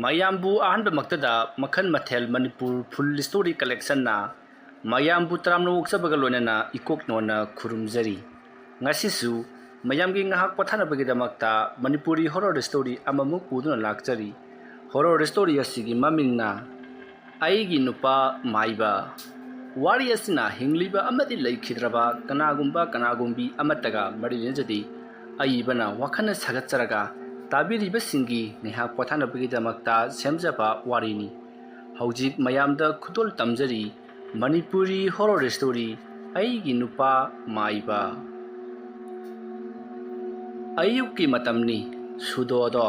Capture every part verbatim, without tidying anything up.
ꯃꯌꯥꯝꯕꯨ ꯑꯍꯥꯟꯕꯃꯛꯇꯗ ꯃꯈꯜ ꯃꯊꯦꯜ ꯃꯅꯤꯄꯨꯔ ꯐꯨꯜ ꯁ꯭ꯇꯣꯔꯤ ꯀꯂꯦꯛꯁꯟꯅ ꯃꯌꯥꯝꯕꯨ ꯇꯔꯥꯝꯅ ꯑꯣꯛꯆꯕꯒ ꯂꯣꯏꯅꯅ ꯏꯀꯣꯛ ꯅꯣꯟꯅ ꯈꯨꯔꯨꯝꯖꯔꯤ꯫ ꯉꯁꯤꯁꯨ ꯃꯌꯥꯝꯒꯤ ꯉꯥꯏꯍꯥꯛ ꯄꯣꯊꯥꯅꯕꯒꯤꯗꯃꯛꯇ ꯃꯅꯤꯄꯨꯔꯤ ꯍꯣꯔꯔ ꯁ꯭ꯇꯣꯔꯤ ꯑꯃꯃꯨꯛ ꯄꯨꯗꯨꯅ ꯂꯥꯛꯆꯔꯤ꯫ ꯍꯣꯔꯔ ꯁ꯭ꯇꯣꯔꯤ ꯑꯁꯤꯒꯤ ꯃꯃꯤꯡꯅ ꯑꯩꯒꯤ ꯅꯨꯄꯥ ꯃꯥꯏꯕ꯫ ꯋꯥꯔꯤ ꯑꯁꯤꯅ ꯍꯤꯡꯂꯤꯕ ꯑꯃꯗꯤ ꯂꯩꯈꯤꯗ꯭ꯔꯕ ꯀꯅꯥꯒꯨꯝꯕ ꯀꯅꯥꯒꯨꯝꯕꯤ ꯑꯃꯠꯇꯒ ꯃꯔꯤ ꯂꯩꯅꯖꯗꯦ꯫ ꯑꯏꯕꯅ ꯋꯥꯈꯜꯅ ꯁꯥꯒꯠꯆꯔꯒ ꯇꯥꯕꯤꯔꯤꯕꯁꯤꯡꯒꯤ ꯉꯥꯏꯍꯥꯛ ꯄꯣꯊꯥꯅꯕꯒꯤꯗꯃꯛꯇ ꯁꯦꯝꯖꯕ ꯋꯥꯔꯤꯅꯤ꯫ ꯍꯧꯖꯤꯛ ꯃꯌꯥꯝꯗ ꯈꯨꯗꯣꯜ ꯇꯝꯖꯔꯤ ꯃꯅꯤꯄꯨꯔꯤ ꯍꯣꯔꯔ ꯁ꯭ꯇꯣꯔꯤ ꯑꯩꯒꯤ ꯅꯨꯄꯥ ꯃꯥꯏꯕ꯫ ꯑꯌꯨꯛꯀꯤ ꯃꯇꯝꯅꯤ꯫ ꯁꯨꯗꯣꯗꯣ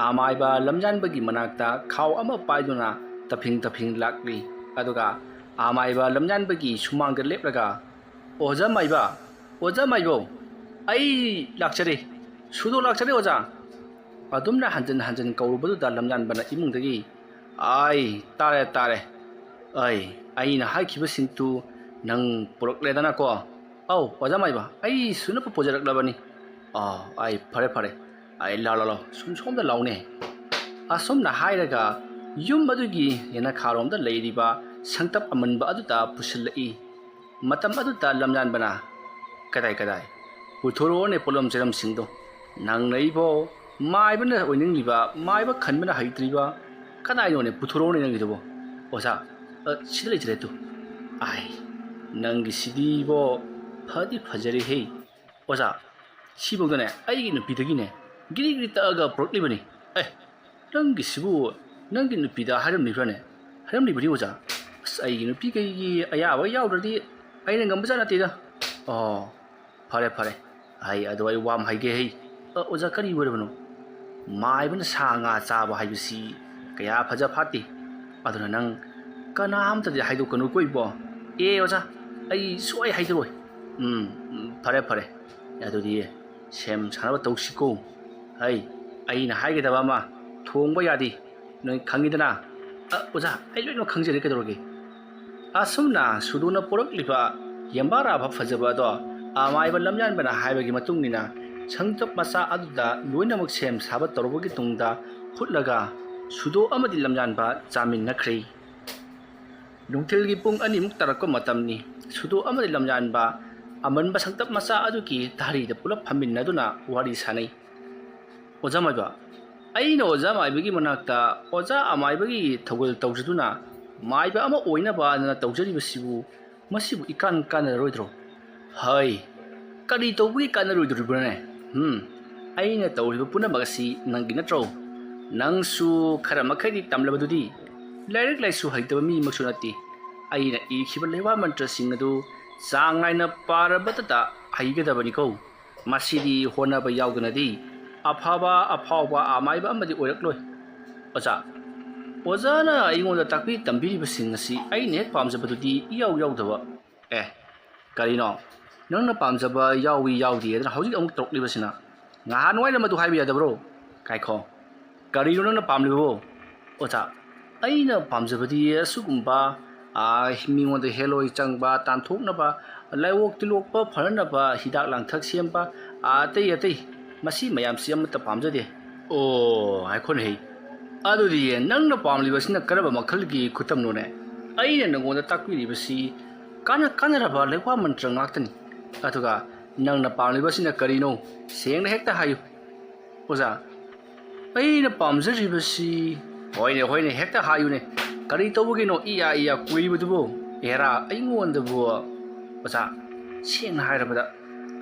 ꯑꯃꯥꯏꯕ ꯂꯝꯖꯥꯟꯕꯒꯤ ꯃꯅꯥꯛꯇ ꯈꯥꯎ ꯑꯃ ꯄꯥꯏꯗꯨꯅ ꯇꯐꯤꯡ ꯇꯐꯤꯡ ꯂꯥꯛꯂꯤ꯫ ꯑꯗꯨꯒ ꯑꯃꯥꯏꯕ ꯂꯝꯖꯥꯟꯕꯒꯤ ꯁꯨꯃꯥꯡꯗ ꯂꯦꯞꯂꯒ, "ꯑꯣꯖꯥ ꯃꯥꯏꯕ, ꯑꯣꯖꯥ ꯃꯥꯏꯕꯧ, ꯑꯩ ꯂꯥꯛꯆꯔꯦ, ꯁꯨꯗꯣ ꯂꯥꯛꯆꯔꯦ ꯑꯣꯖꯥ!" ꯑꯗꯨꯝꯅ ꯍꯟꯖꯤꯟ ꯍꯟꯖꯤꯟ ꯀꯧꯔꯨꯕꯗꯨꯗ ꯂꯝꯖꯥꯟꯕꯅ ꯏꯃꯨꯡꯗꯒꯤ, "ꯑꯥꯏ, ꯇꯥꯔꯦ, ꯇꯥꯔꯦ꯫ ꯑꯩ, ꯑꯩꯅ ꯍꯥꯏꯈꯤꯕꯁꯤꯡꯗꯨ ꯅꯪ ꯄꯨꯔꯛꯂꯦꯗꯅꯀꯣ?" "ꯑꯧ, ꯑꯣꯖꯥ ꯃꯥꯏꯕ, ꯑꯩ ꯁꯨꯅꯕ ꯄꯨꯖꯔꯛꯂꯕꯅꯤ꯫" "ꯑꯥ, ꯑꯩ, ꯐꯔꯦ, ꯐꯔꯦ꯫ ꯑꯩ, ꯂꯥꯎ, ꯂꯥꯎ, ꯂꯥꯎ, ꯁꯨꯝ ꯁꯣꯝꯗ ꯂꯥꯎꯅꯦ꯫" ꯑꯁꯨꯝꯅ ꯍꯥꯏꯔꯒ ꯌꯨꯝ ꯑꯗꯨꯒꯤ ꯌꯦꯅꯈꯥꯔꯣꯝꯗ ꯂꯩꯔꯤꯕ ꯁꯪꯇꯞ ꯑꯃꯟꯕ ꯑꯗꯨꯗ ꯄꯨꯁꯤꯜꯂꯛꯏ꯫ ꯃꯇꯝ ꯑꯗꯨꯗ ꯂꯝꯖꯥꯟꯕꯅ, "ꯀꯗꯥꯏ, ꯀꯗꯥꯏ? ꯄꯨꯊꯣꯔꯛꯑꯣꯅꯦ ꯄꯣꯠꯂꯝ ꯆꯩꯔꯝꯁꯤꯡꯗꯣ꯫ ꯅꯪꯅ ꯑꯩꯕꯣ ꯃꯥꯏꯕꯅ ꯑꯣꯏꯅꯤꯡꯂꯤꯕ, ꯃꯥꯏꯕ ꯈꯟꯕꯅ ꯍꯩꯇ꯭ꯔꯤꯕ, ꯀꯗꯥꯏꯅꯣꯅꯦ? ꯄꯨꯊꯣꯔꯛꯑꯣꯅꯦ ꯅꯪꯒꯤꯗꯨꯕꯣ꯫" "ꯑꯣꯖꯥ, ꯑ, ꯁꯤꯗ ꯂꯩꯖꯔꯦ ꯇꯨ꯫" "ꯑꯥꯏ, ꯅꯪꯒꯤꯁꯤꯗꯤꯕꯣ ꯐꯗꯤ ꯐꯖꯔꯦꯍꯦ꯫" "ꯑꯣꯖꯥ, ꯁꯤꯐꯧꯗꯅꯦ ꯑꯩꯒꯤ ꯅꯨꯄꯤꯗꯒꯤꯅꯦ ꯒꯤꯔꯤ ꯒꯤꯔꯤ ꯇꯛꯑꯒ ꯄꯨꯔꯛꯂꯤꯕꯅꯤ꯫" "ꯑꯦ, ꯅꯪꯒꯤꯁꯤꯕꯨ ꯅꯪꯒꯤ ꯅꯨꯄꯤꯗ ꯍꯥꯏꯔꯝꯂꯤꯕ꯭ꯔꯥꯅꯦ?" "ꯍꯥꯏꯔꯝꯂꯤꯕꯅꯤ ꯑꯣꯖꯥ꯫ ꯑꯁ, ꯑꯩꯒꯤ ꯅꯨꯄꯤ ꯀꯩꯒꯤ ꯑꯌꯥꯕ ꯌꯥꯎꯗ꯭ꯔꯗꯤ ꯑꯩꯅ ꯉꯝꯕꯖꯥꯠ ꯅꯠꯇꯦꯗ꯫" "ꯑꯣ, ꯐꯔꯦ, ꯐꯔꯦ꯫ ꯑꯩ ꯑꯗꯣ ꯑꯩ ꯋꯥ ꯑꯃ ꯍꯥꯏꯒꯦ ꯍꯩ꯫" "ꯑ, ꯑꯣꯖꯥ, ꯀꯔꯤ ꯑꯣꯏꯔꯕꯅꯣ?" "ꯃꯥꯏꯕꯅ ꯁꯥ ꯉꯥ ꯆꯥꯕ ꯍꯥꯏꯕꯁꯤ ꯀꯌꯥ ꯐꯖ ꯐꯥꯠꯇꯦ꯫ ꯑꯗꯨꯅ ꯅꯪ ꯀꯅꯥꯝꯇꯗꯤ ꯍꯥꯏꯗꯣꯛꯀꯅꯨꯀꯣ ꯏꯕꯣ꯫" "ꯑꯦ ꯑꯣꯖꯥ, ꯑꯩ ꯁꯨꯡꯍꯥꯏ ꯍꯥꯏꯗꯣꯛꯑꯣꯏ꯫" "ꯎꯝ, ꯎꯝ, ꯐꯔꯦ, ꯐꯔꯦ꯫ ꯑꯗꯨꯗꯤ ꯁꯦꯝ ꯁꯥꯅꯕ ꯇꯧꯁꯤꯀꯣ꯫" "ꯍꯩ, ꯑꯩꯅ ꯍꯥꯏꯒꯗꯕ ꯑꯃ, ꯊꯣꯡꯕ ꯌꯥꯗꯦ꯫ ꯅꯣꯏ ꯈꯪꯉꯤꯗꯅ꯫" "ꯑ, ꯑꯣꯖꯥ, ꯑꯩ ꯂꯣꯏꯅꯃꯛ ꯈꯪꯖꯔꯦ, ꯀꯩꯗꯧꯔꯒꯦ?" ꯑꯁꯨꯝꯅ ꯁꯨꯗꯣꯅ ꯄꯨꯔꯛꯂꯤꯕ ꯌꯦꯝꯕꯥꯔꯥꯕ ꯐꯖꯕ ꯑꯗꯣ ꯑꯃꯥꯏꯕ ꯂꯝꯌꯥꯟꯕꯅ ꯍꯥꯏꯕꯒꯤ ꯃꯇꯨꯡ ꯏꯟꯅ ꯁꯪꯇꯞ ꯃꯆꯥ ꯑꯗꯨꯗ ꯂꯣꯏꯅꯃꯛ ꯁꯦꯝ ꯁꯥꯕ ꯇꯧꯔꯕꯒꯤ ꯇꯨꯡꯗ ꯍꯨꯠꯂꯒ ꯁꯨꯗꯣ ꯑꯃꯗꯤ ꯂꯝꯖꯥꯟꯕ ꯆꯥꯃꯤꯟꯅꯈ꯭ꯔꯦ꯫ ꯅꯨꯡꯊꯤꯜꯒꯤ ꯄꯨꯡ ꯑꯅꯤꯃꯨꯛ ꯇꯥꯔꯛꯄ ꯃꯇꯝꯅꯤ꯫ ꯁꯨꯗꯣ ꯑꯃꯗꯤ ꯂꯝꯖꯥꯟꯕ ꯑꯃꯟꯕ ꯁꯪꯇꯞ ꯃꯆꯥ ꯑꯗꯨꯒꯤ ꯇꯥꯔꯤꯗ ꯄꯨꯂꯞ ꯐꯝꯃꯤꯟꯅꯗꯨꯅ ꯋꯥꯔꯤ ꯁꯥꯅꯩ꯫ "ꯑꯣꯖꯥ ꯃꯥꯏꯕ, ꯑꯩꯅ ꯑꯣꯖꯥ ꯃꯥꯏꯕꯒꯤ ꯃꯅꯥꯛꯇ ꯑꯣꯖꯥ ꯑꯃꯥꯏꯕꯒꯤ ꯊꯧꯒꯜ ꯇꯧꯖꯗꯨꯅ ꯃꯥꯏꯕ ꯑꯃ ꯑꯣꯏꯅꯕꯅ ꯇꯧꯖꯔꯤꯕꯁꯤꯕꯨ ꯃꯁꯤꯕꯨ ꯏꯀꯥꯟ ꯀꯥꯟꯅꯔꯣꯏꯗ꯭ꯔꯣ?" "ꯍꯩ, ꯀꯔꯤ ꯇꯧꯕꯒꯤ ꯀꯥꯟꯅꯔꯣꯏꯗꯣꯔꯤꯕꯅꯣꯅꯦ? ꯎꯝ, ꯑꯩꯅ ꯇꯧꯔꯤꯕ ꯄꯨꯝꯅꯃꯛ ꯑꯁꯤ ꯅꯪꯒꯤ ꯅꯠꯇ꯭ꯔꯣ? ꯅꯪꯁꯨ ꯈꯔ ꯃꯈꯩꯗꯤ ꯇꯝꯂꯕꯗꯨꯗꯤ? ꯂꯥꯏꯔꯤꯛ ꯂꯥꯏꯁꯨ ꯍꯩꯇꯕ ꯃꯤꯃꯛꯁꯨ ꯅꯠꯇꯦ꯫ ꯑꯩꯅ ꯏꯈꯤꯕ ꯂꯩꯋꯥ ꯃꯟꯇ꯭ꯔꯁꯤꯡ ꯑꯗꯨ ꯆꯥꯡ ꯅꯥꯏꯅ ꯄꯥꯔꯕꯇꯇ ꯍꯩꯒꯗꯕꯅꯤꯀꯣ꯫ ꯃꯁꯤꯗꯤ ꯍꯣꯠꯅꯕ ꯌꯥꯎꯗꯅꯗꯤ ꯑꯐꯕ, ꯑꯐꯥꯎꯕ ꯑꯃꯥꯏꯕ ꯑꯃꯗꯤ ꯑꯣꯏꯔꯛꯂꯣꯏ꯫ ꯑꯣꯖꯥ, ꯑꯣꯖꯥꯅ ꯑꯩꯉꯣꯟꯗ ꯇꯥꯛꯄꯤ ꯇꯝꯕꯤꯔꯤꯕꯁꯤꯡ ꯑꯁꯤ ꯑꯩꯅ ꯍꯦꯛ ꯄꯥꯝꯖꯕꯗꯨꯗꯤ ꯏꯌꯥꯎ ꯌꯥꯎꯗꯕ꯫" "ꯑꯦ, ꯀꯔꯤꯅꯣ? ꯅꯪꯅ ꯄꯥꯝꯖꯕ ꯌꯥꯎꯏ ꯌꯥꯎꯗꯦ ꯑꯗꯨꯅ ꯍꯧꯖꯤꯛ ꯑꯃꯨꯛ ꯇꯧꯔꯛꯂꯤꯕꯁꯤꯅ? ꯉꯍꯥꯟ ꯋꯥꯏꯅ ꯃꯗꯨ ꯍꯥꯏꯕ ꯌꯥꯗꯕ꯭ꯔꯣ?" "ꯉꯥꯏꯈꯣ, ꯀꯔꯤꯅꯣ ꯅꯪꯅ ꯄꯥꯝꯂꯤꯕꯕꯨ?" "ꯑꯣꯖꯥ, ꯑꯩꯅ ꯄꯥꯝꯖꯕꯗꯤ ꯑꯁꯤꯒꯨꯝꯕ, ꯑꯥ, ꯃꯤꯉꯣꯟꯗ ꯍꯦꯂꯣꯏ ꯆꯪꯕ, ꯇꯥꯟꯊꯣꯛꯅꯕ, ꯂꯥꯏꯑꯣꯛ ꯇꯤꯜꯂꯣꯛꯄ ꯐꯅꯅꯕ ꯍꯤꯗꯥꯛ ꯂꯥꯡꯊꯛ ꯁꯦꯝꯕ, ꯑꯥ, ꯑꯇꯩ ꯑꯇꯩ, ꯃꯁꯤ ꯃꯌꯥꯝꯁꯤ ꯑꯃꯠꯇ ꯄꯥꯝꯖꯗꯦ꯫" "ꯑꯣ, ꯉꯥꯏꯈꯣꯅꯦꯍꯦ, ꯑꯗꯨꯗꯤ ꯅꯪꯅ ꯄꯥꯝꯂꯤꯕꯁꯤꯅ ꯀꯔꯝꯕ ꯃꯈꯜꯒꯤ ꯈꯨꯇꯝꯅꯣꯅꯦ? ꯑꯩꯅ ꯅꯪꯉꯣꯟꯗ ꯇꯥꯛꯄꯤꯔꯤꯕꯁꯤ ꯀꯥꯟꯅ ꯀꯥꯟꯅꯔꯕ ꯂꯩꯋꯥ ꯃꯟꯇ꯭ꯔ ꯉꯥꯛꯇꯅꯤ꯫ ꯑꯗꯨꯒ ꯅꯪꯅ ꯄꯥꯝꯂꯤꯕꯁꯤꯅ ꯀꯔꯤꯅꯣ? ꯁꯦꯡꯅ ꯍꯦꯛꯇ ꯍꯥꯏꯌꯨ꯫" "ꯑꯣꯖꯥ, ꯑꯩꯅ ꯄꯥꯝꯖꯔꯤꯕꯁꯤ꯫" "ꯍꯣꯏꯅꯦ, ꯍꯣꯏꯅꯦ, ꯍꯦꯛꯇ ꯍꯥꯏꯌꯨꯅꯦ꯫ ꯀꯔꯤ ꯇꯧꯕꯒꯤꯅꯣ ꯏꯌꯥ ꯏꯌꯥ ꯀꯨꯏꯔꯤꯕꯗꯨꯕꯨ? ꯑꯦꯔꯥ, ꯑꯩꯉꯣꯟꯗꯕꯨ꯫" "ꯑꯣꯖꯥ, ꯁꯦꯡꯅ ꯍꯥꯏꯔꯕꯗ,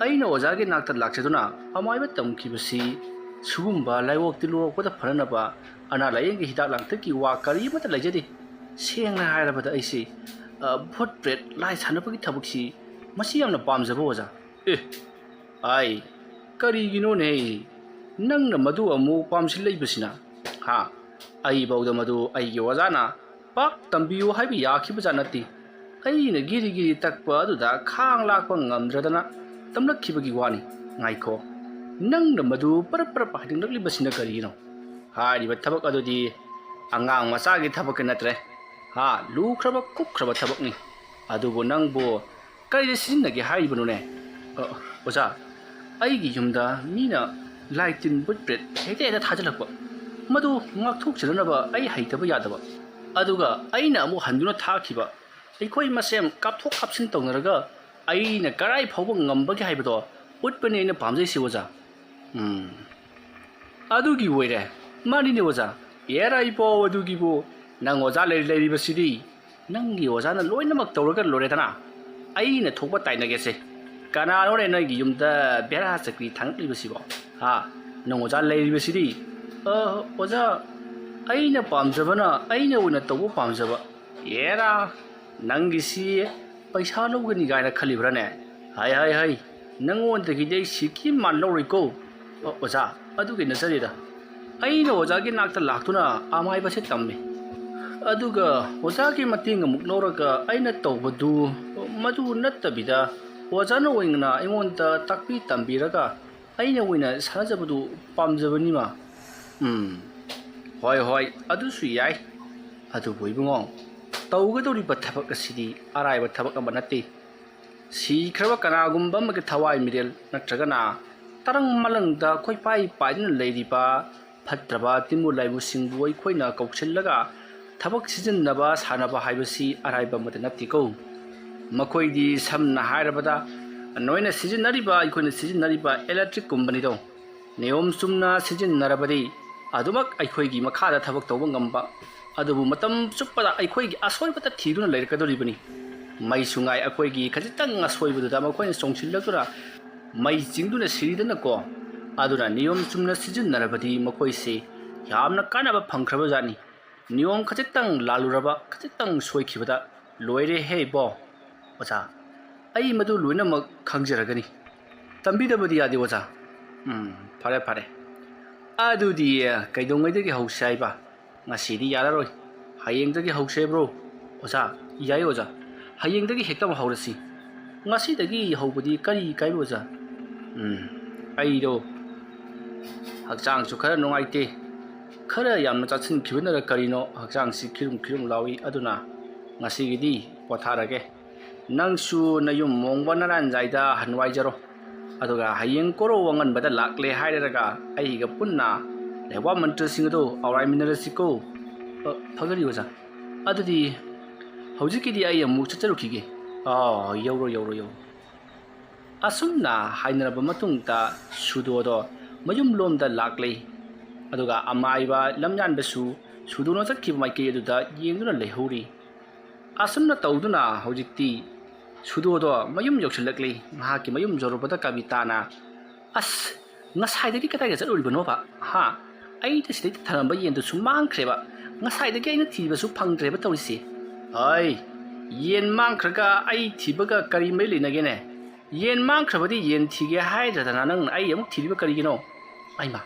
ꯑꯩꯅ ꯑꯣꯖꯥꯒꯤ ꯅꯥꯛꯇ ꯂꯥꯛꯆꯗꯨꯅ ꯑꯃꯥꯏꯕ ꯇꯝꯈꯤꯕꯁꯤ ꯁꯤꯒꯨꯝꯕ ꯂꯥꯏꯑꯣꯛ ꯇꯤꯜꯂꯣꯛꯄꯗ ꯐꯅꯅꯕ ꯑꯅꯥ ꯂꯥꯏꯌꯦꯡꯒꯤ ꯍꯤꯗꯥꯛ ꯂꯥꯡꯊꯛꯀꯤ ꯋꯥ ꯀꯔꯤ ꯑꯃꯠꯇ ꯂꯩꯖꯗꯦ꯫ ꯁꯦꯡꯅ ꯍꯥꯏꯔꯕꯗ ꯑꯩꯁꯤ, ꯑ, ꯚꯨꯠ ꯄ꯭ꯔꯦꯠ ꯂꯥꯏ ꯁꯥꯟꯅꯕꯒꯤ ꯊꯕꯛꯁꯤ ꯃꯁꯤ ꯌꯥꯝꯅ ꯄꯥꯝꯖꯕ ꯑꯣꯖꯥ꯫" "ꯑꯦ, ꯑꯥꯏ, ꯀꯔꯤꯒꯤꯅꯣꯅꯦ? ꯅꯪꯅ ꯃꯗꯨ ꯑꯃꯨꯛ ꯄꯥꯝꯁꯤꯜꯂꯛꯏꯕꯁꯤꯅ? ꯍꯥ? ꯑꯩꯐꯥꯎꯗ ꯃꯗꯨ ꯑꯩꯒꯤ ꯑꯣꯖꯥꯅ ꯄꯥꯛ ꯇꯝꯕꯤꯌꯨ ꯍꯥꯏꯕ ꯌꯥꯈꯤꯕꯖꯥꯠ ꯅꯠꯇꯦ꯫ ꯑꯩꯅ ꯒꯤꯔꯤ ꯒꯤꯔꯤ ꯇꯛꯄ ꯑꯗꯨꯗ ꯈꯥꯡ ꯂꯥꯛꯄ ꯉꯝꯗ꯭ꯔꯗꯅ ꯇꯝꯂꯛꯈꯤꯕꯒꯤ ꯋꯥꯅꯤ꯫" "ꯉꯥꯏꯈꯣ, ꯅꯪꯅ ꯃꯗꯨ ꯄꯔꯞ ꯄꯔꯞ ꯍꯥꯏꯅꯤꯡꯂꯛꯂꯤꯕꯁꯤꯅ ꯀꯔꯤꯒꯤꯅꯣ? ꯍꯥꯏꯔꯤꯕ ꯊꯕꯛ ꯑꯗꯨꯗꯤ ꯑꯉꯥꯡ ꯃꯆꯥꯒꯤ ꯊꯕꯛꯀ ꯅꯠꯇ꯭ꯔꯦ꯫ ꯍꯥ, ꯂꯨꯈ꯭ꯔꯕ ꯀꯨꯞꯈ꯭ꯔꯕ ꯊꯕꯛꯅꯤ꯫ ꯑꯗꯨꯕꯨ ꯅꯪꯕꯨ ꯀꯔꯤꯗ ꯁꯤꯖꯤꯟꯅꯒꯦ ꯍꯥꯏꯔꯤꯕꯅꯣꯅꯦ?" "ꯑ, ꯑꯣꯖꯥ, ꯑꯩꯒꯤ ꯌꯨꯝꯗ ꯃꯤꯅ ꯂꯥꯏ ꯇꯤꯟ ꯚꯨꯠ ꯄ꯭ꯔꯦꯠ ꯍꯦꯛꯇ ꯍꯦꯛꯇ ꯊꯥꯖꯤꯜꯂꯛꯄ꯫ ꯃꯗꯨ ꯉꯥꯛꯊꯣꯛꯆꯅꯅꯕ ꯑꯩ ꯍꯩꯇꯕ ꯌꯥꯗꯕ꯫ ꯑꯗꯨꯒ ꯑꯩꯅ ꯑꯃꯨꯛ ꯍꯟꯗꯨꯅ ꯊꯥꯈꯤꯕ, ꯑꯩꯈꯣꯏ ꯃꯁꯦꯟ ꯀꯥꯞꯊꯣꯛ ꯀꯥꯞꯁꯤꯟ ꯇꯧꯅꯔꯒ ꯑꯩꯅ ꯀꯔꯥꯏ ꯐꯥꯎꯕ ꯉꯝꯕꯒꯦ ꯍꯥꯏꯕꯗꯣ ꯎꯠꯄꯅꯤ ꯑꯩꯅ ꯄꯥꯝꯖꯩꯁꯤ, ꯑꯣꯖꯥ꯫ ꯎꯝ, ꯑꯗꯨꯒꯤ ꯑꯣꯏꯔꯦ꯫ ꯃꯥꯅꯤꯅꯦ, ꯑꯣꯖꯥ꯫ ꯑꯦꯔꯥ ꯏꯕꯣ, ꯑꯗꯨꯒꯤꯕꯨ ꯅꯪ ꯑꯣꯖꯥ ꯂꯩ-, ꯂꯩꯔꯤꯕꯁꯤꯗꯤ ꯅꯪꯒꯤ ꯑꯣꯖꯥꯅ ꯂꯣꯏꯅꯃꯛ ꯇꯧꯔꯒ ꯂꯣꯏꯔꯦꯗꯅ꯫ ꯑꯩꯅ ꯊꯣꯛꯄ ꯇꯥꯏꯅꯒꯦꯁꯦ꯫ ꯀꯅꯥꯅꯣꯅꯦ ꯅꯣꯏꯒꯤ ꯌꯨꯝꯗ ꯕꯦꯔꯥ ꯆꯀ꯭ꯔꯤ ꯊꯥꯡꯂꯛꯂꯤꯕꯁꯤꯕꯣ? ꯍꯥ? ꯅꯪ ꯑꯣꯖꯥ ꯂꯩꯔꯤꯕꯁꯤꯗꯤ? ꯑ, ꯑꯣꯖꯥ, ꯑꯩꯅ ꯄꯥꯝꯖꯕꯅ ꯑꯩꯅ ꯑꯣꯏꯅ ꯇꯧꯕ ꯄꯥꯝꯖꯕ꯫ ꯑꯦꯔꯥ, ꯅꯪꯒꯤꯁꯤ ꯄꯩꯁꯥ ꯂꯧꯒꯅꯤ ꯀꯥꯏꯅ ꯈꯜꯂꯤꯕ꯭ꯔꯥꯅꯦ? ꯍꯥꯏ, ꯍꯥꯏ, ꯍꯥꯏ, ꯅꯪꯉꯣꯟꯗꯒꯤꯗꯤ ꯑꯩ ꯁꯤꯀꯤ ꯃꯥꯟ ꯂꯧꯔꯣꯏꯀꯣ꯫ ꯑ, ꯑꯣꯖꯥ, ꯑꯗꯨꯒꯤ ꯅꯠꯆꯗꯦꯗ꯫ ꯑꯩꯅ ꯑꯣꯖꯥꯒꯤ ꯅꯥꯛꯇ ꯂꯥꯛꯇꯨꯅ ꯑꯃꯥꯏꯕꯁꯦ ꯇꯝꯃꯤ꯫ ꯑꯗꯨꯒ ꯑꯣꯖꯥꯒꯤ ꯃꯇꯦꯡ ꯑꯃꯨꯛ ꯂꯧꯔꯒ ꯑꯩꯅ ꯇꯧꯕꯗꯨ, ꯃꯗꯨ ꯅꯠꯇꯕꯤꯗ ꯑꯣꯖꯥꯅ ꯑꯣꯏꯅ ꯑꯩꯉꯣꯟꯗ ꯇꯥꯛꯄꯤ ꯇꯝꯕꯤꯔꯒ ꯑꯩꯅ ꯑꯣꯏꯅ ꯁꯥꯟꯅꯖꯕꯗꯨ ꯄꯥꯝꯖꯕꯅꯤꯃ꯫ ꯎꯝ, ꯍꯣꯏ, ꯍꯣꯏ, ꯑꯗꯨꯁꯨ ꯌꯥꯏ꯫ ꯑꯗꯨꯕꯨ ꯏꯕꯨꯡꯉꯣ, ꯇꯧꯒꯗꯧꯔꯤꯕ ꯊꯕꯛ ꯑꯁꯤꯗꯤ ꯑꯔꯥꯏꯕ ꯊꯕꯛ ꯑꯃ ꯅꯠꯇꯦ꯫ ꯁꯤꯈ꯭ꯔꯕ ꯀꯅꯥꯒꯨꯝꯕ ꯑꯃꯒꯤ ꯊꯋꯥꯏ ꯃꯤꯔꯦꯜ ꯅꯠꯇ꯭ꯔꯒꯅ ꯇꯔꯪ ꯃꯂꯪꯗ ꯀꯣꯏꯄꯥꯏ ꯄꯥꯏꯗꯨꯅ ꯂꯩꯔꯤꯕ ꯐꯠꯇ꯭ꯔꯕ ꯇꯤꯟꯕꯨ ꯂꯥꯏꯕꯨꯁꯤꯡꯕꯨ ꯑꯩꯈꯣꯏꯅ ꯀꯧꯁꯤꯜꯂꯒ ꯊꯕꯛ ꯁꯤꯖꯤꯟꯅꯕ ꯁꯥꯟꯅꯕ ꯍꯥꯏꯕꯁꯤ ꯑꯔꯥꯏꯕ ꯑꯃꯠꯇ ꯅꯠꯇꯦꯀꯣ꯫ ꯃꯈꯣꯏꯗꯤ ꯁꯝꯅ ꯍꯥꯏꯔꯕꯗ ꯅꯣꯏꯅ ꯁꯤꯖꯤꯟꯅꯔꯤꯕ, ꯑꯩꯈꯣꯏꯅ ꯁꯤꯖꯤꯟꯅꯔꯤꯕ electric ꯀꯨꯝꯕꯅꯤꯗꯣ꯫ ꯅꯤꯌꯣꯝ ꯆꯨꯝꯅ ꯁꯤꯖꯤꯟꯅꯔꯕꯗꯤ ꯑꯗꯨꯃꯛ ꯑꯩꯈꯣꯏꯒꯤ ꯃꯈꯥꯗ ꯊꯕꯛ ꯇꯧꯕ ꯉꯝꯕ, ꯑꯗꯨꯕꯨ ꯃꯇꯝ ꯆꯨꯞꯄꯗ ꯑꯩꯈꯣꯏꯒꯤ ꯑꯁꯣꯏꯕꯇ ꯊꯤꯗꯨꯅ ꯂꯩꯔꯛꯀꯗꯧꯔꯤꯕꯅꯤ꯫ ꯃꯩꯁꯨ ꯉꯥꯏ, ꯑꯩꯈꯣꯏꯒꯤ ꯈꯖꯤꯛꯇꯪ ꯑꯁꯣꯏꯕꯗꯨꯗ ꯃꯈꯣꯏꯅ ꯆꯣꯡꯁꯤꯜꯂꯛꯇꯨꯅ ꯃꯩ ꯆꯤꯡꯗꯨꯅ ꯁꯤꯔꯤꯗꯅꯀꯣ꯫ ꯑꯗꯨꯅ ꯅꯤꯌꯣꯝ ꯆꯨꯝꯅ ꯁꯤꯖꯤꯟꯅꯔꯕꯗꯤ ꯃꯈꯣꯏꯁꯤ ꯌꯥꯝꯅ ꯀꯥꯟꯅꯕ ꯐꯪꯈ꯭ꯔꯕꯖꯥꯠꯅꯤ꯫ ꯅꯤꯌꯣꯝ ꯈꯖꯤꯛꯇꯪ ꯂꯥꯜꯂꯨꯔꯕ, ꯈꯖꯤꯛꯇꯪ ꯁꯣꯏꯈꯤꯕꯗ ꯂꯣꯏꯔꯦꯍꯦ ꯏꯕꯣ꯫ ꯑꯣꯖꯥ, ꯑꯩ ꯃꯗꯨ ꯂꯣꯏꯅꯃꯛ ꯈꯪꯖꯔꯒꯅꯤ꯫ ꯇꯝꯕꯤꯗꯕꯗꯤ ꯌꯥꯗꯦ ꯑꯣꯖꯥ꯫ ꯎꯝ, ꯐꯔꯦ, ꯐꯔꯦ꯫ ꯑꯗꯨꯗꯤ ꯀꯩꯗꯧꯉꯩꯗꯒꯤ ꯍꯧꯁꯦ ꯍꯥꯏꯕ? ꯉꯁꯤꯗꯤ ꯌꯥꯔꯔꯣꯏ꯫ ꯍꯌꯦꯡꯗꯒꯤ ꯍꯧꯁꯦ ꯍꯥꯏꯕ꯭ꯔꯣ? ꯑꯣꯖꯥ, ꯌꯥꯏ ꯑꯣꯖꯥ꯫ ꯍꯌꯦꯡꯗꯒꯤ ꯍꯦꯛꯇ ꯍꯧꯔꯁꯤ꯫ ꯉꯁꯤꯗꯒꯤ ꯍꯧꯕꯗꯤ ꯀꯔꯤ ꯀꯥꯏꯕ ꯑꯣꯖꯥ? ꯎꯝ, ꯑꯩꯗꯣ ꯍꯛꯆꯥꯡꯁꯨ ꯈꯔ ꯅꯨꯡꯉꯥꯏꯇꯦ꯫ ꯈꯔ ꯌꯥꯝꯅ ꯆꯥꯁꯤꯟꯈꯤꯕꯅꯔ ꯀꯔꯤꯅꯣ ꯍꯛꯆꯥꯡꯁꯤ ꯈꯤꯔꯨꯝ ꯈꯤꯔꯨꯝ ꯂꯥꯎꯏ꯫ ꯑꯗꯨꯅ ꯉꯁꯤꯒꯤꯗꯤ ꯄꯣꯊꯥꯔꯒꯦ꯫ ꯅꯪꯁꯨ ꯅꯌꯨꯝ ꯃꯣꯡꯕ ꯅꯔꯥꯟꯖꯥꯏꯗ ꯍꯟꯋꯥꯏꯖꯔꯣ꯫ ꯑꯗꯨꯒ ꯍꯌꯦꯡ ꯀꯣꯔꯧ ꯑꯉꯟꯕꯗ ꯂꯥꯛꯂꯦ ꯍꯥꯏꯔꯒ ꯑꯩꯒ ꯄꯨꯟꯅ ꯂꯩꯕꯥꯛ ꯃꯟꯇ꯭ꯔꯁꯤꯡ ꯑꯗꯣ ꯑꯥꯎꯔꯥꯏꯃꯤꯟꯅꯔꯁꯤꯀꯣ꯫ ꯑ, ꯐꯒꯅꯤ ꯑꯣꯖꯥ꯫ ꯑꯗꯨꯗꯤ ꯍꯧꯖꯤꯛꯀꯤꯗꯤ ꯑꯩ ꯑꯃꯨꯛ ꯆꯠꯆꯔꯨꯈꯤꯒꯦ꯫ ꯑꯥ, ꯌꯧꯔꯣ, ꯌꯧꯔꯣ, ꯌꯧꯔꯣ꯫ ꯑꯁꯨꯝꯅ ꯍꯥꯏꯅꯔꯕ ꯃꯇꯨꯡꯗ ꯁꯨꯗꯣꯗꯣ ꯃꯌꯨꯝ ꯂꯣꯝꯗ ꯂꯥꯛꯂꯦ꯫ ꯑꯗꯨꯒ ꯑꯃꯥꯏꯕ ꯂꯝꯌꯥꯟꯕꯁꯨ ꯁꯨꯗꯣꯅ ꯆꯠꯈꯤꯕ ꯃꯥꯏꯀꯩ ꯑꯗꯨꯗ ꯌꯦꯡꯗꯨꯅ ꯂꯩꯍꯧꯔꯤ꯫ ꯑꯁꯨꯝꯅ ꯇꯧꯗꯨꯅ ꯍꯧꯖꯤꯛꯇꯤ ꯁꯨꯗꯣꯗꯣ ꯃꯌꯨꯝ ꯌꯧꯁꯤꯜꯂꯛꯂꯦ꯫ ꯃꯍꯥꯛꯀꯤ ꯃꯌꯨꯝ ꯌꯧꯔꯨꯕꯗ ꯀꯕꯤꯇꯥꯅ, "ꯑꯁ, ꯉꯁꯥꯏꯗꯒꯤ ꯀꯗꯥꯏꯗ ꯆꯠꯂꯨꯔꯤꯕꯅꯣꯕ? ꯍꯥ? ꯑꯩꯅ ꯁꯤꯗꯩꯗ ꯊꯝꯂꯝꯕ ꯌꯦꯟꯗꯨꯁꯨ ꯃꯥꯡꯈ꯭ꯔꯦꯕ꯫ ꯉꯁꯥꯏꯗꯒꯤ ꯑꯩꯅ ꯊꯤꯕꯁꯨ ꯐꯪꯗ꯭ꯔꯦꯕ ꯇꯧꯔꯤꯁꯦ꯫ ꯍꯩ, ꯌꯦꯟ ꯃꯥꯡꯈ꯭ꯔꯒ ꯑꯩ ꯊꯤꯕꯒ ꯀꯔꯤ ꯃꯔꯤ ꯂꯩꯅꯒꯦꯅꯦ? ꯌꯦꯟ ꯃꯥꯡꯈ꯭ꯔꯕꯗꯤ ꯌꯦꯟ ꯊꯤꯒꯦ ꯍꯥꯏꯗ꯭ꯔꯗꯅ ꯅꯪꯅ ꯑꯩ ꯑꯃꯨꯛ ꯊꯤꯔꯤꯕ ꯀꯔꯤꯒꯤꯅꯣ?" ꯑꯩꯃ,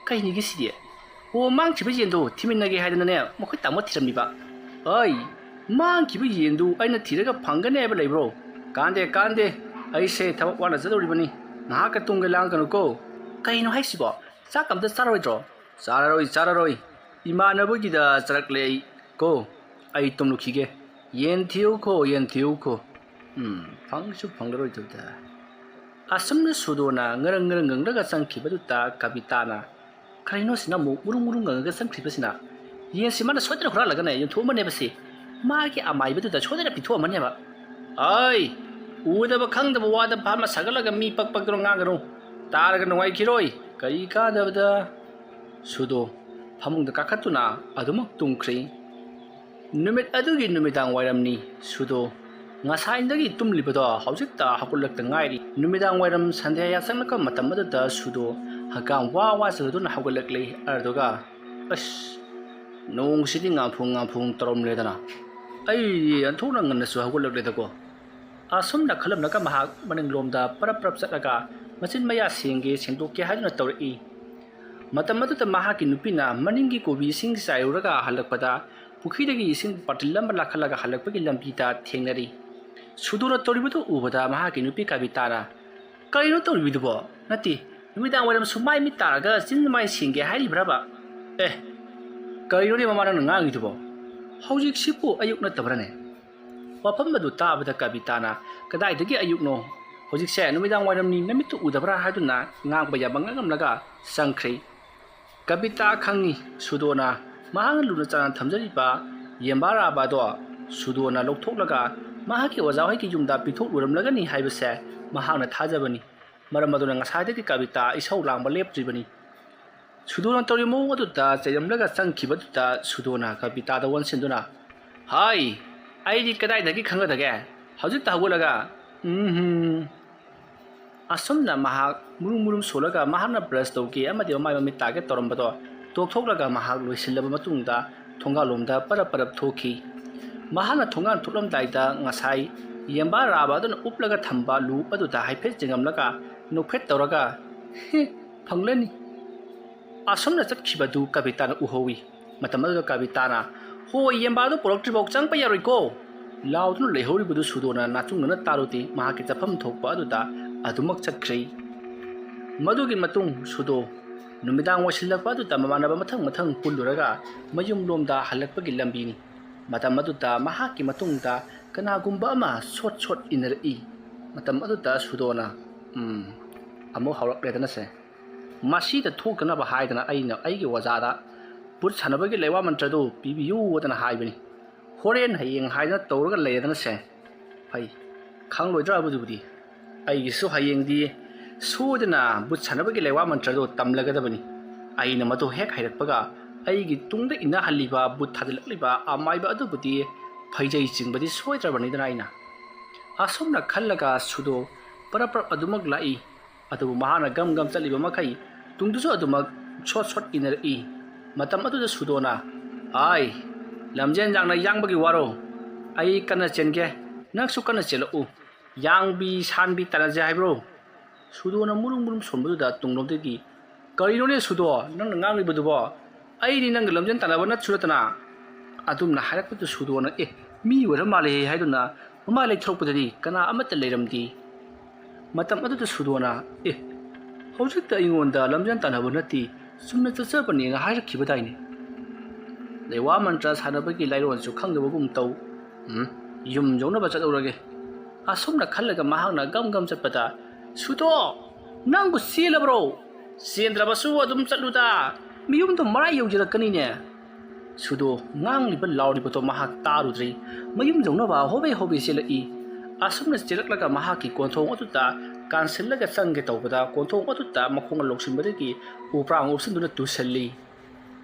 ꯀꯩꯅꯤꯒꯦ ꯁꯤꯗꯤ? ꯑꯣ, ꯃꯥꯡꯈꯤꯕ ꯌꯦꯟꯗꯣ ꯊꯤꯃꯤꯟꯅꯒꯦ ꯍꯥꯏꯗꯅꯅꯦ ꯃꯈꯣꯏ ꯇꯥꯃꯣ ꯊꯤꯔꯝꯃꯤꯕ꯫ ꯑꯩ, ꯃꯥꯡꯈꯤꯕ ꯌꯦꯟꯗꯨ ꯑꯩꯅ ꯊꯤꯔꯒ ꯐꯪꯒꯅꯤ ꯍꯥꯏꯕ ꯂꯩꯕ꯭ꯔꯣ? ꯀꯥꯟꯗꯦ, ꯀꯥꯟꯗꯦ, ꯑꯩꯁꯦ ꯊꯕꯛ ꯋꯥꯅ ꯆꯠꯇꯧꯔꯤꯕꯅꯤ꯫ ꯉꯥꯏꯍꯥꯛꯀ ꯇꯨꯝꯒꯦ ꯂꯥꯡꯒꯅꯨꯀꯣ꯫ ꯀꯩꯅꯣ ꯍꯥꯏꯁꯤꯕꯣ? ꯆꯥꯛ ꯑꯝꯇ ꯆꯥꯔꯣꯏꯗ꯭ꯔꯣ? ꯆꯥꯔꯔꯣꯏ, ꯆꯥꯔꯔꯣꯏ꯫ ꯏꯃꯥꯟꯅꯕꯒꯤꯗ ꯆꯠꯂꯛꯂꯦ ꯑꯩ ꯀꯣ꯫ ꯑꯩ ꯇꯨꯝꯂꯨꯈꯤꯒꯦ꯫ ꯌꯦꯟ ꯊꯤꯌꯨ ꯀꯣ, ꯌꯦꯟ ꯊꯤꯌꯨ ꯀꯣ꯫ ꯎꯝ, ꯐꯪꯁꯨ ꯐꯪꯂꯔꯣꯏꯗꯕꯗ꯫ ꯑꯁꯨꯝꯅ ꯁꯨꯗꯣꯅ ꯉꯔꯪ ꯉꯔꯪ ꯉꯪꯂꯒ ꯆꯪꯈꯤꯕꯗꯨꯗ ꯀꯕꯤꯇꯥꯅ, "ꯀꯔꯤꯅꯣ ꯁꯤꯅ ꯑꯃꯨꯛ ꯃꯨꯔꯨꯡ ꯃꯨꯔꯨꯡ ꯉꯪꯉꯒ ꯆꯪꯈ꯭ꯔꯤꯕꯁꯤꯅ? ꯌꯦꯟꯁꯤ ꯃꯥꯅ ꯁꯣꯏꯗꯅ ꯍꯨꯔꯥꯜꯂꯒꯅꯦ ꯌꯣꯟꯊꯣꯛꯑꯝꯕꯅꯦꯕ ꯁꯤ꯫ ꯃꯥꯒꯤ ꯑꯃꯥꯏꯕꯗꯨꯗ ꯁꯣꯏꯗꯅ ꯄꯤꯊꯣꯛꯑꯝꯃꯅꯦꯕ꯫ ꯑꯩ, ꯎꯗꯕ ꯈꯪꯗꯕ ꯋꯥꯗ ꯐꯝꯃ ꯁꯥꯒꯠꯂꯒ ꯃꯤ ꯄꯛ ꯄꯛꯇꯅ ꯉꯥꯡꯒꯅꯨ꯫ ꯇꯥꯔꯒ ꯅꯨꯡꯉꯥꯏꯈꯤꯔꯣꯏ꯫ ꯀꯔꯤ ꯀꯥꯟꯅꯕꯗ?" ꯁꯨꯗꯣ ꯐꯃꯨꯡꯗ ꯀꯥꯈꯠꯇꯨꯅ ꯑꯗꯨꯃꯛ ꯇꯨꯝꯈ꯭ꯔꯦ꯫ ꯅꯨꯃꯤꯠ ꯑꯗꯨꯒꯤ ꯅꯨꯃꯤꯗꯥꯡ ꯋꯥꯏꯔꯝꯅꯤ꯫ ꯁꯨꯗꯣ ꯉꯁꯥꯏꯗꯒꯤ ꯇꯨꯝꯂꯤꯕꯗꯣ ꯍꯧꯖꯤꯛꯇ ꯍꯧꯒꯠꯂꯛꯇ ꯉꯥꯏꯔꯤ꯫ ꯅꯨꯃꯤꯗꯥꯡ ꯋꯥꯏꯔꯝ ꯁꯟꯙ꯭ꯌꯥ ꯌꯥꯆꯪꯂꯛꯄ ꯃꯇꯝ ꯑꯗꯨꯗ ꯁꯨꯗꯣ ꯍꯪꯒꯥꯝ ꯋꯥ ꯋꯥ ꯆꯜꯂꯗꯨꯅ ꯍꯧꯒꯠꯂꯛꯂꯦ꯫ ꯑꯗꯨꯒ, "ꯑꯁ, ꯅꯣꯡꯁꯤꯗꯤ ꯉꯥꯟꯐꯨꯡ ꯉꯥꯟꯐꯨꯡ ꯇꯧꯔꯝꯂꯦꯗꯅ꯫ ꯑꯩ ꯑꯣꯟꯊꯣꯛꯅ ꯉꯟꯅꯁꯨ ꯍꯧꯒꯠꯂꯛꯂꯦꯗꯀꯣ?" ꯑꯁꯨꯝꯅ ꯈꯜꯂꯝꯂꯒ ꯃꯍꯥꯛ ꯃꯅꯤꯡꯂꯣꯝꯗ ꯄꯔꯞ ꯄꯔꯞ ꯆꯠꯂꯒ ꯃꯆꯤꯟ ꯃꯌꯥ ꯁꯦꯡꯒꯦ ꯁꯦꯡꯗꯣꯛꯀꯦ ꯍꯥꯏꯗꯨꯅ ꯇꯧꯔꯛꯏ꯫ ꯃꯇꯝ ꯑꯗꯨꯗ ꯃꯍꯥꯛꯀꯤ ꯅꯨꯄꯤꯅ ꯃꯅꯤꯡꯒꯤ ꯀꯣꯕꯤ ꯏꯁꯤꯡ ꯆꯥꯏꯔꯨꯔꯒ ꯍꯜꯂꯛꯄꯗ ꯄꯨꯈ꯭ꯔꯤꯗꯒꯤ ꯏꯁꯤꯡ ꯕꯥꯔꯇꯤꯜ ꯑꯃ ꯂꯥꯈꯠꯂꯒ ꯍꯜꯂꯛꯄꯒꯤ ꯂꯝꯕꯤꯗ ꯊꯦꯡꯅꯔꯤ꯫ ꯁꯨꯗꯣꯅ ꯇꯧꯔꯤꯕꯗꯨ ꯎꯕꯗ ꯃꯍꯥꯛꯀꯤ ꯅꯨꯄꯤ ꯀꯕꯤꯇꯥꯅ, "ꯀꯔꯤꯅꯣ ꯇꯧꯔꯤꯕꯗꯨꯕꯣ? ꯅꯠꯇꯦ, ꯅꯨꯃꯤꯗꯥꯡ ꯋꯥꯏꯔꯝ ꯁꯨꯃꯥꯏ ꯃꯤꯠ ꯇꯥꯔꯒ ꯆꯤꯟ ꯃꯥꯏ ꯁꯦꯡꯒꯦ ꯍꯥꯏꯔꯤꯕ꯭ꯔꯕ? ꯑꯦ, ꯀꯔꯤꯅꯣꯅꯦ ꯃꯃꯥ ꯅꯪꯅ ꯉꯥꯡꯉꯤꯗꯨꯕꯣ? ꯍꯧꯖꯤꯛꯁꯤꯕꯨ ꯑꯌꯨꯛ ꯅꯠꯇꯕ꯭ꯔꯅꯦ?" ꯋꯥꯐꯝ ꯑꯗꯨ ꯇꯥꯕꯗ ꯀꯕꯤꯇꯥꯅ, "ꯀꯗꯥꯏꯗꯒꯤ ꯑꯌꯨꯛꯅꯣ? ꯍꯧꯖꯤꯛꯁꯦ ꯅꯨꯃꯤꯗꯥꯡ ꯋꯥꯏꯔꯝꯅꯤ, ꯅꯃꯤꯠꯇꯨ ꯎꯗꯕ꯭ꯔꯥ?" ꯍꯥꯏꯗꯨꯅ ꯉꯥꯡꯕ ꯌꯥꯕ ꯉꯥꯡꯉꯝꯂꯒ ꯆꯪꯈ꯭ꯔꯦ꯫ ꯀꯕꯤꯇꯥ ꯈꯪꯏ, ꯁꯨꯗꯣꯅ ꯃꯍꯥꯛꯅ ꯂꯨꯅ ꯆꯥꯟꯅ ꯊꯝꯖꯔꯤꯕ ꯌꯦꯝꯕꯥ ꯔꯥꯕꯥꯗꯣ ꯁꯨꯗꯣꯅ ꯂꯧꯊꯣꯛꯂꯒ ꯃꯍꯥꯛꯀꯤ ꯑꯣꯖꯥ ꯍꯣꯏꯒꯤ ꯌꯨꯝꯗ ꯄꯤꯊꯣꯛꯂꯨꯔꯝꯂꯒꯅꯤ ꯍꯥꯏꯕꯁꯦ ꯃꯍꯥꯛꯅ ꯊꯥꯖꯕꯅꯤ꯫ ꯃꯔꯝ ꯑꯗꯨꯅ ꯉꯁꯥꯏꯗꯒꯤ ꯀꯕꯤꯇꯥ ꯏꯁꯧ ꯂꯥꯡꯕ ꯂꯦꯞꯇ꯭ꯔꯤꯕꯅꯤ꯫ ꯁꯨꯗꯣꯅ ꯇꯧꯔꯤꯕ ꯃꯑꯣꯡ ꯑꯗꯨꯗ ꯆꯩꯔꯝꯂꯒ ꯆꯪꯈꯤꯕꯗꯨꯗ ꯁꯨꯗꯣꯅ ꯀꯕꯤꯇꯥꯗ ꯑꯣꯟꯁꯤꯟꯗꯨꯅ, "ꯍꯥꯏ, ꯑꯩꯗꯤ ꯀꯗꯥꯏꯗꯒꯤ ꯈꯪꯒꯗꯒꯦ? ꯍꯧꯖꯤꯛꯇ ꯍꯧꯒꯠꯂꯒ, ꯎꯝ ꯍꯨꯝ꯫" ꯑꯁꯨꯝꯅ ꯃꯍꯥꯛ ꯃꯨꯔꯨꯝ ꯃꯨꯔꯨꯝ ꯁꯣꯜꯂꯒ ꯃꯍꯥꯛꯅ ꯕ꯭ꯔꯁ ꯇꯧꯒꯦ ꯑꯃꯗꯤ ꯃꯃꯥꯏ ꯃꯃꯤꯠ ꯇꯥꯒꯦ ꯇꯧꯔꯝꯕꯗꯣ ꯇꯣꯛꯊꯣꯛꯂꯒ ꯃꯍꯥꯛ ꯂꯣꯏꯁꯤꯜꯂꯕ ꯃꯇꯨꯡꯗ ꯊꯣꯡꯒꯥꯜꯂꯣꯝꯗ ꯄꯔꯞ ꯄꯔꯞ ꯊꯣꯛꯈꯤ꯫ ꯃꯍꯥꯛꯅ ꯊꯣꯡꯒꯥꯟ ꯊꯣꯛꯂꯝꯗꯥꯏꯗ ꯉꯁꯥꯏ ꯌꯦꯝꯕꯥ ꯔꯥꯕ ꯑꯗꯨꯅ ꯎꯞꯂꯒ ꯊꯝꯕ ꯂꯨ ꯑꯗꯨꯗ ꯍꯥꯏꯐꯦꯠ ꯌꯦꯡꯉꯝꯂꯒ ꯅꯣꯛꯐꯦꯠ ꯇꯧꯔꯒ, "ꯍꯤ, ꯐꯪꯂꯅꯤ꯫" ꯑꯁꯨꯝꯅ ꯆꯠꯈꯤꯕꯗꯨ ꯀꯕꯤꯇꯥꯅ ꯎꯍꯧꯏ꯫ ꯃꯇꯝ ꯑꯗꯨꯗ ꯀꯕꯤꯇꯥꯅ, "ꯍꯣꯏ, ꯌꯦꯝꯕꯥꯗꯨ ꯄꯨꯔꯛꯇ꯭ꯔꯤꯐꯥꯎ ꯆꯪꯕ ꯌꯥꯔꯣꯏꯀꯣ!" ꯂꯥꯎꯗꯨꯅ ꯂꯩꯍꯧꯔꯤꯕꯗꯨ ꯁꯨꯗꯣꯅ ꯅꯥꯆꯨꯡꯅꯅ ꯇꯥꯔꯨꯗꯦ, ꯃꯍꯥꯛꯀꯤ ꯆꯠꯐꯝ ꯊꯣꯛꯄ ꯑꯗꯨꯗ ꯑꯗꯨꯃꯛ ꯆꯠꯈ꯭ꯔꯦ꯫ ꯃꯗꯨꯒꯤ ꯃꯇꯨꯡ ꯁꯨꯗꯣ ꯅꯨꯃꯤꯗꯥꯡ ꯑꯣꯏꯁꯤꯜꯂꯛꯄ ꯑꯗꯨꯗ ꯃꯃꯥꯟꯅꯕ ꯃꯊꯪ ꯃꯊꯪ ꯄꯨꯜꯂꯨꯔꯒ ꯃꯌꯨꯝꯂꯣꯝꯗ ꯍꯜꯂꯛꯄꯒꯤ ꯂꯝꯕꯤꯅꯤ꯫ ꯃꯇꯝ ꯑꯗꯨꯗ ꯃꯍꯥꯛꯀꯤ ꯃꯇꯨꯡꯗ ꯀꯅꯥꯒꯨꯝꯕ ꯑꯃ ꯁꯣꯠ ꯁꯣꯠ ꯏꯟꯅꯔꯛꯏ꯫ ꯃꯇꯝ ꯑꯗꯨꯗ ꯁꯨꯗꯣꯅ, "ꯎꯝ, ꯑꯃꯨꯛ ꯍꯧꯔꯛꯂꯦꯗꯅꯁꯦ꯫ ꯃꯁꯤꯗ ꯊꯣꯛꯇꯅꯕ ꯍꯥꯏꯗꯅ ꯑꯩꯅ ꯑꯩꯒꯤ ꯑꯣꯖꯥꯗ ꯚꯨꯠ ꯁꯥꯟꯅꯕꯒꯤ ꯂꯩꯋꯥ ꯃꯟꯇ꯭ꯔꯗꯨ ꯄꯤꯕꯤꯌꯨꯗꯅ ꯍꯥꯏꯕꯅꯤ꯫ ꯍꯣꯔꯦꯟ ꯍꯌꯦꯡ ꯍꯥꯏꯗꯅ ꯇꯧꯔꯒ ꯂꯩꯔꯦꯗꯅꯁꯦ꯫ ꯍꯩ, ꯈꯪꯂꯣꯏꯗ꯭ꯔꯥ ꯑꯗꯨꯕꯨꯗꯤ? ꯑꯩꯒꯤꯁꯨ ꯍꯌꯦꯡꯗꯤ ꯁꯣꯏꯗꯅ ꯚꯨꯠ ꯁꯥꯟꯅꯕꯒꯤ ꯂꯩꯋꯥ ꯃꯟꯇ꯭ꯔꯗꯨ ꯇꯝꯂꯒꯗꯕꯅꯤ꯫ ꯑꯩꯅ ꯃꯗꯨ ꯍꯦꯛ ꯍꯩꯔꯛꯄꯒ ꯑꯩꯒꯤ ꯇꯨꯡꯗ ꯏꯟꯅꯍꯜꯂꯤꯕ ꯚꯨꯠ ꯊꯥꯖꯤꯜꯂꯛꯂꯤꯕ ꯑꯃꯥꯏꯕ ꯑꯗꯨꯕꯨꯗꯤ ꯐꯩꯖꯩ ꯆꯤꯡꯕꯗꯤ ꯁꯣꯏꯗ꯭ꯔꯕꯅꯤꯗꯅ ꯑꯩꯅ꯫" ꯑꯁꯨꯝꯅ ꯈꯜꯂꯒ ꯁꯨꯗꯣ ꯄꯔꯞ ꯄꯔꯞ ꯑꯗꯨꯃꯛ ꯂꯥꯛꯏ꯫ ꯑꯗꯨꯕꯨ ꯃꯍꯥꯛꯅ ꯒꯝ ꯒꯝ ꯆꯠꯂꯤꯕ ꯃꯈꯩ ꯇꯨꯡꯗꯁꯨ ꯑꯗꯨꯃꯛ ꯁꯣꯠ ꯁꯣꯠ ꯏꯟꯅꯔꯛꯏ꯫ ꯃꯇꯝ ꯑꯗꯨꯗ ꯁꯨꯗꯣꯅ, "ꯑꯥꯏ, ꯂꯝꯖꯦꯟ ꯌꯥꯡꯅ ꯌꯥꯡꯕꯒꯤ ꯋꯥꯔꯣ? ꯑꯩ ꯀꯟꯅ ꯆꯦꯟꯒꯦ, ꯅꯪꯁꯨ ꯀꯟꯅ ꯆꯦꯜꯂꯛꯎ꯫ ꯌꯥꯡꯕꯤ ꯁꯥꯟꯕꯤ ꯇꯥꯟꯅꯁꯦ ꯍꯥꯏꯕ꯭ꯔꯣ?" ꯁꯨꯗꯣꯅ ꯃꯨꯔꯨꯝ ꯃꯨꯔꯨꯝ ꯁꯣꯟꯕꯗꯨꯗ ꯇꯨꯡꯂꯣꯝꯗꯒꯤ, "ꯀꯔꯤꯅꯣꯅꯦ ꯁꯨꯗꯣ, ꯅꯪꯅ ꯉꯥꯡꯂꯤꯕꯗꯨꯕꯣ? ꯑꯩꯗꯤ ꯅꯪꯒ ꯂꯝꯖꯦꯟ ꯇꯥꯟꯅꯕ ꯅꯠꯁꯨ ꯅꯠꯇꯅ꯫" ꯑꯗꯨꯝꯅ ꯍꯥꯏꯔꯛꯄꯗꯨ ꯁꯨꯗꯣꯅ, "ꯑꯦ, ꯃꯤ ꯑꯣꯏꯔ ꯃꯥꯜꯂꯦ" ꯍꯥꯏꯗꯨꯅ ꯃꯃꯥꯏ ꯂꯩꯊꯣꯔꯛꯄꯗꯗꯤ ꯀꯅꯥ ꯑꯃꯠꯇ ꯂꯩꯔꯝꯗꯦ꯫ ꯃꯇꯝ ꯑꯗꯨꯗ ꯁꯨꯗꯣꯅ, "ꯑꯦ, ꯍꯧꯖꯤꯛꯇ ꯑꯩꯉꯣꯟꯗ ꯂꯝꯖꯦꯟ ꯇꯥꯟꯅꯕ ꯅꯠꯇꯦ, ꯆꯨꯝꯅ ꯆꯠꯆꯕꯅꯦꯅ ꯍꯥꯏꯔꯛꯈꯤꯕꯗꯥꯏꯅꯦ? ꯂꯩꯋꯥ ꯃꯟꯇ꯭ꯔ ꯁꯥꯟꯅꯕꯒꯤ ꯂꯥꯏꯔꯣꯟꯁꯨ ꯈꯪꯗꯕꯒꯨꯝ ꯇꯧ꯫ ꯎꯝ, ꯌꯨꯝ ꯌꯧꯅꯕ ꯆꯠꯍꯧꯔꯒꯦ꯫" ꯑꯁꯨꯝꯅ ꯈꯜꯂꯒ ꯃꯍꯥꯛꯅ ꯒꯝ ꯒꯝ ꯆꯠꯄꯗ, "ꯁꯨꯗꯣ, ꯅꯪꯕꯨ ꯆꯦꯜꯂꯕ꯭ꯔꯣ? ꯆꯦꯟꯗ꯭ꯔꯕꯁꯨ ꯑꯗꯨꯝ ꯆꯠꯂꯨꯗ꯫ ꯃꯌꯨꯝꯗꯣ ꯃꯔꯥꯏ ꯌꯧꯖꯔꯛꯀꯅꯤꯅꯦ꯫ ꯁꯨꯗꯣ ꯉꯥꯡꯂꯤꯕ ꯂꯥꯎꯔꯤꯕꯗꯣ ꯃꯍꯥꯛ ꯇꯥꯔꯨꯗ꯭ꯔꯤ꯫ ꯃꯌꯨꯝ ꯌꯧꯅꯕ ꯍꯣꯕꯦ ꯍꯣꯕꯦ ꯆꯦꯜꯂꯛꯏ꯫ ꯑꯁꯨꯝꯅ ꯆꯦꯜꯂꯛꯂꯒ ꯃꯍꯥꯛꯀꯤ ꯀꯣꯟꯊꯣꯡ ꯑꯗꯨꯗ ꯀꯥꯟꯁꯤꯜꯂꯒ ꯆꯪꯒꯦ ꯇꯧꯕꯗ, ꯀꯣꯟꯊꯣꯡ ꯑꯗꯨꯗ ꯃꯈꯣꯡ ꯂꯧꯁꯤꯟꯕꯗꯒꯤ ꯎꯄ꯭ꯔꯥꯡ ꯎꯞꯁꯤꯟꯗꯨꯅ ꯇꯨꯁꯜꯂꯤ꯫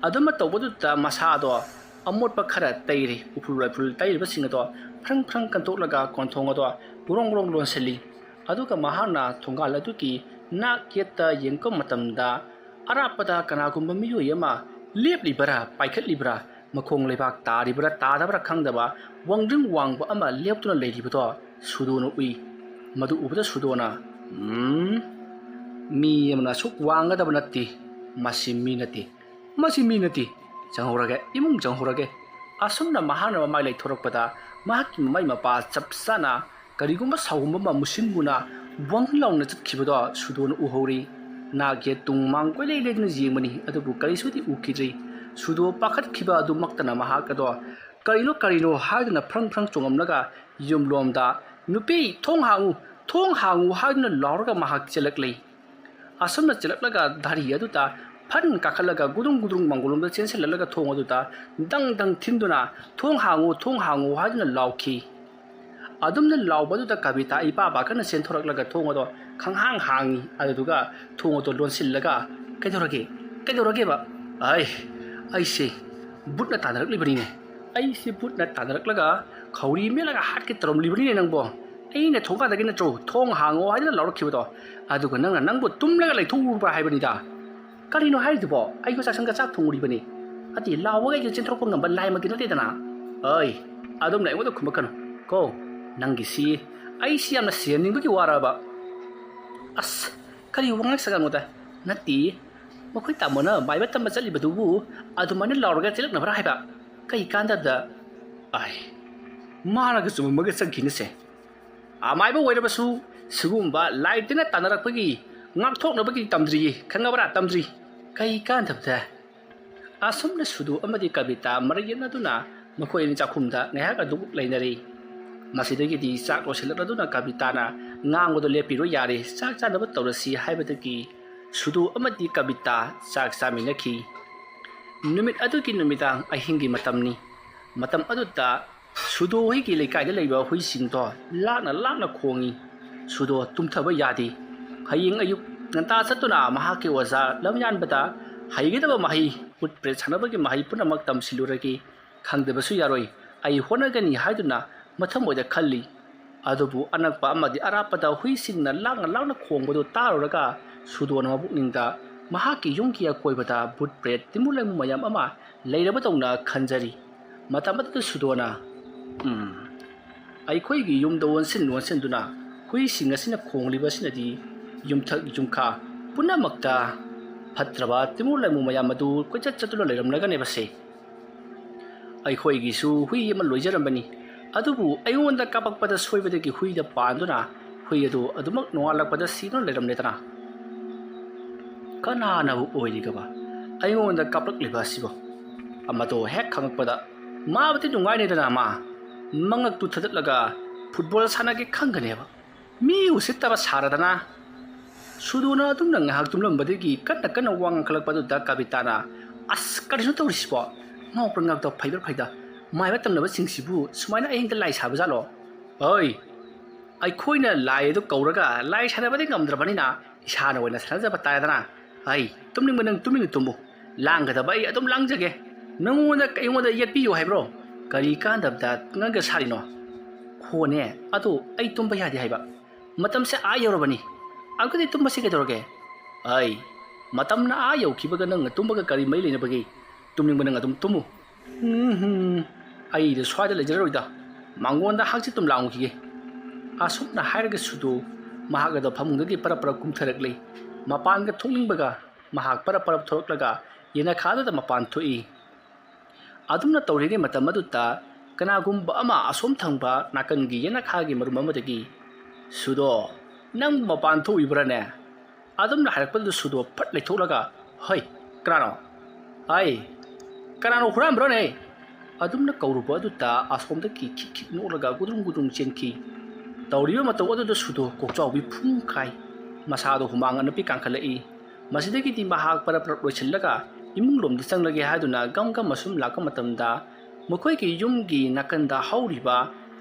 ꯑꯗꯨꯃ ꯇꯧꯕꯗꯨꯗ ꯃꯁꯥꯗꯣ ꯑꯃꯣꯠꯄ ꯈꯔ ꯇꯩꯔꯤ꯫ ꯎꯐꯨꯜ ꯋꯥꯏꯐꯨꯜ ꯇꯩꯔꯤꯕꯁꯤꯡ ꯑꯗꯣ ꯐ꯭ꯔꯪ ꯐ꯭ꯔꯪ ꯀꯟꯊꯣꯛꯂꯒ ꯀꯣꯟꯊꯣꯡ ꯑꯗꯣ ꯒ꯭ꯔꯣꯡ ꯒ꯭ꯔꯣꯡ ꯂꯣꯟꯁꯤꯜꯂꯤ꯫ ꯑꯗꯨꯒ ꯃꯍꯥꯛꯅ ꯊꯣꯡꯒꯥꯜ ꯑꯗꯨꯒꯤ ꯅꯥꯛ ꯌꯦꯠꯇ ꯌꯦꯡꯉꯛꯄ ꯃꯇꯝꯗ, ꯑꯔꯥꯞꯄꯗ ꯀꯅꯥꯒꯨꯝꯕ ꯃꯤꯑꯣꯏ ꯑꯃ ꯂꯦꯞꯂꯤꯕꯔꯥ, ꯄꯥꯏꯈꯠꯂꯤꯕꯔꯥ, ꯃꯈꯣꯡ ꯂꯩꯕꯥꯛ ꯇꯥꯔꯤꯕꯔꯥ ꯇꯥꯗꯕꯔꯥ ꯈꯪꯗꯕ ꯋꯥꯡꯗ꯭ꯔꯤꯡ ꯋꯥꯡꯕ ꯑꯃ ꯂꯦꯞꯇꯨꯅ ꯂꯩꯔꯤꯕꯗꯣ ꯁꯨꯗꯣꯅ ꯎꯏ꯫ ꯃꯗꯨ ꯎꯕꯗ ꯁꯨꯗꯣꯅ, "ꯎꯝ, ꯃꯤ ꯑꯃꯅ ꯑꯁꯨꯛ ꯋꯥꯡꯒꯗꯕ ꯅꯠꯇꯦ꯫ ꯃꯁꯤ ꯃꯤ ꯅꯠꯇꯦ꯫ ꯃꯁꯤ ꯃꯤ ꯅꯠꯇꯦ꯫ ꯆꯪꯍꯧꯔꯒꯦ, ꯏꯃꯨꯡ ꯆꯪꯍꯧꯔꯒꯦ꯫" ꯑꯁꯨꯝꯅ ꯃꯍꯥꯛꯅ ꯃꯃꯥꯏ ꯂꯩꯊꯣꯔꯛꯄꯗ, ꯃꯍꯥꯛꯀꯤ ꯃꯃꯥꯏ ꯃꯄꯥ ꯆꯞ ꯆꯥꯅ ꯀꯔꯤꯒꯨꯝꯕ ꯁꯥꯎꯒꯨꯝꯕ ꯑꯃ ꯃꯨꯁꯤꯟ ꯃꯨꯅ ꯕꯪ ꯂꯥꯎꯅ ꯆꯠꯈꯤꯕꯗꯣ ꯁꯨꯗꯣꯅ ꯎꯍꯧꯔꯤ꯫ ꯅꯥꯛ ꯌꯦꯠ ꯇꯨꯡ ꯃꯥꯡ ꯀꯣꯏꯂꯩ ꯂꯩꯗꯨꯅ ꯌꯦꯡꯕꯅꯤ, ꯑꯗꯨꯕꯨ ꯀꯔꯤꯁꯨꯗꯤ ꯎꯈꯤꯗ꯭ꯔꯤ꯫ ꯁꯨꯗꯣ ꯄꯥꯈꯠꯈꯤꯕ ꯑꯗꯨꯃꯛꯇꯅ ꯃꯍꯥꯛ ꯑꯗꯣ ꯀꯔꯤꯅꯣ ꯀꯔꯤꯅꯣ ꯍꯥꯏꯗꯨꯅ ꯐ꯭ꯔꯪ ꯐ꯭ꯔꯪ ꯆꯣꯡꯉꯝꯂꯒ ꯌꯨꯝꯂꯣꯝꯗ, "ꯅꯨꯄꯤ, ꯊꯣꯡ ꯍꯥꯡꯉꯨ, ꯊꯣꯡ ꯍꯥꯡꯉꯨ" ꯍꯥꯏꯗꯨꯅ ꯂꯥꯎꯔꯒ ꯃꯍꯥꯛ ꯆꯦꯜꯂꯛꯂꯤ꯫ ꯑꯁꯨꯝꯅ ꯆꯦꯜꯂꯛꯂꯒ ꯙꯥꯔꯤ ꯑꯗꯨꯗ ꯐꯟ ꯀꯥꯈꯠꯂꯒ ꯒꯨꯗꯨꯡ ꯒꯨꯗꯨꯡ ꯃꯥꯡꯒꯣꯜꯂꯣꯝꯗ ꯆꯦꯟꯁꯤꯜꯂꯛꯂꯒ ꯊꯣꯡ ꯑꯗꯨꯗ ꯗꯪ ꯗꯪ ꯊꯤꯟꯗꯨꯅ, "ꯊꯣꯡ ꯍꯥꯡꯉꯨ, ꯊꯣꯡ ꯍꯥꯡꯉꯨ" ꯍꯥꯏꯗꯨꯅ ꯂꯥꯎꯈꯤ꯫ ꯑꯗꯨꯝꯅ ꯂꯥꯎꯕꯗꯨꯗ ꯀꯕꯤꯇꯥ ꯏꯄꯥ ꯄꯥꯈꯠꯅ ꯆꯦꯟꯊꯣꯔꯛꯂꯒ ꯊꯣꯡ ꯑꯗꯣ ꯈꯪꯍꯥꯡ ꯍꯥꯡꯉꯤ꯫ ꯑꯗꯨꯗꯨꯒ ꯊꯣꯡ ꯑꯗꯣ ꯂꯣꯟꯁꯤꯜꯂꯒ, "ꯀꯩꯗꯧꯔꯒꯦ? ꯀꯩꯗꯧꯔꯒꯦꯕ?" "ꯑꯩ, ꯑꯩꯁꯦ ꯕꯨꯠꯅ ꯇꯥꯟꯅꯔꯛꯂꯤꯕꯅꯤꯅꯦ꯫ ꯑꯩꯁꯦ ꯕꯨꯠꯅ ꯇꯥꯟꯅꯔꯛꯂꯒ ꯈꯧꯔꯤ ꯃꯦꯠꯂꯒ ꯍꯥꯠꯀꯦ ꯇꯧꯔꯝꯂꯤꯕꯅꯤꯅꯦ ꯅꯪꯕꯣ꯫ ꯑꯩꯅ ꯊꯣꯡꯒꯥꯟꯗꯒꯤ ꯅꯠꯇ꯭ꯔꯣ ꯊꯣꯡ ꯍꯥꯡꯉꯣ ꯍꯥꯏꯗꯨꯅ ꯂꯥꯎꯔꯛꯈꯤꯕꯗꯣ? ꯑꯗꯨꯒ ꯅꯪꯅ ꯅꯪꯕꯨ ꯇꯨꯝꯂꯒ ꯂꯩꯊꯣꯛꯎꯕ꯭ꯔꯥ ꯍꯥꯏꯕꯅꯤꯗ?" "ꯀꯔꯤꯅꯣ ꯍꯥꯏꯔꯤꯗꯨꯕꯣ? ꯑꯩꯕꯨ ꯆꯥꯛꯁꯪꯗ ꯆꯥꯛ ꯊꯣꯡꯉꯨꯔꯤꯕꯅꯤ꯫ ꯑꯗꯤ ꯂꯥꯎꯕꯒ ꯑꯩꯒ ꯆꯦꯟꯊꯣꯔꯛꯄ ꯉꯝꯕ ꯂꯥꯏꯃꯛꯇꯤ ꯅꯠꯇꯦꯗꯅ꯫" "ꯑꯩ, ꯑꯗꯨꯝꯅ ꯑꯩꯉꯣꯟꯗ ꯈꯨꯝꯃꯛꯀꯅꯨ ꯀꯣ꯫ ꯅꯪꯒꯤꯁꯤ ꯑꯩꯁꯤ ꯌꯥꯝꯅ ꯁꯤꯍꯟꯅꯤꯡꯕꯒꯤ ꯋꯥꯔꯕ?" "ꯑꯁ, ꯀꯔꯤ ꯋꯥꯉꯥꯡ ꯁꯉꯥꯡꯅꯣꯗ? ꯅꯠꯇꯦ, ꯃꯈꯣꯏ ꯇꯥꯃꯣꯅ ꯃꯥꯏꯕ ꯇꯝꯕ ꯆꯠꯂꯤꯕꯗꯨꯕꯨ ꯑꯗꯨꯃꯥꯏꯅ ꯂꯥꯎꯔꯒ ꯆꯦꯜꯂꯛꯅꯕ꯭ꯔꯥ ꯍꯥꯏꯕ? ꯀꯩ ꯀꯥꯟꯗꯕꯗ?" "ꯑꯥꯏ, ꯃꯥꯅꯒ ꯆꯨꯝꯃꯝꯃꯒ ꯆꯠꯈꯤꯅꯁꯦ꯫ ꯑꯃꯥꯏꯕ ꯑꯣꯏꯔꯕꯁꯨ ꯁꯤꯒꯨꯝꯕ ꯂꯥꯏ ꯇꯤꯟꯅ ꯇꯥꯟꯅꯔꯛꯄꯒꯤ ꯉꯥꯛꯊꯣꯛꯅꯕꯒꯤ ꯇꯝꯗ꯭ꯔꯤꯌꯦ, ꯈꯪꯉꯕ꯭ꯔꯥ? ꯇꯝꯗ꯭ꯔꯤ꯫ ꯀꯩ ꯀꯥꯟꯗꯕꯗ?" ꯑꯁꯨꯝꯅ ꯁꯨꯗꯨ ꯑꯃꯗꯤ ꯀꯕꯤꯇꯥ ꯃꯔꯩ ꯌꯦꯠꯅꯗꯨꯅ ꯃꯈꯣꯏ ꯑꯅꯤ ꯆꯥꯛꯈꯨꯝꯗ ꯉꯥꯏꯍꯥꯛ ꯑꯗꯨꯃꯛ ꯂꯩꯅꯔꯤ꯫ ꯃꯁꯤꯗꯒꯤꯗꯤ ꯆꯥꯛ ꯂꯣꯏꯁꯤꯜꯂꯛꯂꯗꯨꯅ ꯀꯕꯤꯇꯥꯅ ꯉꯥꯡꯕꯗꯣ ꯂꯦꯞꯄꯤꯔꯣ ꯌꯥꯔꯦ, ꯆꯥꯛ ꯆꯥꯅꯕ ꯇꯧꯔꯁꯤ ꯍꯥꯏꯕꯗꯒꯤ ꯁꯨꯗꯣ ꯑꯃꯗꯤ ꯀꯕꯤꯇꯥ ꯆꯥꯛ ꯆꯥꯃꯤꯟꯅꯈꯤ꯫ ꯅꯨꯃꯤꯠ ꯑꯗꯨꯒꯤ ꯅꯨꯃꯤꯗꯥꯡ ꯑꯍꯤꯡꯒꯤ ꯃꯇꯝꯅꯤ꯫ ꯃꯇꯝ ꯑꯗꯨꯗ ꯁꯨꯗꯣ ꯍꯣꯏꯒꯤ ꯂꯩꯀꯥꯏꯗ ꯂꯩꯕ ꯍꯨꯏꯁꯤꯡꯗꯣ ꯂꯥꯛꯅ ꯂꯥꯛꯅ ꯈꯣꯡꯏ꯫ ꯁꯨꯗꯣ ꯇꯨꯝꯊꯕ ꯌꯥꯗꯦ꯫ ꯍꯌꯦꯡ ꯑꯌꯨꯛ ꯉꯟꯇꯥ ꯆꯠꯇꯨꯅ ꯃꯍꯥꯛꯀꯤ ꯑꯣꯖꯥ ꯂꯝꯌꯥꯟꯕꯗ ꯍꯩꯒꯗꯕ ꯃꯍꯩ, ꯕꯨꯠ ꯄ꯭ꯔꯦꯠ ꯁꯥꯟꯅꯕꯒꯤ ꯃꯍꯩ ꯄꯨꯝꯅꯃꯛ ꯇꯝꯁꯤꯜꯂꯨꯔꯒꯦ꯫ ꯈꯪꯗꯕꯁꯨ ꯌꯥꯔꯣꯏ꯫ ꯑꯩ ꯍꯣꯠꯅꯒꯅꯤ ꯍꯥꯏꯗꯨꯅ ꯃꯊꯃꯣꯏꯗ ꯈꯜꯂꯤ꯫ ꯑꯗꯨꯕꯨ ꯑꯅꯛꯄ ꯑꯃꯗꯤ ꯑꯔꯥꯞꯄꯗ ꯍꯨꯏꯁꯤꯡꯅ ꯂꯥꯡꯅ ꯂꯥꯡꯅ ꯈꯣꯡꯕꯗꯨ ꯇꯥꯔꯨꯔꯒ ꯁꯨꯗꯣꯅ ꯃꯄꯨꯛꯅꯤꯡꯗ ꯃꯍꯥꯛꯀꯤ ꯌꯨꯝꯒꯤ ꯑꯀꯣꯏꯕꯗ ꯕꯨꯠ ꯄ꯭ꯔꯦꯠ ꯇꯤꯃꯨ ꯂꯩꯃꯨ ꯃꯌꯥꯝ ꯑꯃ ꯂꯩꯔꯕꯗꯧꯅ ꯈꯟꯖꯔꯤ꯫ ꯃꯇꯝ ꯑꯗꯨꯗ ꯁꯨꯗꯣꯅ, "ꯎꯝ, ꯑꯩꯈꯣꯏꯒꯤ ꯌꯨꯝꯗ ꯑꯣꯟꯁꯤꯟ ꯑꯣꯟꯁꯤꯟꯗꯨꯅ ꯍꯨꯏꯁꯤꯡ ꯑꯁꯤꯅ ꯈꯣꯡꯂꯤꯕ ꯑꯁꯤꯅꯗꯤ ꯌꯨꯝꯊꯛ ꯌꯨꯝꯈꯥ ꯄꯨꯝꯅꯃꯛꯇ ꯐꯠꯇ꯭ꯔꯕ ꯇꯤꯃꯨ ꯂꯩꯃꯨ ꯃꯌꯥꯝ ꯑꯗꯨ ꯀꯣꯏꯆꯠ ꯆꯠꯇꯨꯅ ꯂꯩꯔꯝꯂꯒꯅꯦꯕꯁꯦ꯫ ꯑꯩꯈꯣꯏꯒꯤꯁꯨ ꯍꯨꯏ ꯑꯃ ꯂꯣꯏꯖꯔꯝꯕꯅꯤ꯫ ꯑꯗꯨꯕꯨ ꯑꯩꯉꯣꯟꯗ ꯀꯥꯞꯄꯛꯄꯗ ꯁꯣꯏꯕꯗꯒꯤ ꯍꯨꯏꯗ ꯄꯥꯟꯗꯨꯅ ꯍꯨꯏ ꯑꯗꯨ ꯑꯗꯨꯃꯛ ꯅꯣꯡꯉꯥꯜꯂꯛꯄꯗ ꯁꯤꯗꯨꯅ ꯂꯩꯔꯝꯂꯦꯗꯅ꯫ ꯀꯅꯥꯅꯕꯨ ꯑꯣꯏꯔꯤꯒꯕ ꯑꯩꯉꯣꯟꯗ ꯀꯥꯞꯂꯛꯂꯤꯕ ꯑꯁꯤꯕꯣ?" ꯑꯃꯗꯣ ꯍꯦꯛ ꯈꯪꯉꯛꯄꯗ, ꯃꯥꯕꯨꯗꯤ ꯅꯨꯡꯉꯥꯏꯅꯤꯗꯅ ꯃꯥ ꯃꯉꯛꯇꯨ ꯊꯗꯠꯂꯒ ꯐꯨꯠꯕꯣꯜ ꯁꯥꯟꯅꯒꯦ ꯈꯪꯒꯅꯦꯕ꯫ ꯃꯤ ꯎꯁꯤꯠꯇꯕ ꯁꯥꯔꯗꯅ꯫ ꯁꯨꯗꯣꯅ ꯑꯗꯨꯝꯅ ꯉꯥꯏꯍꯥꯛ ꯇꯨꯝꯂꯝꯕꯗꯒꯤ ꯀꯟꯅ ꯀꯟꯅ ꯋꯥ ꯉꯥꯡꯈꯠꯂꯛꯄꯗꯨꯗ ꯀꯕꯤꯇꯥꯅ, "ꯑꯁ, ꯀꯔꯤꯅꯣ ꯇꯧꯔꯤꯁꯤꯕꯣ? ꯉꯥꯎꯕ꯭ꯔꯥ ꯉꯥꯎꯗ, ꯐꯩꯕ꯭ꯔꯥ ꯐꯩꯗ, ꯃꯥꯏꯕ ꯇꯝꯅꯕꯁꯤꯡꯁꯤꯕꯨ ꯁꯨꯃꯥꯏꯅ ꯑꯍꯤꯡꯗ ꯂꯥꯏ ꯁꯥꯕ ꯖꯥꯠꯂꯣ? ꯑꯣꯏ, ꯑꯩꯈꯣꯏꯅ ꯂꯥꯏ ꯑꯗꯨ ꯀꯧꯔꯒ ꯂꯥꯏ ꯁꯥꯟꯅꯕꯗꯤ ꯉꯝꯗ꯭ꯔꯕꯅꯤꯅ ꯏꯁꯥꯅ ꯑꯣꯏꯅ ꯁꯥꯟꯅꯖꯕ ꯇꯥꯔꯦꯗꯅ꯫ ꯑꯩ ꯇꯨꯝꯅꯤꯡꯕ ꯅꯪ ꯇꯨꯃꯤꯟꯅ ꯇꯨꯝꯃꯨ, ꯂꯥꯡꯒꯗꯕ ꯑꯩ ꯑꯗꯨꯝ ꯂꯥꯡꯖꯒꯦ꯫ ꯅꯪꯉꯣꯟꯗ ꯑꯩꯉꯣꯟꯗ ꯌꯦꯠꯄꯤꯌꯨ ꯍꯥꯏꯕ꯭ꯔꯣ? ꯀꯔꯤ ꯀꯥꯟꯗꯕꯗ ꯉꯪꯒ ꯁꯥꯔꯤꯅꯣ?" "ꯍꯣꯅꯦ, ꯑꯗꯣ ꯑꯩ ꯇꯨꯝꯕ ꯌꯥꯗꯦ ꯍꯥꯏꯕ꯫ ꯃꯇꯝꯁꯦ ꯑꯥ ꯌꯧꯔꯕꯅꯤ꯫ ꯑꯗꯨꯗꯤ ꯇꯨꯝꯕꯁꯤ ꯀꯩꯗꯧꯔꯒꯦ?" "ꯑꯩ, ꯃꯇꯝꯅ ꯑꯥ ꯌꯧꯈꯤꯕꯒ ꯅꯪꯅ ꯇꯨꯝꯕꯒ ꯀꯔꯤ ꯃꯔꯤ ꯂꯩꯅꯕꯒꯦ? ꯇꯨꯝꯅꯤꯡꯕ ꯅꯪ ꯑꯗꯨꯝ ꯇꯨꯝꯃꯨ꯫ ꯎꯝ, ꯑꯩꯗ ꯁ꯭ꯋꯥꯏꯗ ꯂꯩꯖꯔꯔꯣꯏꯗ꯫ ꯃꯉꯣꯟꯗ ꯍꯛꯆꯤꯠ ꯑꯗꯨꯝ ꯂꯥꯡꯉꯨꯈꯤꯒꯦ꯫" ꯑꯁꯨꯝꯅ ꯍꯥꯏꯔꯒ ꯁꯨꯗꯣ ꯃꯍꯥꯛ ꯑꯗꯣ ꯐꯃꯨꯡꯗꯒꯤ ꯄꯔꯞ ꯄꯔꯞ ꯀꯨꯝꯊꯔꯛꯂꯦ꯫ ꯃꯄꯥꯟꯒ ꯊꯣꯛꯅꯤꯡꯕꯒ ꯃꯍꯥꯛ ꯄꯔꯞ ꯄꯔꯞ ꯊꯣꯛꯂꯛꯂꯒ ꯌꯦꯅꯈꯥꯗꯨꯗ ꯃꯄꯥꯟ ꯊꯣꯛꯏ꯫ ꯑꯗꯨꯝꯅ ꯇꯧꯔꯤꯉꯩ ꯃꯇꯝ ꯑꯗꯨꯗ ꯀꯅꯥꯒꯨꯝꯕ ꯑꯃ ꯑꯁꯣꯝ ꯊꯪꯕ ꯅꯥꯀꯟꯒꯤ ꯌꯦꯅꯈꯥꯒꯤ ꯃꯔꯨꯝ ꯑꯃꯗꯒꯤ, "ꯁꯨꯗꯣ, ꯅꯪꯕꯨ ꯃꯄꯥꯟ ꯊꯣꯛꯏꯕ꯭ꯔꯥꯅꯦ?" ꯑꯗꯨꯝꯅ ꯍꯥꯏꯔꯛꯄꯗꯨꯗ ꯁꯨꯗꯣ ꯐꯠ ꯂꯩꯊꯣꯛꯂꯒ, "ꯍꯩ, ꯀꯅꯥꯅꯣ? ꯍꯥꯏ, ꯀꯅꯥꯅꯣ ꯍꯨꯔꯥꯟꯕ꯭ꯔꯣꯅꯦ?" ꯑꯗꯨꯝꯅ ꯀꯧꯔꯨꯕ ꯑꯗꯨꯗ ꯑꯁꯣꯝꯗꯒꯤ ꯈꯤꯛ ꯈꯤꯛ ꯅꯣꯛꯂꯒ ꯒꯨꯗ꯭ꯔꯨꯡ ꯒꯨꯗ꯭ꯔꯨꯡ ꯆꯦꯟꯈꯤ꯫ ꯇꯧꯔꯤꯕ ꯃꯇꯧ ꯑꯗꯨꯗ ꯁꯨꯗꯣ ꯀꯣꯛꯆꯥꯎꯕꯤ ꯐꯨꯝ ꯀꯥꯏ꯫ ꯃꯁꯥꯗꯣ ꯍꯨꯃꯥꯡ ꯑꯅꯞꯄꯤ ꯀꯥꯡꯈꯠꯂꯛꯏ꯫ ꯃꯁꯤꯗꯒꯤꯗꯤ ꯃꯍꯥꯛ ꯄꯔꯞ ꯄꯔꯞ ꯂꯣꯏꯁꯤꯜꯂꯒ ꯏꯃꯨꯡ ꯂꯣꯝꯗ ꯆꯪꯂꯒꯦ ꯍꯥꯏꯗꯨꯅ ꯒꯝ ꯒꯝ ꯑꯁꯨꯝ ꯂꯥꯛꯄ ꯃꯇꯝꯗ, ꯃꯈꯣꯏꯒꯤ ꯌꯨꯝꯒꯤ ꯅꯥꯀꯟꯗ ꯍꯧꯔꯤꯕ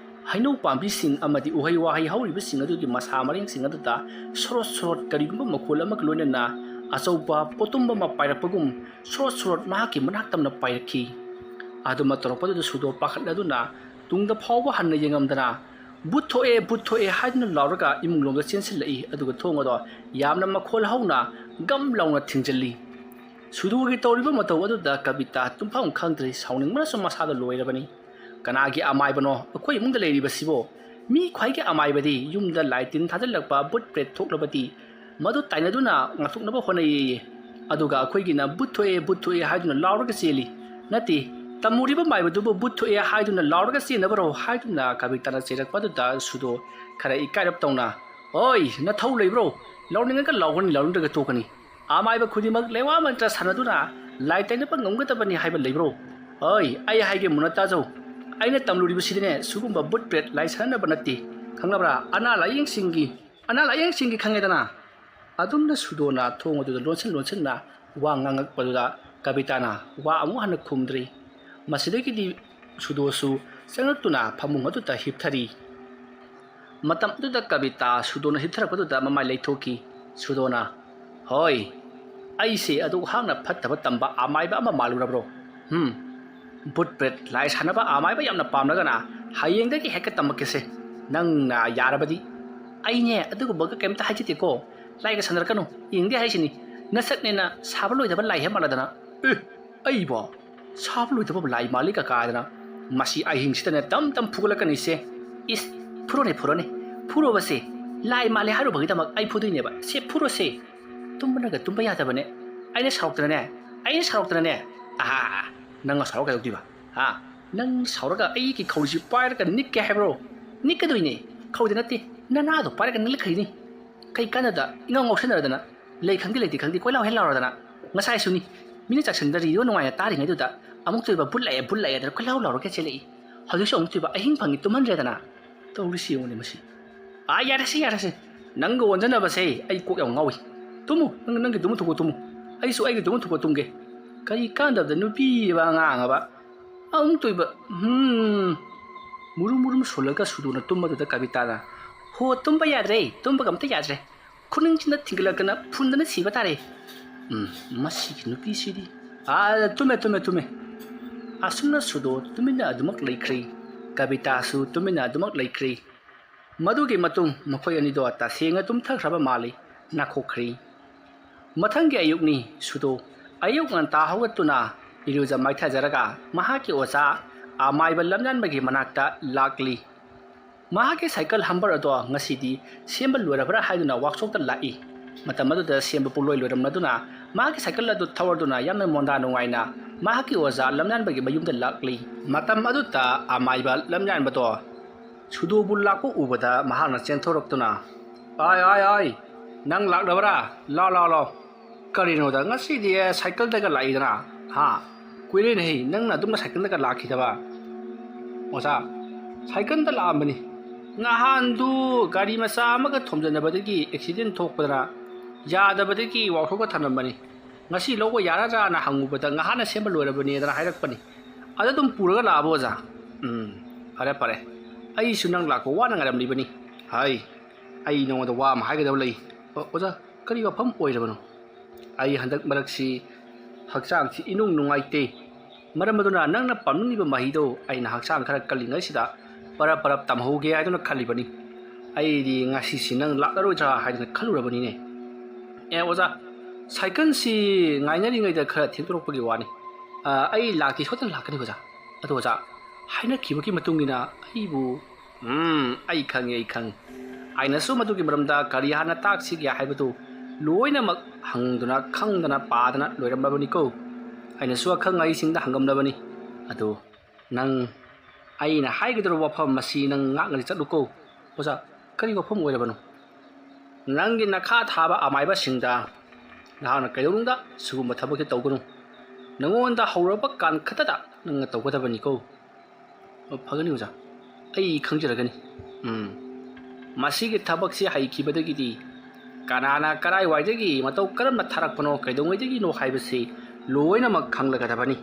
ꯍꯩꯅꯧ ꯄꯥꯝꯕꯤꯁꯤꯡ ꯑꯃꯗꯤ ꯎꯍꯩ ꯋꯥꯍꯩ ꯍꯧꯔꯤꯕꯁꯤꯡ ꯑꯗꯨꯒꯤ ꯃꯁꯥ ꯃꯔꯦꯡꯁꯤꯡ ꯑꯗꯨꯗ ꯁꯣꯔꯣꯠ ꯁꯣꯔꯣꯠ ꯀꯔꯤꯒꯨꯝꯕ ꯃꯈꯣꯜ ꯑꯃꯒ ꯂꯣꯏꯅꯅ ꯑꯆꯧꯕ ꯄꯣꯠꯇꯨꯝꯕ ꯑꯃ ꯄꯥꯏꯔꯛꯄꯒꯨꯝ ꯁꯣꯔꯣꯠ ꯁꯣꯔꯣꯠ ꯃꯍꯥꯛꯀꯤ ꯃꯅꯥꯛ ꯇꯝꯅ ꯄꯥꯏꯔꯛꯈꯤ꯫ ꯑꯗꯨꯃ ꯇꯧꯔꯛꯄꯗꯨꯗ ꯁꯨꯗꯣ ꯄꯥꯈꯠꯂꯗꯨꯅ ꯇꯨꯡꯗ ꯐꯥꯎꯕ ꯍꯟꯅ ꯌꯦꯡꯉꯝꯗꯅ, "ꯚꯨꯠ ꯊꯣꯛꯑꯦ, ꯚꯨꯠ ꯊꯣꯛꯑꯦ" ꯍꯥꯏꯗꯨꯅ ꯂꯥꯎꯔꯒ ꯏꯃꯨꯡ ꯂꯣꯝꯗ ꯆꯦꯟꯁꯤꯜꯂꯛꯏ꯫ ꯑꯗꯨꯒ ꯊꯣꯡ ꯑꯗꯣ ꯌꯥꯝꯅ ꯃꯈꯣꯜ ꯍꯧꯅ ꯒꯝ ꯂꯥꯎꯅ ꯊꯤꯡꯖꯤꯜꯂꯤ꯫ ꯁꯨꯗꯣꯒꯤ ꯇꯧꯔꯤꯕ ꯃꯇꯧ ꯑꯗꯨꯗ ꯀꯕꯤꯇꯥ ꯇꯨꯝꯐꯝ ꯈꯪꯗ꯭ꯔꯦ꯫ ꯁꯥꯎꯅꯤꯡꯕꯅꯁꯨ ꯃꯁꯥꯗ ꯂꯣꯏꯔꯕꯅꯤ꯫ "ꯀꯅꯥꯒꯤ ꯑꯃꯥꯏꯕꯅꯣ ꯑꯩꯈꯣꯏ ꯏꯃꯨꯡꯗ ꯂꯩꯔꯤꯕꯁꯤꯕꯣ? ꯃꯤ ꯈ꯭ꯋꯥꯏꯒꯤ ꯑꯃꯥꯏꯕꯗꯤ ꯌꯨꯝꯗ ꯂꯥꯏ ꯇꯤꯟ ꯊꯥꯖꯤꯜꯂꯛꯄ ꯚꯨꯠ ꯄ꯭ꯔꯦꯠ ꯊꯣꯛꯂꯕꯗꯤ ꯃꯗꯨ ꯇꯥꯏꯅꯗꯨꯅ ꯉꯥꯛꯊꯣꯛꯅꯕ ꯍꯣꯠꯅꯩꯌꯦ꯫ ꯑꯗꯨꯒ ꯑꯩꯈꯣꯏꯒꯤꯅ ꯚꯨꯠ ꯊꯣꯛꯑꯦ, ꯚꯨꯠ ꯊꯣꯛꯑꯦ ꯍꯥꯏꯗꯨꯅ ꯂꯥꯎꯔꯒ ꯆꯦꯜꯂꯤ꯫ ꯅꯠꯇꯦ, ꯇꯝꯃꯨꯔꯤꯕ ꯃꯥꯏꯕꯗꯨꯕꯨ ꯚꯨꯠ ꯊꯣꯛꯑꯦ ꯍꯥꯏꯗꯨꯅ ꯂꯥꯎꯔꯒ ꯆꯦꯟꯅꯕꯔꯣ?" ꯍꯥꯏꯗꯨꯅ ꯀꯕꯤꯇꯥꯅ ꯆꯩꯔꯛꯄ ꯑꯗꯨꯗ ꯁꯨꯗꯣ ꯈꯔ ꯏꯀꯥꯏꯔꯞ ꯇꯧꯅ, "ꯑꯣꯏ, ꯅꯊꯧ ꯂꯩꯕ꯭ꯔꯣ? ꯂꯥꯎꯅꯤꯡꯉꯒ ꯂꯥꯎꯒꯅꯤ, ꯂꯥꯎꯅꯤꯡꯗ꯭ꯔꯒ ꯇꯣꯛꯀꯅꯤ꯫ ꯑꯃꯥꯏꯕ ꯈꯨꯗꯤꯡꯃꯛ ꯂꯩꯋꯥ ꯃꯟꯇ꯭ꯔ ꯁꯥꯟꯅꯗꯨꯅ ꯂꯥꯏ ꯇꯩꯅꯕ ꯉꯝꯒꯗꯕꯅꯤ ꯍꯥꯏꯕ ꯂꯩꯕ꯭ꯔꯣ? ꯑꯣꯏ, ꯑꯩ ꯍꯥꯏꯒꯦ ꯃꯨꯟꯅ ꯇꯥꯖꯧ꯫ ꯑꯩꯅ ꯇꯝꯂꯨꯔꯤꯕꯁꯤꯗꯤꯅꯦ ꯁꯤꯒꯨꯝꯕ ꯚꯨꯠ ꯄ꯭ꯔꯦꯠ ꯂꯥꯏ ꯁꯥꯟꯅꯅꯕ ꯅꯠꯇꯦ꯫ ꯈꯪꯂꯕ꯭ꯔꯥ? ꯑꯅꯥ ꯂꯥꯏꯌꯦꯡꯁꯤꯡꯒꯤ, ꯑꯅꯥ ꯂꯥꯏꯌꯦꯡꯁꯤꯡꯒꯤ ꯈꯪꯉꯦꯗꯅ?" ꯑꯗꯨꯝꯅ ꯁꯨꯗꯣꯅ ꯊꯣꯡ ꯑꯗꯨꯗ ꯂꯣꯟꯁꯤꯟ ꯂꯣꯟꯁꯤꯟꯅ ꯋꯥ ꯉꯥꯡꯉꯛꯄꯗꯨꯗ ꯀꯕꯤꯇꯥꯅ ꯋꯥ ꯑꯃꯨꯛ ꯍꯟꯅ ꯈꯨꯝꯗ꯭ꯔꯤ꯫ ꯃꯁꯤꯗꯒꯤꯗꯤ ꯁꯨꯗꯣꯁꯨ ꯆꯪꯂꯛꯇꯨꯅ ꯐꯃꯨꯡ ꯑꯗꯨꯗ ꯍꯤꯞꯊꯔꯤ꯫ ꯃꯇꯝ ꯑꯗꯨꯗ ꯀꯕꯤꯇꯥ ꯁꯨꯗꯣꯅ ꯍꯤꯞꯊꯔꯛꯄꯗꯨꯗ ꯃꯃꯥꯏ ꯂꯩꯊꯣꯛꯈꯤ꯫ ꯁꯨꯗꯣꯅ, "ꯍꯣꯏ, ꯑꯩꯁꯦ ꯑꯗꯨꯛ ꯍꯥꯛꯅ ꯐꯠꯇꯕ ꯇꯝꯕ ꯑꯃꯥꯏꯕ ꯑꯃ ꯃꯥꯜꯂꯨꯔꯕ꯭ꯔꯣ? ꯍꯨꯝ, ꯚꯨꯠ ꯄ꯭ꯔꯦꯠ ꯂꯥꯏ ꯁꯥꯟꯅꯕ ꯑꯃꯥꯏꯕ ꯌꯥꯝꯅ ꯄꯥꯝꯂꯒꯅ ꯍꯌꯦꯡꯗꯒꯤ ꯍꯦꯛꯇ ꯇꯝꯃꯛꯀꯦꯁꯦ꯫ ꯅꯪꯅ ꯌꯥꯔꯕꯗꯤ꯫ ꯑꯩꯅꯦ ꯑꯗꯨꯒꯨꯝꯕꯒ ꯀꯩꯝꯇ ꯍꯥꯏꯖꯗꯦꯀꯣ꯫ ꯂꯥꯏꯒ ꯁꯥꯟꯅꯔꯛꯀꯅꯨ, ꯌꯦꯡꯗꯦ ꯍꯥꯏꯁꯤꯅꯤ꯫ ꯅꯁꯛꯅꯦꯅ ꯁꯥꯕ ꯂꯣꯏꯗꯕ ꯂꯥꯏ ꯍꯦꯛ ꯃꯥꯜꯂꯗꯅ꯫" "ꯑꯦ, ꯑꯩꯕꯣ ꯁꯥꯕ ꯂꯣꯏꯗꯕ ꯂꯥꯏ ꯃꯥꯜꯂꯤ ꯀꯀꯥꯗꯅ ꯃꯁꯤ ꯑꯍꯤꯡꯁꯤꯗꯅꯦ ꯇꯝ ꯇꯝ ꯐꯨꯒꯠꯂꯛꯀꯅꯤꯁꯦ꯫ ꯏꯁ, ꯐꯨꯔꯣꯅꯦ, ꯐꯨꯔꯣꯅꯦ, ꯐꯨꯔꯣꯕꯁꯦ꯫ ꯂꯥꯏ ꯃꯥꯜꯂꯦ ꯍꯥꯏꯔꯨꯕꯒꯤꯗꯃꯛ ꯑꯩ ꯐꯨꯗꯣꯏꯅꯦꯕ꯫ ꯁꯦ, ꯐꯨꯔꯣꯁꯦ꯫ ꯇꯨꯝꯕꯅꯒ ꯇꯨꯝꯕ ꯌꯥꯗꯕꯅꯦ꯫ ꯑꯩꯅ ꯁꯥꯎꯔꯛꯇꯅꯅꯦ, ꯑꯩꯅ ꯁꯥꯎꯔꯛꯇꯅꯅꯦ꯫ ꯑꯍꯥ, ꯅꯪ ꯁꯥꯎꯔ ꯀꯩꯗꯧꯗꯣꯏꯕ? ꯍꯥ? ꯅꯪ ꯁꯥꯎꯔꯒ ꯑꯩꯒꯤ ꯈꯧꯔꯤꯁꯤ ꯄꯥꯏꯔꯒ ꯅꯤꯛꯀꯦ ꯍꯥꯏꯕ꯭ꯔꯣ? ꯅꯤꯛꯀꯗꯣꯏꯅꯦ꯫ ꯈꯧꯔꯤꯗ ꯅꯠꯇꯦ, ꯅꯅꯥꯗꯣ ꯄꯥꯏꯔꯒ ꯅꯤꯛꯂꯛꯈ꯭ꯔꯤꯅꯤ꯫ ꯀꯩ ꯀꯥꯟꯅꯗ ꯏꯉꯥꯎ ꯉꯥꯎꯁꯟꯅꯗꯅ ꯂꯩ ꯈꯪꯗꯦ ꯂꯩꯇꯦ ꯈꯪꯗꯦ ꯀꯣꯏꯂꯥꯎ ꯍꯦꯛ ꯂꯥꯎꯔꯗꯅ꯫ ꯉꯁꯥꯏꯁꯨꯅꯤ, ꯃꯤꯅ ꯆꯥꯛꯁꯪꯗ ꯔꯦꯗꯤꯑꯣ ꯅꯨꯡꯉꯥꯏꯅ ꯇꯥꯔꯤꯉꯩꯗꯨꯗ ꯑꯃꯨꯛꯇꯣꯏꯕ ꯚꯨꯠ ꯂꯥꯛꯑꯦ, ꯚꯨꯠ ꯂꯥꯛꯑꯦ ꯍꯥꯏꯗꯅ ꯀꯣꯏꯂꯥꯎ ꯂꯥꯎꯔꯒ ꯆꯦꯜꯂꯛꯏ꯫ ꯍꯧꯖꯤꯛꯁꯨ ꯑꯃꯨꯛꯇꯣꯏꯕ ꯑꯍꯤꯡ ꯐꯪꯉꯤ ꯇꯨꯝꯍꯟꯗ꯭ꯔꯦꯗꯅ꯫ ꯇꯧꯔꯤꯁꯤ ꯌꯦꯡꯉꯨꯅꯦ ꯃꯁꯤ꯫ ꯑꯥ, ꯌꯥꯔꯦꯁꯦ, ꯌꯥꯔꯦꯁꯦ꯫ ꯅꯪꯒ ꯑꯣꯟꯖꯟꯅꯕꯁꯦ ꯑꯩ ꯀꯣꯛ ꯌꯥꯝ ꯉꯥꯎꯏ꯫ ꯇꯨꯝꯃꯨ, ꯅꯪ, ꯅꯪꯒꯤ ꯇꯨꯝꯐꯝ ꯊꯣꯛꯄ ꯇꯨꯝꯃꯨ꯫ ꯑꯩꯁꯨ ꯑꯩꯒꯤ ꯇꯨꯝꯐꯝ ꯊꯣꯛꯄ ꯇꯨꯝꯒꯦ꯫ ꯀꯔꯤ ꯀꯥꯟꯗꯕꯗ ꯅꯨꯄꯤꯕ ꯑꯉꯥꯡ ꯑꯕ꯫ ꯑꯃꯨꯛ ꯇꯣꯏꯕ꯫ ꯍꯝ꯫ ꯃꯨꯔꯨꯝ ꯃꯨꯔꯨꯝ ꯁꯣꯜꯂꯒ ꯁꯨꯗꯣꯅ ꯇꯨꯝꯕꯗꯨꯗ ꯀꯕꯤꯇꯥꯅ, "ꯍꯣ, ꯇꯨꯝꯕ ꯌꯥꯗ꯭ꯔꯦ, ꯇꯨꯝꯕꯒ ꯑꯝꯇ ꯌꯥꯗ꯭ꯔꯦ꯫ ꯈꯨꯅꯤꯡꯁꯤꯅ ꯊꯤꯡꯒꯠꯂꯛꯇꯅ ꯐꯨꯟꯗꯅ ꯁꯤꯕ ꯇꯥꯔꯦ꯫ ꯎꯝ, ꯃꯁꯤꯒꯤ ꯅꯨꯄꯤꯁꯤꯗꯤ꯫ ꯑꯥ, ꯇꯨꯝꯃꯦ, ꯇꯨꯝꯃꯦ, ꯇꯨꯝꯃꯦ"꯫ ꯑꯁꯨꯝꯅ ꯁꯨꯗꯣ ꯇꯨꯃꯤꯟꯅ ꯑꯗꯨꯃꯛ ꯂꯩꯈ꯭ꯔꯦ꯫ ꯀꯕꯤꯇꯥꯁꯨ ꯇꯨꯃꯤꯟꯅ ꯑꯗꯨꯃꯛ ꯂꯩꯈ꯭ꯔꯦ꯫ ꯃꯗꯨꯒꯤ ꯃꯇꯨꯡ ꯃꯈꯣꯏ ꯑꯅꯤꯗꯣ ꯇꯁꯦꯡꯅ ꯇꯨꯝꯊꯈ꯭ꯔꯕ ꯃꯥꯜꯂꯤ꯫ ꯅꯥꯈꯣꯛꯈ꯭ꯔꯦ꯫ ꯃꯊꯪꯒꯤ ꯑꯌꯨꯛꯅꯤ꯫ ꯁꯨꯗꯣ ꯑꯌꯨꯛ ꯉꯟꯇꯥ ꯍꯧꯒꯠꯇꯨꯅ ꯏꯔꯨꯖ ꯃꯥꯏꯊꯖꯔꯒ ꯃꯍꯥꯛꯀꯤ ꯑꯣꯖꯥ ꯑꯃꯥꯏꯕ ꯂꯝꯌꯥꯟꯕꯒꯤ ꯃꯅꯥꯛꯇ ꯂꯥꯛꯂꯤ꯫ ꯃꯍꯥꯛꯀꯤ ꯁꯥꯏꯀꯜ ꯍꯝꯕꯔ ꯑꯗꯣ ꯉꯁꯤꯗꯤ ꯁꯦꯝꯕ ꯂꯣꯏꯔꯕ꯭ꯔꯥ ꯍꯥꯏꯗꯨꯅ ꯋꯥꯛꯁꯣꯞꯇ ꯂꯥꯛꯏ꯫ ꯃꯇꯝ ꯑꯗꯨꯗ ꯁꯦꯝꯕ ꯄꯨꯡꯂꯣꯏ ꯂꯣꯏꯔꯝꯂꯗꯨꯅ ꯃꯍꯥꯛꯀꯤ ꯁꯥꯏꯀꯜ ꯑꯗꯨ ꯊꯧꯔꯗꯨꯅ ꯌꯥꯝꯅ ꯃꯣꯟꯗꯥ ꯅꯨꯡꯉꯥꯏꯅ ꯃꯍꯥꯛꯀꯤ ꯑꯣꯖꯥ ꯂꯝꯌꯥꯟꯕꯒꯤ ꯃꯌꯨꯝꯗ ꯂꯥꯛꯂꯤ꯫ ꯃꯇꯝ ꯑꯗꯨꯗ ꯑꯃꯥꯏꯕ ꯂꯝꯌꯥꯟꯕꯗꯣ ꯁꯨꯗꯣꯕꯨ ꯂꯥꯛꯄ ꯎꯕꯗ ꯃꯍꯥꯛꯅ ꯆꯦꯟꯊꯣꯔꯛꯇꯨꯅ, "ꯑꯥꯏ, ꯑꯥꯏ, ꯑꯥꯏ, ꯅꯪ ꯂꯥꯛꯂꯕ꯭ꯔꯥ? ꯂꯥꯎ, ꯂꯥꯎ, ꯂꯥꯎ꯫ ꯀꯔꯤꯅꯣꯗ, ꯉꯁꯤꯗꯤ ꯁꯥꯏꯀꯜꯗꯒ ꯂꯥꯛꯏꯗꯅ? ꯍꯥ? ꯀꯨꯏꯔꯦꯅꯦꯍꯦ, ꯅꯪꯅ ꯑꯗꯨꯝꯅ ꯁꯥꯏꯀꯜꯗꯒ ꯂꯥꯛꯈꯤꯗꯕ?" "ꯑꯣꯖꯥ, ꯁꯥꯏꯀꯜꯗ ꯂꯥꯛꯑꯝꯕꯅꯤ꯫ ꯉꯍꯥꯟꯗꯨ ꯒꯥꯔꯤ ꯃꯆꯥ ꯑꯃꯒ ꯊꯣꯝꯖꯤꯟꯅꯕꯗꯒꯤ ꯑꯦꯛꯁꯤꯗꯦꯟ ꯊꯣꯛꯄꯗꯅ ꯌꯥꯗꯕꯗꯒꯤ ꯋꯥꯛꯁꯣꯞꯇ ꯊꯝꯂꯝꯕꯅꯤ꯫ ꯉꯁꯤ ꯂꯧꯕ ꯌꯥꯔꯗ꯭ꯔꯥꯅ ꯍꯪꯉꯨꯕꯗ ꯉꯍꯥꯟꯅ ꯁꯦꯝꯕ ꯂꯣꯏꯔꯕꯅꯦꯗꯅ ꯍꯥꯏꯔꯛꯄꯅꯤ꯫ ꯑꯗ ꯑꯗꯨꯝ ꯄꯨꯔꯒ ꯂꯥꯛꯑꯕꯣ, ꯑꯣꯖꯥ?" "ꯎꯝ, ꯐꯔꯦ, ꯐꯔꯦ꯫ ꯑꯩꯁꯨ ꯅꯪ ꯂꯥꯛꯄ ꯋꯥꯅ ꯉꯥꯏꯔꯝꯂꯤꯕꯅꯤ꯫ ꯍꯥꯏ, ꯑꯩ ꯅꯉꯣꯟꯗ ꯋꯥ ꯑꯃ ꯍꯥꯏꯒꯗꯕ ꯂꯩ꯫" "ꯑꯣ, ꯑꯣꯖꯥ, ꯀꯔꯤ ꯋꯥꯐꯝ ꯑꯣꯏꯔꯕꯅꯣ?" "ꯑꯩ ꯍꯟꯗꯛ ꯃꯔꯛꯁꯤ ꯍꯛꯆꯥꯡꯁꯤ ꯏꯅꯨꯡ ꯅꯨꯡꯉꯥꯏꯇꯦ꯫ ꯃꯔꯝ ꯑꯗꯨꯅ ꯅꯪꯅ ꯄꯥꯝꯅꯤꯡꯂꯤꯕ ꯃꯍꯤꯗꯣ ꯑꯩꯅ ꯍꯛꯆꯥꯡ ꯈꯔ ꯀꯜꯂꯤꯉꯩꯁꯤꯗ ꯄꯔꯞ ꯄꯔꯞ ꯇꯝꯍꯧꯒꯦ ꯍꯥꯏꯗꯨꯅ ꯈꯜꯂꯤꯕꯅꯤ꯫ ꯑꯩꯗꯤ ꯉꯁꯤꯁꯤ ꯅꯪ ꯂꯥꯛꯂꯔꯣꯏꯗ꯭ꯔꯥ ꯍꯥꯏꯗꯨꯅ ꯈꯜꯂꯨꯔꯕꯅꯤꯅꯦ꯫" "ꯑꯦ ꯑꯣꯖꯥ, ꯁꯥꯏꯀꯜꯁꯤ ꯉꯥꯏꯅꯔꯤꯉꯩꯗ ꯈꯔ ꯊꯦꯡꯗꯣꯔꯛꯄꯒꯤ ꯋꯥꯅꯤ꯫ ꯑ, ꯑꯩ ꯂꯥꯛꯇꯤ ꯁꯣꯏꯗꯅ ꯂꯥꯛꯀꯅꯤ ꯑꯣꯖꯥ꯫ ꯑꯗꯣ ꯑꯣꯖꯥ, ꯍꯥꯏꯅꯈꯤꯕꯒꯤ ꯃꯇꯨꯡ ꯏꯟꯅ ꯑꯩꯕꯨ..." "ꯎꯝ, ꯑꯩ ꯈꯪꯉꯤ, ꯑꯩ ꯈꯪꯉꯤ꯫ ꯑꯩꯅꯁꯨ ꯃꯗꯨꯒꯤ ꯃꯔꯝꯗ ꯀꯔꯤ ꯍꯥꯟꯅ ꯇꯥꯛꯁꯤꯒꯦ ꯍꯥꯏꯕꯗꯨ ꯂꯣꯏꯅꯃꯛ ꯍꯪꯗꯨꯅ, ꯈꯪꯗꯅ, ꯄꯥꯗꯅ ꯂꯣꯏꯔꯝꯂꯕꯅꯤꯀꯣ꯫ ꯑꯩꯅꯁꯨ ꯑꯈꯪ ꯑꯍꯩꯁꯤꯡꯗ ꯍꯪꯉꯝꯂꯕꯅꯤ꯫ ꯑꯗꯨ ꯅꯪ ꯑꯩꯅ ꯍꯥꯏꯒꯗꯧꯔꯕ ꯋꯥꯐꯝ ꯑꯁꯤ ꯅꯪ ꯉꯥꯛꯅ ꯆꯠꯂꯨꯀꯣ꯫" "ꯑꯣꯖꯥ, ꯀꯔꯤ ꯋꯥꯐꯝ ꯑꯣꯏꯔꯕꯅꯣ?" "ꯅꯪꯒꯤ ꯅꯈꯥ ꯊꯥꯕ ꯑꯃꯥꯏꯕꯁꯤꯡꯗ ꯅꯍꯥꯛꯅ ꯀꯩꯗꯧꯅꯨꯡꯗ ꯁꯤꯒꯨꯝꯕ ꯊꯕꯛꯁꯤ ꯇꯧꯒꯅꯨ꯫ ꯅꯉꯣꯟꯗ ꯍꯧꯔꯕ ꯀꯥꯟ ꯈꯛꯇꯗ ꯅꯪꯅ ꯇꯧꯒꯗꯕꯅꯤꯀꯣ꯫" "ꯑꯣ, ꯐꯒꯅꯤ ꯑꯣꯖꯥ, ꯑꯩ ꯈꯪꯖꯔꯒꯅꯤ꯫ ꯎꯝ, ꯃꯁꯤꯒꯤ ꯊꯕꯛꯁꯤ ꯍꯩꯈꯤꯕꯗꯒꯤꯗꯤ ꯀꯅꯥꯅ ꯀꯔꯥꯏꯋꯥꯏꯗꯒꯤ ꯃꯇꯧ ꯀꯔꯝꯅ ꯊꯥꯔꯛꯄꯅꯣ, ꯀꯩꯗꯧꯉꯩꯗꯒꯤꯅꯣ ꯍꯥꯏꯕꯁꯤ ꯂꯣꯏꯅꯃꯛ ꯈꯪꯂꯒꯗꯕꯅꯤ꯫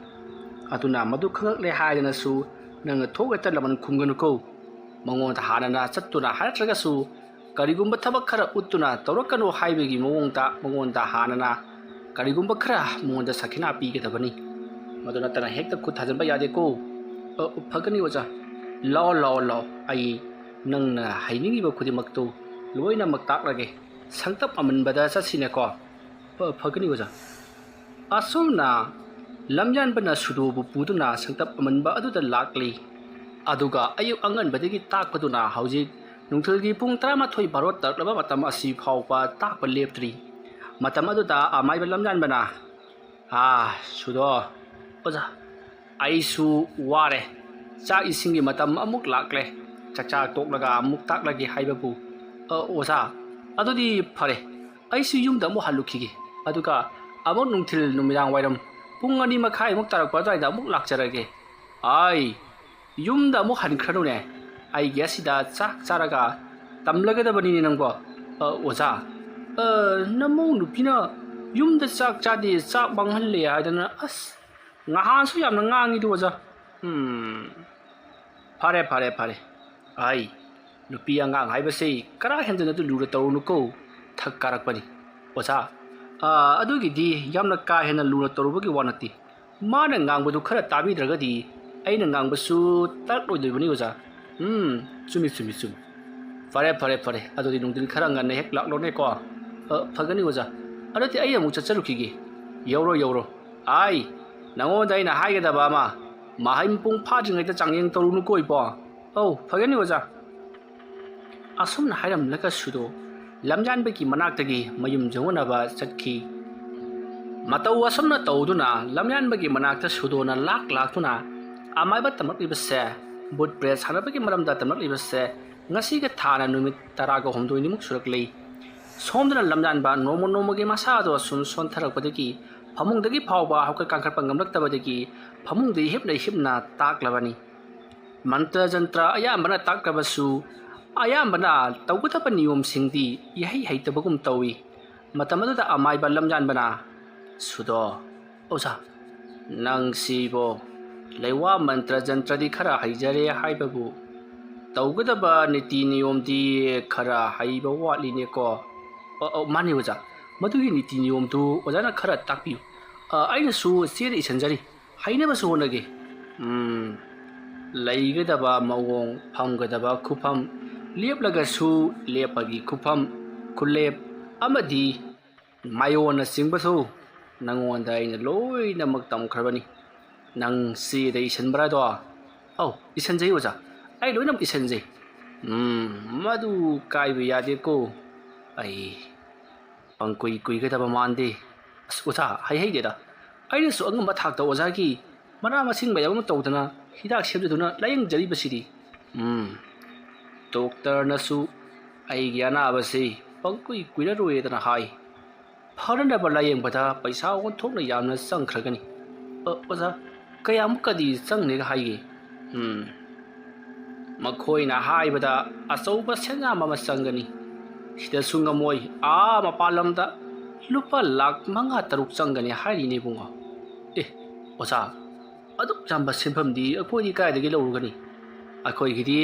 ꯑꯗꯨꯅ ꯃꯗꯨ ꯈꯪꯂꯛꯂꯦ ꯍꯥꯏꯗꯅꯁꯨ ꯅꯪꯅ ꯊꯣꯛ ꯍꯦꯛꯇ ꯂꯃꯟ ꯈꯨꯝꯒꯅꯨꯀꯣ꯫ ꯃꯉꯣꯟꯗ ꯍꯥꯟꯅꯅ ꯆꯠꯇꯨꯅ ꯍꯥꯏꯔꯛꯇ꯭ꯔꯒꯁꯨ ꯀꯔꯤꯒꯨꯝꯕ ꯊꯕꯛ ꯈꯔ ꯎꯠꯇꯨꯅ ꯇꯧꯔꯛꯀꯅꯨ ꯍꯥꯏꯕꯒꯤ ꯃꯑꯣꯡꯗ ꯃꯉꯣꯟꯗ ꯍꯥꯟꯅꯅ ꯀꯔꯤꯒꯨꯝꯕ ꯈꯔ ꯃꯉꯣꯟꯗ ꯁꯈꯤꯅꯥ ꯄꯤꯒꯗꯕꯅꯤ꯫ ꯃꯗꯨ ꯅꯠꯇꯅ ꯍꯦꯛꯇ ꯈꯨꯠ ꯊꯥꯖꯤꯟꯕ ꯌꯥꯗꯦꯀꯣ꯫ ꯑ, ꯐꯒꯅꯤ ꯑꯣꯖꯥ꯫ ꯂꯥꯛꯑꯣ, ꯂꯥꯛꯑꯣ, ꯂꯥꯛꯑꯣ꯫ ꯑꯩ ꯅꯪꯅ ꯍꯩꯅꯤꯡꯉꯤꯕ ꯈꯨꯗꯤꯡꯃꯛꯇꯨ ꯂꯣꯏꯅꯃꯛ ꯇꯥꯛꯂꯒꯦ꯫ ꯁꯪꯇꯞ ꯑꯃꯟꯕꯗ ꯆꯠꯁꯤꯅꯦꯀꯣ꯫ ꯐ-, ꯐꯒꯅꯤ ꯑꯣꯖꯥ꯫ ꯑꯁꯨꯝꯅ ꯂꯝꯌꯥꯟꯕꯅ ꯁꯨꯗꯣꯕꯨ ꯄꯨꯗꯨꯅ ꯁꯪꯇꯞ ꯑꯃꯟꯕ ꯑꯗꯨꯗ ꯂꯥꯛꯂꯤ꯫ ꯑꯗꯨꯒ ꯑꯌꯨꯛ ꯑꯉꯟꯕꯗꯒꯤ ꯇꯥꯛꯄꯗꯨꯅ ꯍꯧꯖꯤꯛ ꯅꯨꯡꯊꯤꯜꯒꯤ ꯄꯨꯡ ꯇꯔꯥꯃꯥꯊꯣꯏ ꯕꯥꯔꯣ ꯇꯥꯔꯛꯂꯕ ꯃꯇꯝ ꯑꯁꯤ ꯐꯥꯎꯕ ꯇꯥꯛꯄ ꯂꯦꯞꯇ꯭ꯔꯤ꯫ ꯃꯇꯝ ꯑꯗꯨꯗ ꯑꯃꯥꯏꯕ ꯂꯝꯌꯥꯟꯕꯅ, "ꯑꯥ, ꯁꯨꯗꯣ, ꯑꯣꯖꯥ, ꯑꯩꯁꯨ ꯋꯥꯔꯦ꯫ ꯆꯥꯛ ꯏꯁꯤꯡꯒꯤ ꯃꯇꯝ ꯑꯃꯨꯛ ꯂꯥꯛꯂꯦ꯫ ꯆꯥꯛꯆꯥ ꯇꯣꯛꯂꯒ ꯑꯃꯨꯛ ꯇꯥꯛꯂꯒꯦ ꯍꯥꯏꯕꯕꯨ, ꯑ, ꯑꯣꯖꯥ, ꯑꯗꯨꯗꯤ ꯐꯔꯦ꯫ ꯑꯩꯁꯨ ꯌꯨꯝꯗ ꯑꯃꯨꯛ ꯍꯜꯂꯨꯈꯤꯒꯦ꯫ ꯑꯗꯨꯒ ꯑꯃꯨꯛ ꯅꯨꯡꯊꯤꯜ ꯅꯨꯃꯤꯗꯥꯡ ꯋꯥꯏꯔꯝ ꯄꯨꯡ ꯑꯅꯤ ꯃꯈꯥꯏꯃꯨꯛ ꯇꯥꯔꯛꯄ ꯑꯗꯨꯋꯥꯏꯗ ꯑꯃꯨꯛ ꯂꯥꯛꯆꯔꯒꯦ꯫" "ꯑꯥꯏ, ꯌꯨꯝꯗ ꯑꯃꯨꯛ ꯍꯟꯈ꯭ꯔꯅꯨꯅꯦ꯫ ꯑꯩꯒꯤ ꯑꯁꯤꯗ ꯆꯥꯛ ꯆꯥꯔꯒ ꯇꯝꯂꯒꯗꯕꯅꯤꯅꯦ ꯅꯪꯕꯣ꯫" "ꯑ, ꯑꯣꯖꯥ, ꯑ, ꯅꯃꯧ ꯅꯨꯄꯤꯅ ꯌꯨꯝꯗ ꯆꯥꯛ ꯆꯥꯗꯦ, ꯆꯥꯛ ꯃꯥꯡꯍꯜꯂꯦ ꯍꯥꯏꯗꯅ, ꯑꯁ, ꯉꯍꯥꯟꯁꯨ ꯌꯥꯝꯅ ꯉꯥꯡꯉꯤꯗꯣ ꯑꯣꯖꯥ꯫" "ꯎꯝ, ꯐꯔꯦ, ꯐꯔꯦ, ꯐꯔꯦ꯫ ꯑꯩ, ꯅꯨꯄꯤ ꯑꯉꯥꯡ ꯍꯥꯏꯕꯁꯤ ꯀꯔꯥ ꯍꯦꯟꯗꯅ ꯑꯗꯨ ꯂꯨꯅ ꯇꯧꯔꯨꯅꯨꯀꯣ, ꯊꯛ ꯀꯥꯔꯛꯄꯅꯤ꯫" "ꯑꯣꯖꯥ, ꯑ, ꯑꯗꯨꯒꯤꯗꯤ ꯌꯥꯝꯅ ꯀꯥ ꯍꯦꯟꯅ ꯂꯨꯅ ꯇꯧꯔꯨꯕꯒꯤ ꯋꯥ ꯅꯠꯇꯦ꯫ ꯃꯥꯅ ꯉꯥꯡꯕꯗꯨ ꯈꯔ ꯇꯥꯕꯤꯗ꯭ꯔꯒꯗꯤ ꯑꯩꯅ ꯉꯥꯡꯕꯁꯨ ꯇꯥꯔꯛꯂꯣꯏꯗꯣꯔꯤꯕꯅꯤ ꯑꯣꯖꯥ꯫" "ꯎꯝ, ꯆꯨꯝꯃꯤ, ꯆꯨꯝꯃꯤ, ꯆꯨꯝꯃꯤ꯫ ꯐꯔꯦ, ꯐꯔꯦ, ꯐꯔꯦ꯫ ꯑꯗꯨꯗꯤ ꯅꯨꯡꯊꯤꯜ ꯈꯔ ꯉꯟꯅ ꯍꯦꯛ ꯂꯥꯛꯂꯣꯅꯦꯀꯣ꯫" "ꯑ, ꯐꯒꯅꯤ ꯑꯣꯖꯥ꯫ ꯑꯗꯨꯗꯤ ꯑꯩ ꯑꯃꯨꯛ ꯆꯠꯆꯔꯨꯈꯤꯒꯦ꯫" "ꯌꯧꯔꯣ, ꯌꯧꯔꯣ꯫ ꯑꯥꯏ, ꯅꯉꯣꯟꯗ ꯑꯩꯅ ꯍꯥꯏꯒꯗꯕ ꯑꯃ, ꯃꯍꯩ ꯃꯄꯨꯡ ꯐꯥꯗ꯭ꯔꯤꯉꯩꯗ ꯆꯥꯡꯌꯦꯡ ꯇꯧꯔꯨꯅꯨꯀꯣ ꯏꯕꯣ꯫" "ꯑꯧ, ꯐꯒꯅꯤ ꯑꯣꯖꯥ꯫" ꯑꯁꯨꯝꯅ ꯍꯥꯏꯔꯝꯂꯒ ꯁꯨꯗꯣ ꯂꯝꯌꯥꯟꯕꯒꯤ ꯃꯅꯥꯛꯇꯒꯤ ꯃꯌꯨꯝ ꯌꯧꯅꯅꯕ ꯆꯠꯈꯤ꯫ ꯃꯇꯧ ꯑꯁꯨꯝꯅ ꯇꯧꯗꯨꯅ ꯂꯝꯌꯥꯟꯕꯒꯤ ꯃꯅꯥꯛꯇ ꯁꯨꯗꯣꯅ ꯂꯥꯛ ꯂꯥꯛꯇꯨꯅ ꯑꯃꯥꯏꯕ ꯇꯝꯂꯛꯂꯤꯕꯁꯦ, ꯕꯨꯠ ꯄ꯭ꯔꯦꯁ ꯁꯥꯟꯅꯕꯒꯤ ꯃꯔꯝꯗ ꯇꯝꯂꯛꯂꯤꯕꯁꯦ, ꯉꯁꯤꯒ ꯊꯥꯅ ꯅꯨꯃꯤꯠ ꯇꯔꯥꯒ ꯍꯨꯝꯗꯣꯏꯅꯤꯃꯨꯛ ꯁꯨꯔꯛꯂꯤ꯫ ꯁꯣꯝꯗꯅ ꯂꯝꯌꯥꯟꯕ ꯅꯣꯡꯃ ꯅꯣꯡꯃꯒꯤ ꯃꯁꯥꯗꯣ ꯁꯨꯝ ꯁꯣꯟꯊꯔꯛꯄꯗꯒꯤ ꯐꯃꯨꯡꯗꯒꯤ ꯐꯥꯎꯕ ꯍꯧꯒꯠ ꯀꯥꯡꯈꯠꯄ ꯉꯝꯂꯛꯇꯕꯗꯒꯤ ꯐꯃꯨꯡꯗ ꯍꯤꯞꯅ ꯍꯤꯞꯅ ꯇꯥꯛꯂꯕꯅꯤ꯫ ꯃꯟꯇ꯭ꯔ ꯖꯟꯇ꯭ꯔ ꯑꯌꯥꯝꯕꯅ ꯇꯥꯛꯂꯕꯁꯨ ꯑꯌꯥꯝꯕꯅ ꯇꯧꯒꯗꯕ ꯅꯤꯌꯣꯝꯁꯤꯡꯗꯤ ꯏꯍꯩ ꯍꯩꯇꯕꯒꯨꯝ ꯇꯧꯏ꯫ ꯃꯇꯝ ꯑꯗꯨꯗ ꯑꯃꯥꯏꯕ ꯂꯝꯌꯥꯟꯕꯅ, "ꯁꯨꯗꯣ, ꯑꯣꯖꯥ, ꯅꯪꯁꯤꯕꯣ ꯂꯩꯋꯥ ꯃꯟꯇ꯭ꯔ ꯖꯟꯇ꯭ꯔꯗꯤ ꯈꯔ ꯍꯩꯖꯔꯦ ꯍꯥꯏꯕꯕꯨ ꯇꯧꯒꯗꯕ ꯅꯤꯇꯤ ꯅꯤꯌꯣꯝꯗꯤ ꯈꯔ ꯍꯩꯕ ꯋꯥꯠꯂꯤꯅꯦꯀꯣ?" "ꯑꯣ, ꯑꯣ, ꯃꯥꯅꯤ ꯑꯣꯖꯥ, ꯃꯗꯨꯒꯤ ꯅꯤꯇꯤ ꯅꯤꯌꯣꯝꯗꯨ ꯑꯣꯖꯥꯅ ꯈꯔ ꯇꯥꯛꯄꯤꯌꯨ꯫ ꯑ, ꯑꯩꯅꯁꯨ ꯆꯦꯗ ꯏꯁꯤꯟꯖꯔꯤ, ꯍꯩꯅꯕꯁꯨ ꯍꯣꯠꯅꯒꯦ꯫" ꯎꯝ, ꯂꯩꯒꯗꯕ ꯃꯑꯣꯡ, ꯐꯝꯒꯗꯕ ꯈꯨꯐꯝ, ꯂꯦꯞꯂꯒꯁꯨ ꯂꯦꯞꯄꯒꯤ ꯈꯨꯐꯝ, ꯈꯨꯂꯦꯞ ꯑꯃꯗꯤ ꯃꯥꯏꯑꯣꯟꯅꯆꯤꯡꯕꯁꯨ ꯅꯉꯣꯟꯗ ꯑꯩꯅ ꯂꯣꯏꯅꯃꯛ ꯇꯝꯈ꯭ꯔꯕꯅꯤ꯫ ꯅꯪ ꯆꯦꯗ ꯏꯁꯤꯟꯕ꯭ꯔꯥꯗꯣ? ꯑꯧ, ꯏꯁꯤꯟꯖꯩ ꯑꯣꯖꯥ, ꯑꯩ ꯂꯣꯏꯅꯃꯛ ꯏꯁꯤꯟꯖꯩ꯫ ꯎꯝ, ꯃꯗꯨ ꯀꯥꯏꯕ ꯌꯥꯗꯦꯀꯣ꯫ ꯑꯩ ꯄꯪꯀꯨꯏ ꯀꯨꯏꯒꯗꯕ ꯃꯥꯟꯗꯦ꯫ ꯑꯁ ꯑꯣꯖꯥ, ꯍꯩꯍꯩꯗꯦꯗ꯫ ꯑꯩꯅꯁꯨ ꯑꯉꯝꯕ ꯊꯥꯛꯇ ꯑꯣꯖꯥꯒꯤ ꯃꯅꯥ ꯃꯁꯤꯡ ꯃꯌꯥꯝ ꯑꯃ ꯇꯧꯗꯅ ꯍꯤꯗꯥꯛ ꯁꯦꯝꯖꯗꯨꯅ ꯂꯥꯌꯦꯡꯖꯔꯤꯕꯁꯤꯗꯤ꯫ ꯎꯝ, ꯗꯣꯛꯇꯔꯅꯁꯨ ꯑꯩꯒꯤ ꯑꯅꯥꯕꯁꯤ ꯄꯪꯀꯨꯏ ꯀꯨꯏꯔꯔꯣꯏꯗꯅ ꯍꯥꯏ꯫ ꯐꯅꯅꯕ ꯂꯥꯌꯦꯡꯕꯗ ꯄꯩꯁꯥ ꯑꯣꯟꯊꯣꯛꯅ ꯌꯥꯝꯅ ꯆꯪꯈ꯭ꯔꯒꯅꯤ꯫ ꯑ, ꯑꯣꯖꯥ, ꯀꯌꯥꯃꯨꯛꯀꯗꯤ ꯆꯪꯅꯤꯒ ꯍꯥꯏꯒꯦ? ꯎꯝ, ꯃꯈꯣꯏꯅ ꯍꯥꯏꯕꯗ ꯑꯆꯧꯕ ꯁꯦꯟꯌꯥꯝ ꯑꯃ ꯆꯪꯒꯅꯤ꯫ ꯁꯤꯗꯁꯨ ꯉꯝꯃꯣꯏ, ꯑꯥ ꯃꯄꯥꯟ ꯂꯝꯗ ꯂꯨꯄꯥ ꯂꯥꯈ ꯃꯉꯥ ꯇꯔꯨꯛ ꯆꯪꯒꯅꯤ ꯍꯥꯏꯔꯤꯅꯦ ꯏꯕꯨꯡꯉꯣ꯫ ꯑꯦ, ꯑꯣꯖꯥ, ꯑꯗꯨꯛ ꯌꯥꯝꯕ ꯁꯦꯟꯐꯝꯗꯤ ꯑꯩꯈꯣꯏꯗꯤ ꯀꯥꯏꯗꯒꯤ ꯂꯧꯔꯨꯒꯅꯤ? ꯑꯩꯈꯣꯏꯒꯤꯗꯤ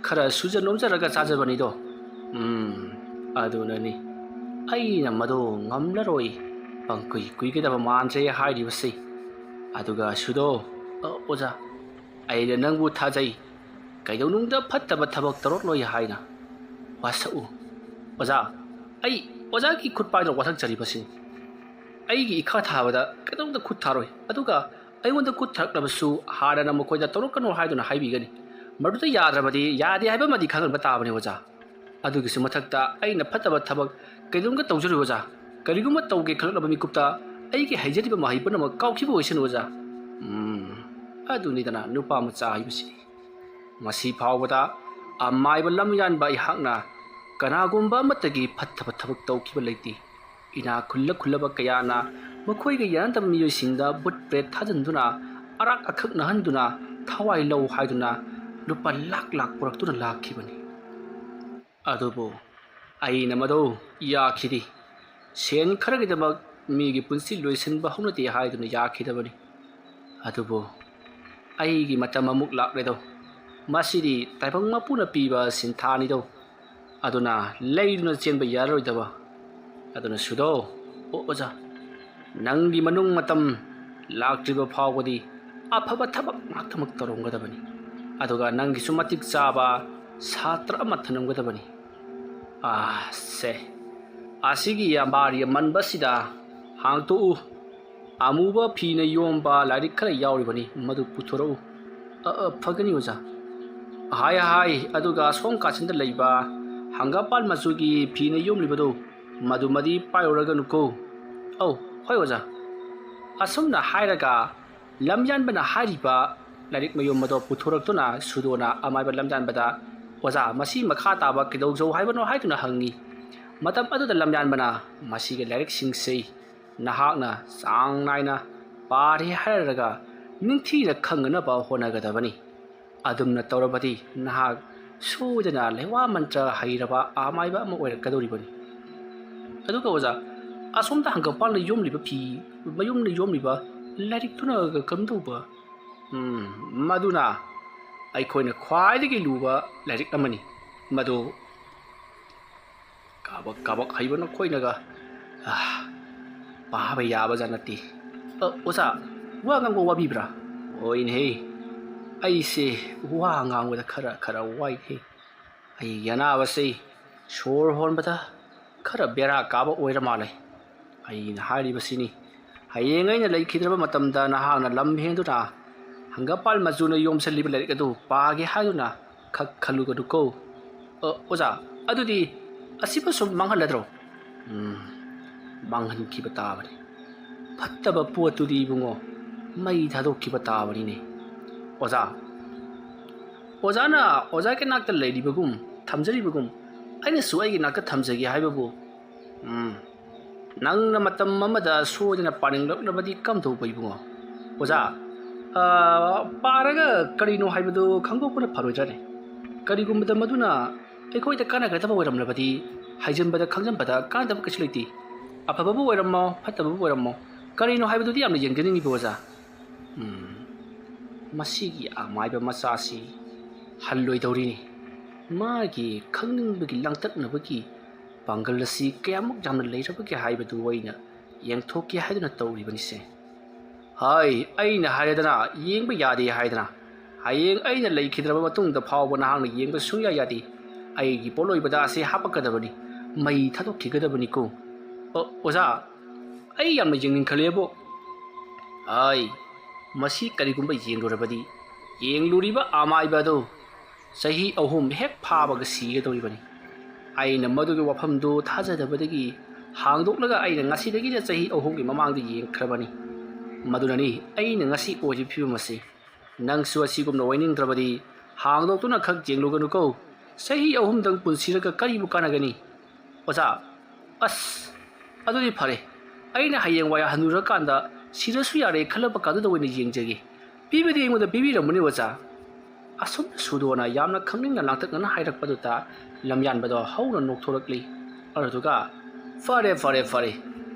ꯈꯔ ꯁꯨꯖ ꯅꯣꯝꯖꯔꯒ ꯆꯥꯖꯕꯅꯤꯗꯣ꯫ ꯎꯝ, ꯑꯗꯨꯅꯅꯤ ꯑꯩꯅ ꯃꯗꯣ ꯉꯝꯂꯔꯣꯏ, ꯄꯪꯀꯨꯏ ꯀꯨꯏꯒꯗꯕ ꯃꯥꯟꯗ꯭ꯔꯦ ꯍꯥꯏꯔꯤꯕꯁꯤ꯫ ꯑꯗꯨꯒ ꯁꯨꯗꯣ, ꯑ, ꯑꯣꯖꯥ, ꯑꯩꯅ ꯅꯪꯕꯨ ꯊꯥꯖꯩ, ꯀꯩꯗꯧꯅꯨꯡꯗ ꯐꯠꯇꯕ ꯊꯕꯛ ꯇꯧꯔꯛꯂꯣꯏ ꯍꯥꯏꯅ꯫ ꯋꯥꯁꯛꯎ꯫ ꯑꯣꯖꯥ, ꯑꯩ ꯑꯣꯖꯥꯒꯤ ꯈꯨꯠ ꯄꯥꯏꯗꯨꯅ ꯋꯥꯁꯛꯆꯔꯤꯕꯁꯤꯅꯤ꯫ ꯑꯩꯒꯤ ꯏꯈꯥ ꯊꯥꯕꯗ ꯀꯩꯗꯧꯅꯨꯡꯗ ꯈꯨꯠ ꯊꯥꯔꯣꯏ꯫ ꯑꯗꯨꯒ ꯑꯩꯉꯣꯟꯗ ꯈꯨꯠ ꯊꯥꯔꯛꯂꯕꯁꯨ ꯍꯥꯟꯅꯅ ꯃꯈꯣꯏꯗ ꯇꯧꯔꯛꯀꯅꯨ ꯍꯥꯏꯗꯨꯅ ꯍꯥꯏꯕꯤꯒꯅꯤ꯫ ꯃꯗꯨꯗ ꯌꯥꯗ꯭ꯔꯕꯗꯤ ꯌꯥꯗꯦ ꯍꯥꯏꯕ ꯑꯃꯗꯤ ꯈꯪꯍꯟꯕ ꯇꯥꯕꯅꯤ ꯑꯣꯖꯥ꯫ ꯑꯗꯨꯒꯤꯁꯨ ꯃꯊꯛꯇ ꯑꯩꯅ ꯐꯠꯇꯕ ꯊꯕꯛ ꯀꯩꯗꯧꯅꯨꯡꯗ ꯇꯧꯖꯔꯣꯏ ꯑꯣꯖꯥ꯫ ꯀꯔꯤꯒꯨꯝꯕ ꯇꯧꯒꯦ ꯈꯜꯂꯛꯂꯕ ꯃꯤꯀꯨꯞꯇ ꯑꯩꯒꯤ ꯍꯩꯖꯔꯤꯕ ꯃꯍꯩ ꯄꯨꯝꯅꯃꯛ ꯀꯥꯎꯈꯤꯕ ꯑꯣꯏꯁꯅꯨ ꯑꯣꯖꯥ꯫ ꯎꯝ, ꯑꯗꯨꯅꯤꯗꯅ ꯅꯨꯄꯥ ꯃꯆꯥ ꯍꯥꯏꯕꯁꯤ꯫ ꯉꯁꯤ ꯐꯥꯎꯕꯗ ꯑꯃꯥꯏꯕ ꯂꯝꯌꯥꯟꯕ ꯑꯩꯍꯥꯛꯅ ꯀꯅꯥꯒꯨꯝꯕ ꯑꯃꯠꯇꯒꯤ ꯐꯠꯇꯕ ꯊꯕꯛ ꯇꯧꯈꯤꯕ ꯂꯩꯇꯦ꯫ ꯏꯅꯥꯛ ꯈꯨꯜꯂ ꯈꯨꯜꯂꯕ ꯀꯌꯥꯅ ꯃꯈꯣꯏꯒ ꯌꯥꯅꯗꯕ ꯃꯤꯑꯣꯏꯁꯤꯡꯗ ꯚꯨꯠ ꯄ꯭ꯔꯦꯠ ꯊꯥꯖꯤꯟꯗꯨꯅ, ꯑꯔꯥꯛ ꯑꯈꯛꯅꯍꯟꯗꯨꯅ, ꯊꯋꯥꯏ ꯂꯧ ꯍꯥꯏꯗꯨꯅ ꯂꯨꯄꯥ ꯂꯥꯛ ꯂꯥꯛ ꯄꯨꯔꯛꯇꯨꯅ ꯂꯥꯛꯈꯤꯕꯅꯤ꯫ ꯑꯗꯨꯕꯨ ꯑꯩꯅ ꯃꯗꯨ ꯌꯥꯈꯤꯗꯦ꯫ ꯁꯦꯟ ꯈꯔꯒꯤꯗꯃꯛ ꯃꯤꯒꯤ ꯄꯨꯟꯁꯤ ꯂꯣꯏꯁꯤꯟꯕ ꯍꯧꯅꯗꯦ ꯍꯥꯏꯗꯨꯅ ꯌꯥꯈꯤꯗꯕꯅꯤ꯫ ꯑꯗꯨꯕꯨ ꯑꯩꯒꯤ ꯃꯇꯝ ꯑꯃꯨꯛ ꯂꯥꯛꯂꯦꯗꯣ꯫ ꯃꯁꯤꯗꯤ ꯇꯥꯏꯕꯪ ꯃꯄꯨꯅ ꯄꯤꯕ ꯁꯤꯟꯊꯥꯅꯤꯗꯣ꯫ ꯑꯗꯨꯅ ꯂꯩꯗꯨꯅ ꯆꯦꯟꯕ ꯌꯥꯔꯔꯣꯏꯗꯕ꯫ ꯑꯗꯨꯅ ꯁꯨꯗꯣ, ꯑꯣ ꯑꯣꯖꯥ, ꯅꯪꯒꯤ ꯃꯅꯨꯡ ꯃꯇꯝ ꯂꯥꯛꯇ꯭ꯔꯤꯕ ꯐꯥꯎꯕꯗꯤ ꯑꯐꯕ ꯊꯕꯛ ꯉꯥꯛꯇꯃꯛ ꯇꯧꯔꯝꯒꯗꯕꯅꯤ꯫ ꯑꯗꯨꯒ ꯅꯪꯒꯤꯁꯨ ꯃꯇꯤꯛ ꯆꯥꯕ ꯁꯥꯇ꯭ꯔ ꯑꯃ ꯊꯝꯂꯝꯒꯗꯕꯅꯤ꯫ ꯑꯥ, ꯁꯦ, ꯑꯁꯤꯒꯤ ꯑꯝꯕꯥꯔꯤ ꯑꯃꯟꯕꯁꯤꯗ ꯍꯥꯡꯇꯣꯛꯎ꯫ ꯑꯃꯨꯕ ꯐꯤꯅ ꯌꯣꯝꯕ ꯂꯥꯏꯔꯤꯛ ꯈꯔ ꯌꯥꯎꯔꯤꯕꯅꯤ, ꯃꯗꯨ ꯄꯨꯊꯣꯔꯛꯎ꯫ "ꯑ, ꯑ, ꯐꯒꯅꯤ ꯑꯣꯖꯥ꯫" "ꯍꯥꯏ, ꯍꯥꯏ, ꯑꯗꯨꯒ ꯑꯁꯣꯝ ꯀꯥꯆꯤꯟꯗ ꯂꯩꯕ ꯍꯪꯒꯥꯝꯄꯥꯜ ꯃꯆꯨꯒꯤ ꯐꯤꯅ ꯌꯣꯝꯂꯤꯕꯗꯨ, ꯃꯗꯨꯃꯗꯤ ꯄꯥꯏꯔꯨꯔꯒꯅꯨꯀꯣ꯫" "ꯑꯧ, ꯍꯣꯏ ꯑꯣꯖꯥ꯫" ꯑꯁꯨꯝꯅ ꯍꯥꯏꯔꯒ ꯂꯝꯌꯥꯟꯕꯅ ꯍꯥꯏꯔꯤꯕ ꯂꯥꯏꯔꯤꯛ ꯃꯌꯣꯝ ꯑꯗꯨ ꯄꯨꯊꯣꯔꯛꯇꯨꯅ ꯁꯨꯗꯣꯅ ꯑꯃꯥꯏꯕ ꯂꯝꯌꯥꯟꯕꯗ, "ꯑꯣꯖꯥ, ꯃꯁꯤ ꯃꯈꯥ ꯇꯥꯕ ꯀꯩꯗꯧꯖꯧ ꯍꯥꯏꯕꯅꯣ?" ꯍꯥꯏꯗꯨꯅ ꯍꯪꯉꯤ꯫ ꯃꯇꯝ ꯑꯗꯨꯗ ꯂꯝꯌꯥꯟꯕꯅ, "ꯃꯁꯤꯒꯤ ꯂꯥꯏꯔꯤꯛꯁꯤꯡꯁꯤ ꯅꯍꯥꯛꯅ ꯆꯥꯡ ꯅꯥꯏꯅ ꯄꯥꯔꯦ ꯍꯥꯏꯔꯒ ꯅꯤꯡꯊꯤꯅ ꯈꯪꯅꯅꯕ ꯍꯣꯠꯅꯒꯗꯕꯅꯤ꯫ ꯑꯗꯨꯝꯅ ꯇꯧꯔꯕꯗꯤ ꯅꯍꯥꯛ ꯁꯣꯏꯗꯅ ꯂꯩꯋꯥ ꯃꯟꯇ꯭ꯔ ꯍꯩꯔꯕ ꯑꯃꯥꯏꯕ ꯑꯃ ꯑꯣꯏꯔꯛꯀꯗꯧꯔꯤꯕꯅꯤ꯫" "ꯑꯗꯨꯒ ꯑꯣꯖꯥ, ꯑꯁꯣꯝꯗ ꯍꯪꯒꯝꯄꯥꯜꯅ ꯌꯣꯝꯂꯤꯕ ꯐꯤ, ꯃꯌꯨꯝꯅ ꯌꯣꯝꯂꯤꯕ ꯂꯥꯏꯔꯤꯛꯇꯨꯅ ꯀꯝꯗꯧꯕ?" "ꯎꯝ, ꯃꯗꯨꯅ ꯑꯩꯈꯣꯏꯅ ꯈ꯭ꯋꯥꯏꯗꯒꯤ ꯂꯨꯕ ꯂꯥꯏꯔꯤꯛ ꯑꯃꯅꯤ꯫ ꯃꯗꯨ ꯀꯥꯕꯛ ꯀꯥꯕꯛ ꯍꯩꯕ ꯅꯈꯣꯏꯅꯒ, ꯑꯥ, ꯄꯥꯕ ꯌꯥꯕꯖꯥꯠ ꯅꯠꯇꯦ꯫" "ꯑ, ꯑꯣꯖꯥ, ꯋꯥ ꯉꯥꯡꯕ ꯋꯥꯕꯤꯕ꯭ꯔꯥ?" "ꯍꯣꯏꯅꯦꯍꯦ, ꯑꯩꯁꯦ ꯋꯥ ꯉꯥꯡꯕꯗ ꯈꯔ ꯈꯔ ꯋꯥꯏꯍꯦ꯫ ꯑꯩꯒꯤ ꯑꯅꯥꯕꯁꯤ ꯁꯣꯔ ꯍꯣꯟꯕꯗ ꯈꯔ ꯕꯦꯔꯥ ꯀꯥꯕ ꯑꯣꯏꯔ ꯃꯥꯜꯂꯦ꯫ ꯑꯩꯅ ꯍꯥꯏꯔꯤꯕꯁꯤꯅꯤ, ꯍꯌꯦꯡ ꯑꯩꯅ ꯂꯩꯈꯤꯗ꯭ꯔꯕ ꯃꯇꯝꯗ ꯅꯍꯥꯛꯅ ꯂꯝ ꯍꯦꯟꯗꯨꯅ ꯍꯪꯒꯥꯝꯄꯥꯜ ꯃꯆꯨꯅ ꯌꯣꯝꯁꯤꯜꯂꯤꯕ ꯂꯥꯏꯔꯤꯛ ꯑꯗꯨ ꯄꯥꯒꯦ ꯍꯥꯏꯗꯨꯅ ꯈꯛ ꯈꯜꯂꯨꯒꯅꯨꯀꯣ꯫" "ꯑ, ꯑꯣꯖꯥ, ꯑꯗꯨꯗꯤ ꯑꯁꯤꯕꯨ ꯁꯨꯝ ꯃꯥꯡꯍꯜꯂꯗ꯭ꯔꯣ?" "ꯎꯝ, ꯃꯥꯡꯍꯟꯈꯤꯕ ꯇꯥꯕꯅꯤ꯫ ꯐꯠꯇꯕ ꯄꯣꯠꯇꯨꯗꯤ ꯏꯕꯨꯡꯉꯣ, ꯃꯩ ꯊꯥꯗꯣꯛꯈꯤꯕ ꯇꯥꯕꯅꯤꯅꯦ꯫" "ꯑꯣꯖꯥ, ꯑꯣꯖꯥꯅ ꯑꯣꯖꯥꯒꯤ ꯅꯥꯛꯇ ꯂꯩꯔꯤꯕꯒꯨꯝ, ꯊꯝꯖꯔꯤꯕꯒꯨꯝ, ꯑꯩꯅꯁꯨ ꯑꯩꯒꯤ ꯅꯥꯛꯇ ꯊꯝꯖꯒꯦ ꯍꯥꯏꯕꯕꯨ, ꯎꯝ, ꯅꯪꯅ ꯃꯇꯝ ꯑꯃꯗ ꯁꯣꯏꯗꯅ ꯄꯥꯅꯤꯡꯂꯛꯂꯕꯗꯤ ꯀꯝꯗꯧꯕ ꯏꯕꯨꯡꯉꯣ?" "ꯑꯣꯖꯥ, ꯑ, ꯄꯥꯔꯒ ꯀꯔꯤꯅꯣ ꯍꯥꯏꯕꯗꯨ ꯈꯪꯗꯣꯛꯄꯅ ꯐꯔꯣꯏꯗ꯭ꯔꯅꯦ? ꯀꯔꯤꯒꯨꯝꯕꯗ ꯃꯗꯨꯅ ꯑꯩꯈꯣꯏꯗ ꯀꯥꯟꯅꯒꯗꯕ ꯑꯣꯏꯔꯝꯂꯕꯗꯤ ꯍꯩꯖꯤꯟꯕꯗ ꯈꯪꯖꯤꯟꯕꯗ ꯀꯥꯟꯅꯗꯕ ꯀꯩꯁꯨ ꯂꯩꯇꯦ꯫ ꯑꯐꯕꯕꯨ ꯑꯣꯏꯔꯝꯃꯣ, ꯐꯠꯇꯕꯕꯨ ꯑꯣꯏꯔꯝꯃꯣ, ꯀꯔꯤꯅꯣ ꯍꯥꯏꯕꯗꯨꯗꯤ ꯌꯥꯝꯅ ꯌꯦꯡꯖꯅꯤꯡꯉꯤꯕ ꯑꯣꯖꯥ꯫ ꯎꯝ, ꯃꯁꯤꯒꯤ ꯑꯃꯥꯏꯕ ꯃꯆꯥꯁꯤ ꯍꯜꯂꯣꯏꯗꯧꯔꯤꯅꯤ꯫ ꯃꯥꯒꯤ ꯈꯪꯅꯤꯡꯕꯒꯤ ꯂꯥꯡꯇꯛꯅꯕꯒꯤ ꯄꯥꯡꯒꯜ ꯑꯁꯤ ꯀꯌꯥꯃꯨꯛ ꯌꯥꯝꯅ ꯂꯩꯔꯕꯒꯦ ꯍꯥꯏꯕꯗꯨ ꯑꯩꯅ ꯌꯦꯡꯊꯣꯛꯀꯦ ꯍꯥꯏꯗꯨꯅ ꯇꯧꯔꯤꯕꯅꯤꯁꯦ꯫ ꯍꯥꯏ, ꯑꯩꯅ ꯍꯥꯏꯔꯦꯗꯅ, ꯌꯦꯡꯕ ꯌꯥꯗꯦ ꯍꯥꯏꯗꯅ꯫ ꯍꯌꯦꯡ ꯑꯩꯅ ꯂꯩꯈꯤꯗ꯭ꯔꯕ ꯃꯇꯨꯡꯗ ꯐꯥꯎꯕ ꯅꯍꯥꯛꯅ ꯌꯦꯡꯕ ꯁꯨꯡꯌꯥ ꯌꯥꯗꯦ꯫ ꯑꯩꯒꯤ ꯄꯣꯠꯂꯣꯏꯕꯗ ꯑꯁꯤ ꯍꯥꯞꯄꯛꯀꯗꯕꯅꯤ꯫ ꯃꯩ ꯊꯥꯗꯣꯛꯈꯤꯒꯗꯕꯅꯤꯀꯣ꯫ ꯑꯣ, ꯑꯣꯖꯥ, ꯑꯩ ꯌꯥꯝꯅ ꯌꯦꯡꯅꯤꯡꯈꯠꯂꯦꯕꯣ꯫ ꯑꯩ, ꯃꯁꯤ ꯀꯔꯤꯒꯨꯝꯕ ꯌꯦꯡꯂꯨꯔꯕꯗꯤ, ꯌꯦꯡꯂꯨꯔꯤꯕ ꯑꯃꯥꯏꯕ ꯑꯗꯨ ꯆꯍꯤ ꯑꯍꯨꯝ ꯍꯦꯛ ꯐꯥꯕꯒ ꯁꯤꯒꯗꯧꯔꯤꯕꯅꯤ꯫ ꯑꯩꯅ ꯃꯗꯨꯒꯤ ꯋꯥꯐꯝꯗꯨ ꯊꯥꯖꯗꯕꯗꯒꯤ ꯍꯥꯡꯗꯣꯛꯂꯒ ꯑꯩꯅ ꯉꯁꯤꯗꯒꯤꯅ ꯆꯍꯤ ꯑꯍꯨꯝꯒꯤ ꯃꯃꯥꯡꯗ ꯌꯦꯡꯈ꯭ꯔꯕꯅꯤ꯫ ꯃꯗꯨꯅꯅꯤ ꯑꯩꯅ ꯉꯁꯤ ꯑꯣꯏꯔꯤꯕ ꯐꯤꯕꯝ ꯑꯁꯤ꯫ ꯅꯪꯁꯨ ꯑꯁꯤꯒꯨꯝꯅ ꯑꯣꯏꯅꯤꯡꯗ꯭ꯔꯕꯗꯤ ꯍꯥꯡꯗꯣꯛꯇꯨꯅ ꯈꯛ ꯌꯦꯡꯂꯨꯒꯅꯨꯀꯣ꯫ ꯆꯍꯤ ꯑꯍꯨꯝꯗꯪ ꯄꯨꯟꯁꯤꯔꯒ ꯀꯔꯤꯕꯨ ꯀꯥꯟꯅꯒꯅꯤ? ꯑꯣꯖꯥ, ꯑꯁ, ꯑꯗꯨꯗꯤ ꯐꯔꯦ꯫ ꯑꯩꯅ ꯍꯌꯦꯡꯋꯥꯏ ꯍꯟꯅꯨꯔꯀꯥꯟꯗ ꯁꯤꯔꯁꯨ ꯌꯥꯔꯦ ꯈꯜꯂꯕ ꯀꯥꯟꯗꯨꯗ ꯑꯣꯏꯅ ꯌꯦꯡꯖꯒꯦ꯫ ꯄꯤꯕꯗꯤ ꯑꯩꯉꯣꯟꯗ ꯄꯤꯕꯤꯔꯝꯃꯅꯤ ꯑꯣꯖꯥ꯫ ꯑꯁꯨꯝꯅ ꯁꯨꯗꯣꯅ ꯌꯥꯝꯅ ꯈꯪꯅꯤꯡꯅ ꯂꯥꯡꯇꯛꯅꯅ ꯍꯥꯏꯔꯛꯄꯗꯨꯗ ꯂꯝꯌꯥꯟꯕꯗꯣ ꯍꯧꯅ ꯅꯣꯛꯊꯣꯔꯛꯂꯤ꯫ ꯑꯗꯨꯗꯨꯒ, "ꯐꯔꯦ, ꯐꯔꯦ, ꯐꯔꯦ꯫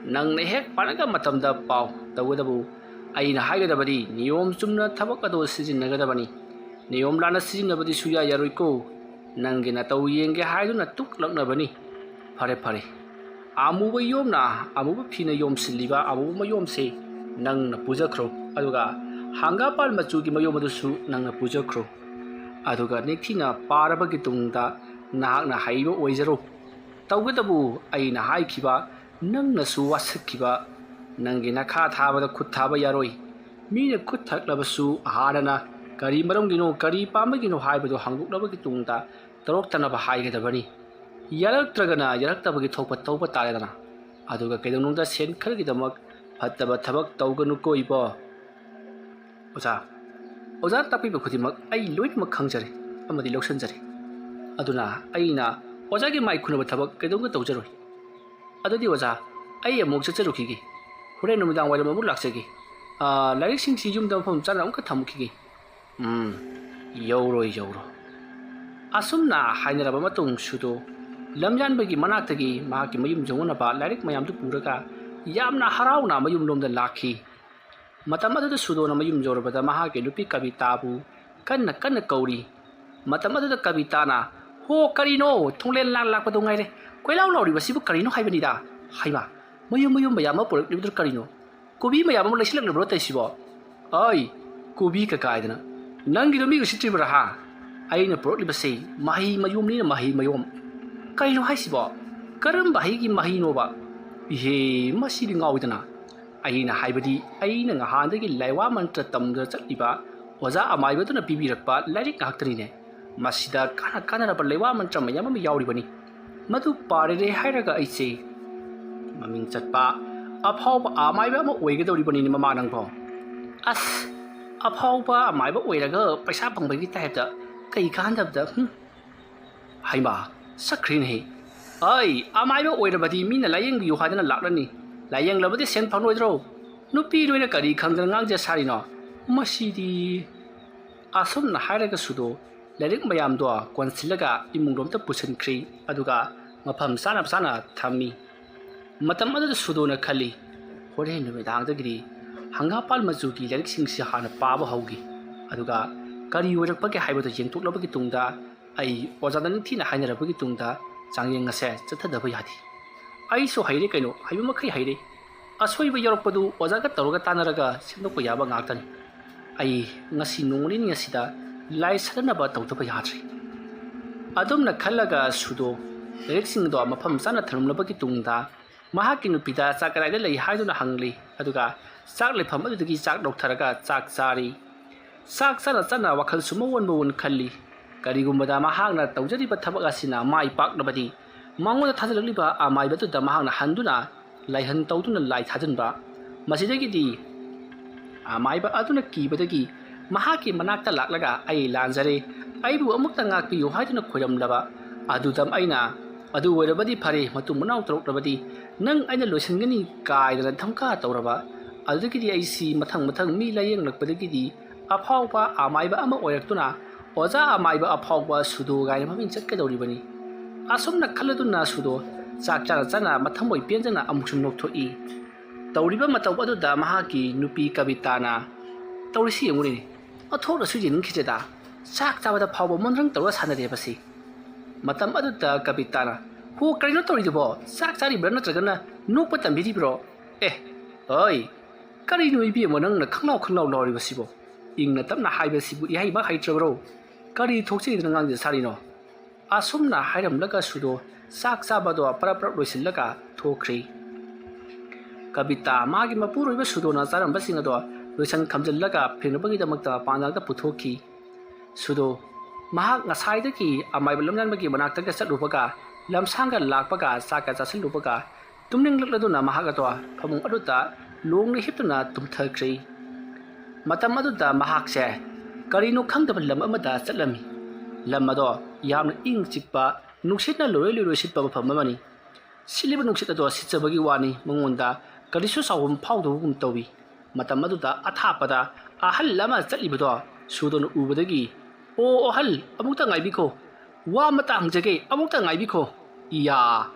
ꯅꯪꯅ ꯍꯦꯛ ꯄꯥꯅꯤꯡꯕ ꯃꯇꯝꯗ ꯄꯥꯎ꯫ ꯇꯧꯒꯗꯕꯨ ꯑꯩꯅ ꯍꯥꯏꯒꯗꯕꯗꯤ ꯅꯤꯌꯣꯝ ꯆꯨꯝꯅ ꯊꯕꯛ ꯑꯗꯨ ꯁꯤꯖꯤꯟꯅꯒꯗꯕꯅꯤ꯫ ꯅꯤꯌꯣꯝ ꯂꯥꯟꯅ ꯁꯤꯖꯤꯟꯅꯕꯗꯤ ꯁꯨꯌꯥ ꯌꯥꯔꯣꯏꯀꯣ꯫ ꯅꯪꯒꯤ ꯅꯇꯧ ꯌꯦꯡꯒꯦ ꯍꯥꯏꯗꯨꯅ ꯇꯨꯛꯂꯛꯅꯕꯅꯤ꯫ ꯐꯔꯦ, ꯐꯔꯦ꯫ ꯑꯃꯨꯕ ꯌꯣꯝꯅ ꯑꯃꯨꯕ ꯐꯤꯅ ꯌꯣꯝꯁꯤꯜꯂꯤꯕ ꯑꯃꯨꯕ ꯃꯌꯣꯝꯁꯦ ꯅꯪꯅ ꯄꯨꯖꯈ꯭ꯔꯣ꯫ ꯑꯗꯨꯒ ꯍꯪꯒꯥꯝꯄꯥꯜ ꯃꯆꯨꯒꯤ ꯃꯌꯣꯝ ꯑꯗꯨꯁꯨ ꯅꯪꯅ ꯄꯨꯖꯈ꯭ꯔꯣ꯫ ꯑꯗꯨꯒ ꯅꯤꯡꯊꯤꯅ ꯄꯥꯔꯕꯒꯤ ꯇꯨꯡꯗ ꯅꯍꯥꯛꯅ ꯍꯩꯕ ꯑꯣꯏꯖꯔꯣ꯫ ꯇꯧꯒꯗꯕꯨ ꯑꯩꯅ ꯍꯥꯏꯈꯤꯕ, ꯅꯪꯅꯁꯨ ꯋꯥꯁꯛꯈꯤꯕ꯫ ꯅꯪꯒꯤ ꯅꯈꯥ ꯊꯥꯕꯗ ꯈꯨꯠ ꯊꯥꯕ ꯌꯥꯔꯣꯏ꯫ ꯃꯤꯅ ꯈꯨꯠ ꯊꯛꯂꯕꯁꯨ ꯍꯥꯟꯅꯅ ꯀꯔꯤ ꯃꯔꯝꯒꯤꯅꯣ, ꯀꯔꯤ ꯄꯥꯝꯕꯒꯤꯅꯣ ꯍꯥꯏꯕꯗꯨ ꯍꯪꯗꯣꯛꯂꯕꯒꯤ ꯇꯨꯡꯗ ꯇꯧꯔꯛꯇꯅꯕ ꯍꯥꯏꯒꯗꯕꯅꯤ꯫ ꯌꯥꯔꯛꯇ꯭ꯔꯒꯅ ꯌꯥꯔꯛꯇꯕꯒꯤ ꯊꯣꯛꯄ ꯇꯧꯕ ꯇꯥꯔꯦꯗꯅ꯫ ꯑꯗꯨꯒ ꯀꯩꯗꯧꯅꯨꯡꯗ ꯁꯦꯟ ꯈꯔꯒꯤꯗꯃꯛ ꯐꯠꯇꯕ ꯊꯕꯛ ꯇꯧꯒꯅꯨꯀꯣ ꯏꯕꯣ꯫ ꯑꯣꯖꯥ, ꯑꯣꯖꯥꯅ ꯇꯥꯛꯄꯤꯕ ꯈꯨꯗꯤꯡꯃꯛ ꯑꯩ ꯂꯣꯏꯅꯃꯛ ꯈꯪꯖꯔꯦ ꯑꯃꯗꯤ ꯂꯧꯁꯤꯟꯖꯔꯦ꯫ ꯑꯗꯨꯅ ꯑꯩꯅ ꯑꯣꯖꯥꯒꯤ ꯃꯥꯏ ꯈꯨꯅꯕ ꯊꯕꯛ ꯀꯩꯗꯧꯅꯨꯡꯗ ꯇꯧꯖꯔꯣꯏ꯫ ꯑꯗꯨꯗꯤ ꯑꯣꯖꯥ, ꯑꯩ ꯑꯃꯨꯛ ꯆꯠꯆꯔꯨꯈꯤꯒꯦ꯫ ꯍꯣꯔꯦꯟ ꯅꯨꯃꯤꯗꯥꯡ ꯋꯥꯏꯔꯝ ꯑꯃꯨꯛ ꯂꯥꯛꯆꯒꯦ꯫ ꯑꯥ, ꯂꯥꯏꯔꯤꯛꯁꯤꯡꯁꯤ ꯌꯨꯝꯗ ꯃꯐꯝ ꯆꯥꯅ ꯑꯃꯨꯛꯀ ꯊꯝꯃꯨꯈꯤꯒꯦ꯫ ꯎꯝ, ꯌꯧꯔꯣꯏ, ꯌꯧꯔꯣꯏ꯫ ꯑꯁꯨꯝꯅ ꯍꯥꯏꯅꯔꯕ ꯃꯇꯨꯡ ꯁꯨꯗꯣ ꯂꯝꯌꯥꯟꯕꯒꯤ ꯃꯅꯥꯛꯇꯒꯤ ꯃꯍꯥꯛꯀꯤ ꯃꯌꯨꯝ ꯌꯧꯅꯅꯕ ꯂꯥꯏꯔꯤꯛ ꯃꯌꯥꯝꯗꯨ ꯄꯨꯔꯒ ꯌꯥꯝꯅ ꯍꯔꯥꯎꯅ ꯃꯌꯨꯝꯂꯣꯝꯗ ꯂꯥꯛꯈꯤ꯫ ꯃꯇꯝ ꯑꯗꯨꯗ ꯁꯨꯗꯣꯅ ꯃꯌꯨꯝ ꯌꯧꯔꯕꯗ ꯃꯍꯥꯛꯀꯤ ꯅꯨꯄꯤ ꯀꯕꯤꯇꯥꯕꯨ ꯀꯟꯅ ꯀꯟꯅ ꯀꯧꯔꯤ꯫ ꯃꯇꯝ ꯑꯗꯨꯗ ꯀꯕꯤꯇꯥꯅ, "ꯍꯣ, ꯀꯔꯤꯅꯣ? ꯊꯣꯡꯂꯦꯟ ꯂꯥꯟ ꯂꯥꯛꯄꯗꯧ ꯉꯥꯏꯔꯦ꯫ ꯀꯣꯏꯂꯥꯎ ꯂꯥꯎꯔꯤꯕꯁꯤꯕꯨ ꯀꯔꯤꯅꯣ ꯍꯥꯏꯕꯅꯤꯗ? ꯍꯩꯃꯥ, ꯃꯌꯨꯝ ꯃꯌꯨꯝ ꯃꯌꯥꯝ ꯑꯃ ꯄꯨꯔꯛꯂꯤꯕꯗꯨ ꯀꯔꯤꯅꯣ? ꯀꯣꯕꯤ ꯃꯌꯥꯝ ꯑꯃ ꯂꯩꯁꯤꯜꯂꯛꯂꯕ꯭ꯔꯣ ꯇꯧꯔꯤꯁꯤꯕꯣ? ꯑꯩ, ꯀꯣꯕꯤ ꯀꯀꯥꯏꯗꯅ, ꯅꯪꯒꯤꯗꯣ ꯃꯤ ꯎꯁꯤꯠꯇ꯭ꯔꯤꯕ꯭ꯔꯥ ꯍꯥ? ꯑꯩꯅ ꯄꯨꯔꯛꯂꯤꯕꯁꯦ ꯃꯍꯩ ꯃꯌꯣꯝꯅꯤꯅ ꯃꯍꯩ ꯃꯌꯣꯝ꯫ ꯀꯩꯅꯣ ꯍꯥꯏꯁꯤꯕꯣ? ꯀꯔꯝꯕ ꯍꯩꯒꯤ ꯃꯍꯩꯅꯣꯕ? ꯏꯍꯦ, ꯃꯁꯤꯗꯤ ꯉꯥꯎꯏꯗꯅ꯫ ꯑꯩꯅ ꯍꯥꯏꯕꯗꯤ ꯑꯩꯅ ꯉꯍꯥꯟꯗꯒꯤ ꯂꯥꯏꯋꯥ ꯃꯟꯇ꯭ꯔ ꯇꯝꯗꯨꯅ ꯆꯠꯂꯤꯕ ꯑꯣꯖꯥ ꯑꯃꯥꯏꯕꯗꯨꯅ ꯄꯤꯕꯤꯔꯛꯄ ꯂꯥꯏꯔꯤꯛ ꯉꯥꯛꯇꯅꯤꯅꯦ꯫ ꯃꯁꯤꯗ ꯀꯥꯟꯅ ꯀꯥꯟꯅꯔꯕ ꯂꯩꯋꯥ ꯃꯟꯇ꯭ꯔ ꯃꯌꯥꯝ ꯑꯃ ꯌꯥꯎꯔꯤꯕꯅꯤ꯫ ꯃꯗꯨ ꯄꯥꯔꯤꯔꯦ ꯍꯥꯏꯔꯒ ꯑꯩꯁꯦ ꯃꯃꯤꯡ ꯆꯠꯄ ꯑꯐꯥꯎꯕ ꯑꯃꯥꯏꯕ ꯑꯃ ꯑꯣꯏꯒꯗꯧꯔꯤꯕꯅꯤꯅꯦ ꯃꯃꯥ ꯅꯪꯕꯣ꯫ ꯑꯁ, ꯑꯐꯥꯎꯕ ꯑꯃꯥꯏꯕ ꯑꯣꯏꯔꯒ ꯄꯩꯁꯥ ꯐꯪꯕꯒꯤ ꯇꯥꯏꯞꯇ ꯀꯩ ꯀꯥꯟꯗꯕꯗ, ꯍꯨꯝ? ꯍꯩꯃꯥ, ꯁꯛꯈ꯭ꯔꯦꯅꯦꯍꯦ꯫ ꯑꯩ, ꯑꯃꯥꯏꯕ ꯑꯣꯏꯔꯕꯗꯤ ꯃꯤꯅ ꯂꯥꯌꯦꯡꯕꯤꯌꯨ ꯍꯥꯏꯗꯅ ꯂꯥꯛꯂꯅꯤ꯫ ꯂꯥꯌꯦꯡꯂꯕꯗꯤ ꯁꯦꯟ ꯐꯪꯂꯣꯏꯗ꯭ꯔꯣ? ꯅꯨꯄꯤ ꯅꯣꯏꯅ ꯀꯔꯤ ꯈꯪꯗꯅ ꯉꯥꯡꯖ ꯁꯥꯔꯤꯅꯣ? ꯃꯁꯤꯗꯤ꯫ ꯑꯁꯨꯝꯅ ꯍꯥꯏꯔꯒ ꯁꯨꯗꯣ ꯂꯥꯏꯔꯤꯛ ꯃꯌꯥꯝꯗꯣ ꯀꯣꯟꯁꯤꯜꯂꯒ ꯏꯃꯨꯡꯂꯣꯝꯗ ꯄꯨꯁꯤꯟꯈ꯭ꯔꯤ, ꯑꯗꯨꯒ ꯃꯐꯝ ꯆꯥꯅ ꯆꯥꯅ ꯊꯝꯃꯤ꯫ ꯃꯇꯝ ꯑꯗꯨꯗ ꯁꯨꯗꯣꯅ ꯈꯜꯂꯤ, "ꯍꯣꯔꯦꯟ ꯅꯨꯃꯤꯗꯥꯡꯗꯒꯤꯗꯤ ꯍꯪꯒꯥꯝꯄꯥꯜ ꯃꯆꯨꯒꯤ ꯂꯥꯏꯔꯤꯛꯁꯤꯡꯁꯤ ꯍꯥꯟꯅ ꯄꯥꯕ ꯍꯧꯒꯦ, ꯑꯗꯨꯒ ꯀꯔꯤ ꯑꯣꯏꯔꯛꯄꯒꯦ ꯍꯥꯏꯕꯗꯨ ꯌꯦꯡꯊꯣꯛꯂꯕꯒꯤ ꯇꯨꯡꯗ ꯑꯩ ꯑꯣꯖꯥꯗ ꯅꯤꯡꯊꯤꯅ ꯍꯥꯏꯅꯔꯕꯒꯤ ꯇꯨꯡꯗ ꯆꯥꯡꯌꯦꯡ ꯑꯁꯦ ꯆꯠꯊꯗꯕ ꯌꯥꯗꯦ꯫ ꯑꯩꯁꯨ ꯍꯩꯔꯦ ꯀꯩꯅꯣ, ꯍꯩꯕ ꯃꯈꯩ ꯍꯩꯔꯦ꯫ ꯑꯁꯣꯏꯕ ꯌꯥꯎꯔꯛꯄꯗꯨ ꯑꯣꯖꯥꯒ ꯇꯧꯔꯒ ꯇꯥꯟꯅꯔꯒ ꯁꯦꯝꯗꯣꯛꯄ ꯌꯥꯕ ꯉꯥꯛꯇꯅꯤ꯫ ꯑꯩ ꯉꯁꯤ ꯅꯣꯡ ꯅꯤꯅꯤ ꯑꯁꯤꯗ ꯂꯥꯏ ꯁꯥꯗꯅꯕ ꯇꯧꯗꯕ ꯌꯥꯗ꯭ꯔꯦ꯫" ꯑꯗꯨꯝꯅ ꯈꯜꯂꯒ ꯁꯨꯗꯣ ꯂꯥꯏꯔꯤꯛꯁꯤꯡꯗꯣ ꯃꯐꯝ ꯆꯥꯅ ꯊꯝꯂꯝꯂꯕꯒꯤ ꯇꯨꯡꯗ ꯃꯍꯥꯛꯀꯤ ꯅꯨꯄꯤꯗ ꯆꯥꯛ ꯀꯗꯥꯏꯗ ꯂꯩ ꯍꯥꯏꯗꯨꯅ ꯍꯪꯂꯤ, ꯑꯗꯨꯒ ꯆꯥꯛ ꯂꯩꯐꯝ ꯑꯗꯨꯗꯒꯤ ꯆꯥꯛ ꯂꯧꯊꯔꯒ ꯆꯥꯛ ꯆꯥꯔꯤ꯫ ꯆꯥꯛ ꯆꯥꯅ ꯆꯥꯅ ꯋꯥꯈꯜꯁꯨ ꯃꯑꯣꯟ ꯃꯑꯣꯟ ꯈꯜꯂꯤ꯫ ꯀꯔꯤꯒꯨꯝꯕꯗ ꯃꯍꯥꯛꯅ ꯇꯧꯖꯔꯤꯕ ꯊꯕꯛ ꯑꯁꯤꯅ ꯃꯥꯏ ꯄꯥꯛꯂꯕꯗꯤ ꯃꯉꯣꯟꯗ ꯊꯥꯖꯤꯜꯂꯛꯂꯤꯕ ꯑꯃꯥꯏꯕꯗꯨꯗ ꯃꯍꯥꯛꯅ ꯍꯟꯗꯨꯅ ꯂꯥꯏꯍꯟ ꯇꯧꯗꯨꯅ ꯂꯥꯏ ꯊꯥꯖꯤꯟꯕ꯫ ꯃꯁꯤꯗꯒꯤꯗꯤ ꯑꯃꯥꯏꯕ ꯑꯗꯨꯅ ꯀꯤꯕꯗꯒꯤ ꯃꯍꯥꯛꯀꯤ ꯃꯅꯥꯛꯇ ꯂꯥꯛꯂꯒ, "ꯑꯩ ꯂꯥꯟꯖꯔꯦ, ꯑꯩꯕꯨ ꯑꯃꯨꯛꯇ ꯉꯥꯛꯄꯤꯌꯨ" ꯍꯥꯏꯗꯨꯅ ꯈꯣꯏꯔꯝꯂꯕ꯫ ꯑꯗꯨꯗ ꯑꯩꯅ, "ꯑꯗꯨ ꯑꯣꯏꯔꯕꯗꯤ ꯐꯔꯦ, ꯃꯇꯨꯡ ꯃꯅꯥꯎ ꯇꯧꯔꯛꯂꯕꯗꯤ ꯅꯪ ꯑꯩꯅ ꯂꯣꯏꯁꯤꯟꯒꯅꯤ" ꯀꯥꯏꯗꯅ ꯙꯝꯀꯥ ꯇꯧꯔꯕ꯫ ꯑꯗꯨꯗꯒꯤꯗꯤ ꯑꯩꯁꯤ ꯃꯊꯪ ꯃꯊꯪ ꯃꯤ ꯂꯥꯌꯦꯡꯂꯛꯄꯗꯒꯤꯗꯤ ꯑꯐꯥꯎꯕ ꯑꯃꯥꯏꯕ ꯑꯃ ꯑꯣꯏꯔꯛꯇꯨꯅ ꯑꯣꯖꯥ ꯑꯃꯥꯏꯕ ꯑꯐꯥꯎꯕ ꯁꯨꯗꯣ ꯀꯥꯏꯅ ꯃꯃꯤꯡ ꯆꯠꯀꯗꯧꯔꯤꯕꯅꯤ꯫ ꯑꯁꯨꯝꯅ ꯈꯜꯂꯗꯨꯅ ꯁꯨꯗꯣ ꯆꯥꯛ ꯆꯥꯅ ꯆꯥꯅ ꯃꯊꯃꯣꯏ ꯄꯦꯟꯖꯅ ꯑꯃꯨꯛꯁꯨ ꯅꯣꯛꯊꯣꯛꯏ꯫ ꯇꯧꯔꯤꯕ ꯃꯇꯧ ꯑꯗꯨꯗ ꯃꯍꯥꯛꯀꯤ ꯅꯨꯄꯤ ꯀꯕꯤꯇꯥꯅ, "ꯇꯧꯔꯤꯁꯤ ꯌꯦꯡꯉꯨꯅꯦ, ꯑꯣꯟꯊꯣꯛꯅꯁꯨ ꯌꯦꯡꯅꯤꯡꯈꯤꯗ꯭ꯔꯦꯗ꯫ ꯆꯥꯛ ꯆꯥꯕꯗ ꯐꯥꯎꯕ ꯃꯣꯟꯗ꯭ꯔꯪ ꯇꯧꯔ ꯁꯥꯟꯅꯔꯦꯕꯁꯤ꯫" ꯃꯇꯝ ꯑꯗꯨꯗ ꯀꯕꯤꯇꯥꯅ, "ꯍꯣ, ꯀꯔꯤꯅꯣ ꯇꯧꯔꯤꯗꯨꯕꯣ? ꯆꯥꯛ ꯆꯥꯔꯤꯕ꯭ꯔꯥ ꯅꯠꯇ꯭ꯔꯒꯅ ꯅꯣꯛꯄ ꯇꯝꯕꯤꯔꯤꯕ꯭ꯔꯣ? ꯑꯦ, ꯑꯣꯏ, ꯀꯔꯤꯅꯣ ꯏꯕꯦꯝꯃ ꯅꯪꯅ ꯈꯪꯂꯥꯎ ꯈꯪꯂꯥꯎ ꯂꯥꯎꯔꯤꯕꯁꯤꯕꯣ? ꯏꯪꯅ ꯇꯞꯅ ꯍꯥꯏꯕꯁꯤꯕꯨ ꯏꯍꯩꯃꯛ ꯍꯩꯇ꯭ꯔꯕ꯭ꯔꯣ? ꯀꯔꯤ ꯊꯣꯛꯆꯩꯗꯅ ꯉꯥꯡꯖ ꯁꯥꯔꯤꯅꯣ?" ꯑꯁꯨꯝꯅ ꯍꯥꯏꯔꯝꯂꯒ ꯁꯨꯗꯣ ꯆꯥꯛ ꯆꯥꯕꯗꯣ ꯄꯔꯞ ꯄꯔꯞ ꯂꯣꯏꯁꯤꯜꯂꯒ ꯊꯣꯛꯈ꯭ꯔꯦ꯫ ꯀꯕꯤꯇꯥ ꯃꯥꯒꯤ ꯃꯄꯨꯔꯣꯏꯕ ꯁꯨꯗꯣꯅ ꯆꯥꯔꯝꯕꯁꯤꯡ ꯑꯗꯣ ꯂꯣꯏꯁꯟ ꯈꯝꯖꯤꯜꯂꯒ ꯐꯦꯡꯅꯕꯒꯤꯗꯃꯛꯇ ꯃꯄꯥꯟꯗ ꯄꯨꯊꯣꯛꯈꯤ꯫ ꯁꯨꯗꯣ ꯃꯍꯥꯛ ꯉꯁꯥꯏꯗꯒꯤ ꯑꯃꯥꯏꯕ ꯂꯝꯌꯥꯟꯕꯒꯤ ꯃꯅꯥꯛꯇꯒ ꯆꯠꯂꯨꯕꯒ ꯂꯝꯁꯥꯡꯒ ꯂꯥꯛꯄꯒ ꯆꯥꯛꯀ ꯆꯥꯁꯤꯜꯂꯨꯕꯒ ꯇꯨꯝꯅꯤꯡꯂꯛꯂꯗꯨꯅ ꯃꯍꯥꯛ ꯑꯗꯣ ꯐꯃꯨꯡ ꯑꯗꯨꯗ ꯂꯣꯡꯅ ꯍꯤꯞꯇꯨꯅ ꯇꯨꯝꯊꯈ꯭ꯔꯦ꯫ ꯃꯇꯝ ꯑꯗꯨꯗ ꯃꯍꯥꯛꯁꯦ ꯀꯔꯤꯅꯣ ꯈꯪꯗꯕ ꯂꯝ ꯑꯃꯗ ꯆꯠꯂꯝꯃꯤ꯫ ꯂꯝ ꯑꯗꯣ ꯌꯥꯝꯅ ꯏꯪ ꯆꯤꯛꯄ, ꯅꯨꯡꯁꯤꯠꯅ ꯂꯣꯏꯔꯣꯏ ꯂꯣꯏꯔꯣꯏ ꯁꯤꯠꯄ ꯃꯐꯝ ꯑꯃꯅꯤ꯫ ꯁꯤꯠꯂꯤꯕ ꯅꯨꯡꯁꯤꯠ ꯑꯗꯣ ꯁꯤꯠꯆꯕꯒꯤ ꯋꯥꯅꯤ, ꯃꯉꯣꯟꯗ ꯀꯔꯤꯁꯨ ꯆꯥꯎꯐꯝ ꯐꯥꯎꯗꯕꯒꯨꯝ ꯇꯧꯏ꯫ ꯃꯇꯝ ꯑꯗꯨꯗ ꯑꯊꯥꯞꯄꯗ ꯑꯍꯜ ꯑꯃ ꯆꯠꯂꯤꯕꯗꯣ ꯁꯨꯗꯣꯅ ꯎꯕꯗꯒꯤ, "ꯑꯣ ꯑꯍꯜ, ꯑꯃꯨꯛꯇ ꯉꯥꯏꯕꯤꯈꯣ, ꯋꯥ ꯑꯃꯇ ꯍꯪꯖꯒꯦ, ꯑꯃꯨꯛꯇ ꯉꯥꯏꯕꯤꯈꯣ꯫" "ꯏꯌꯥ,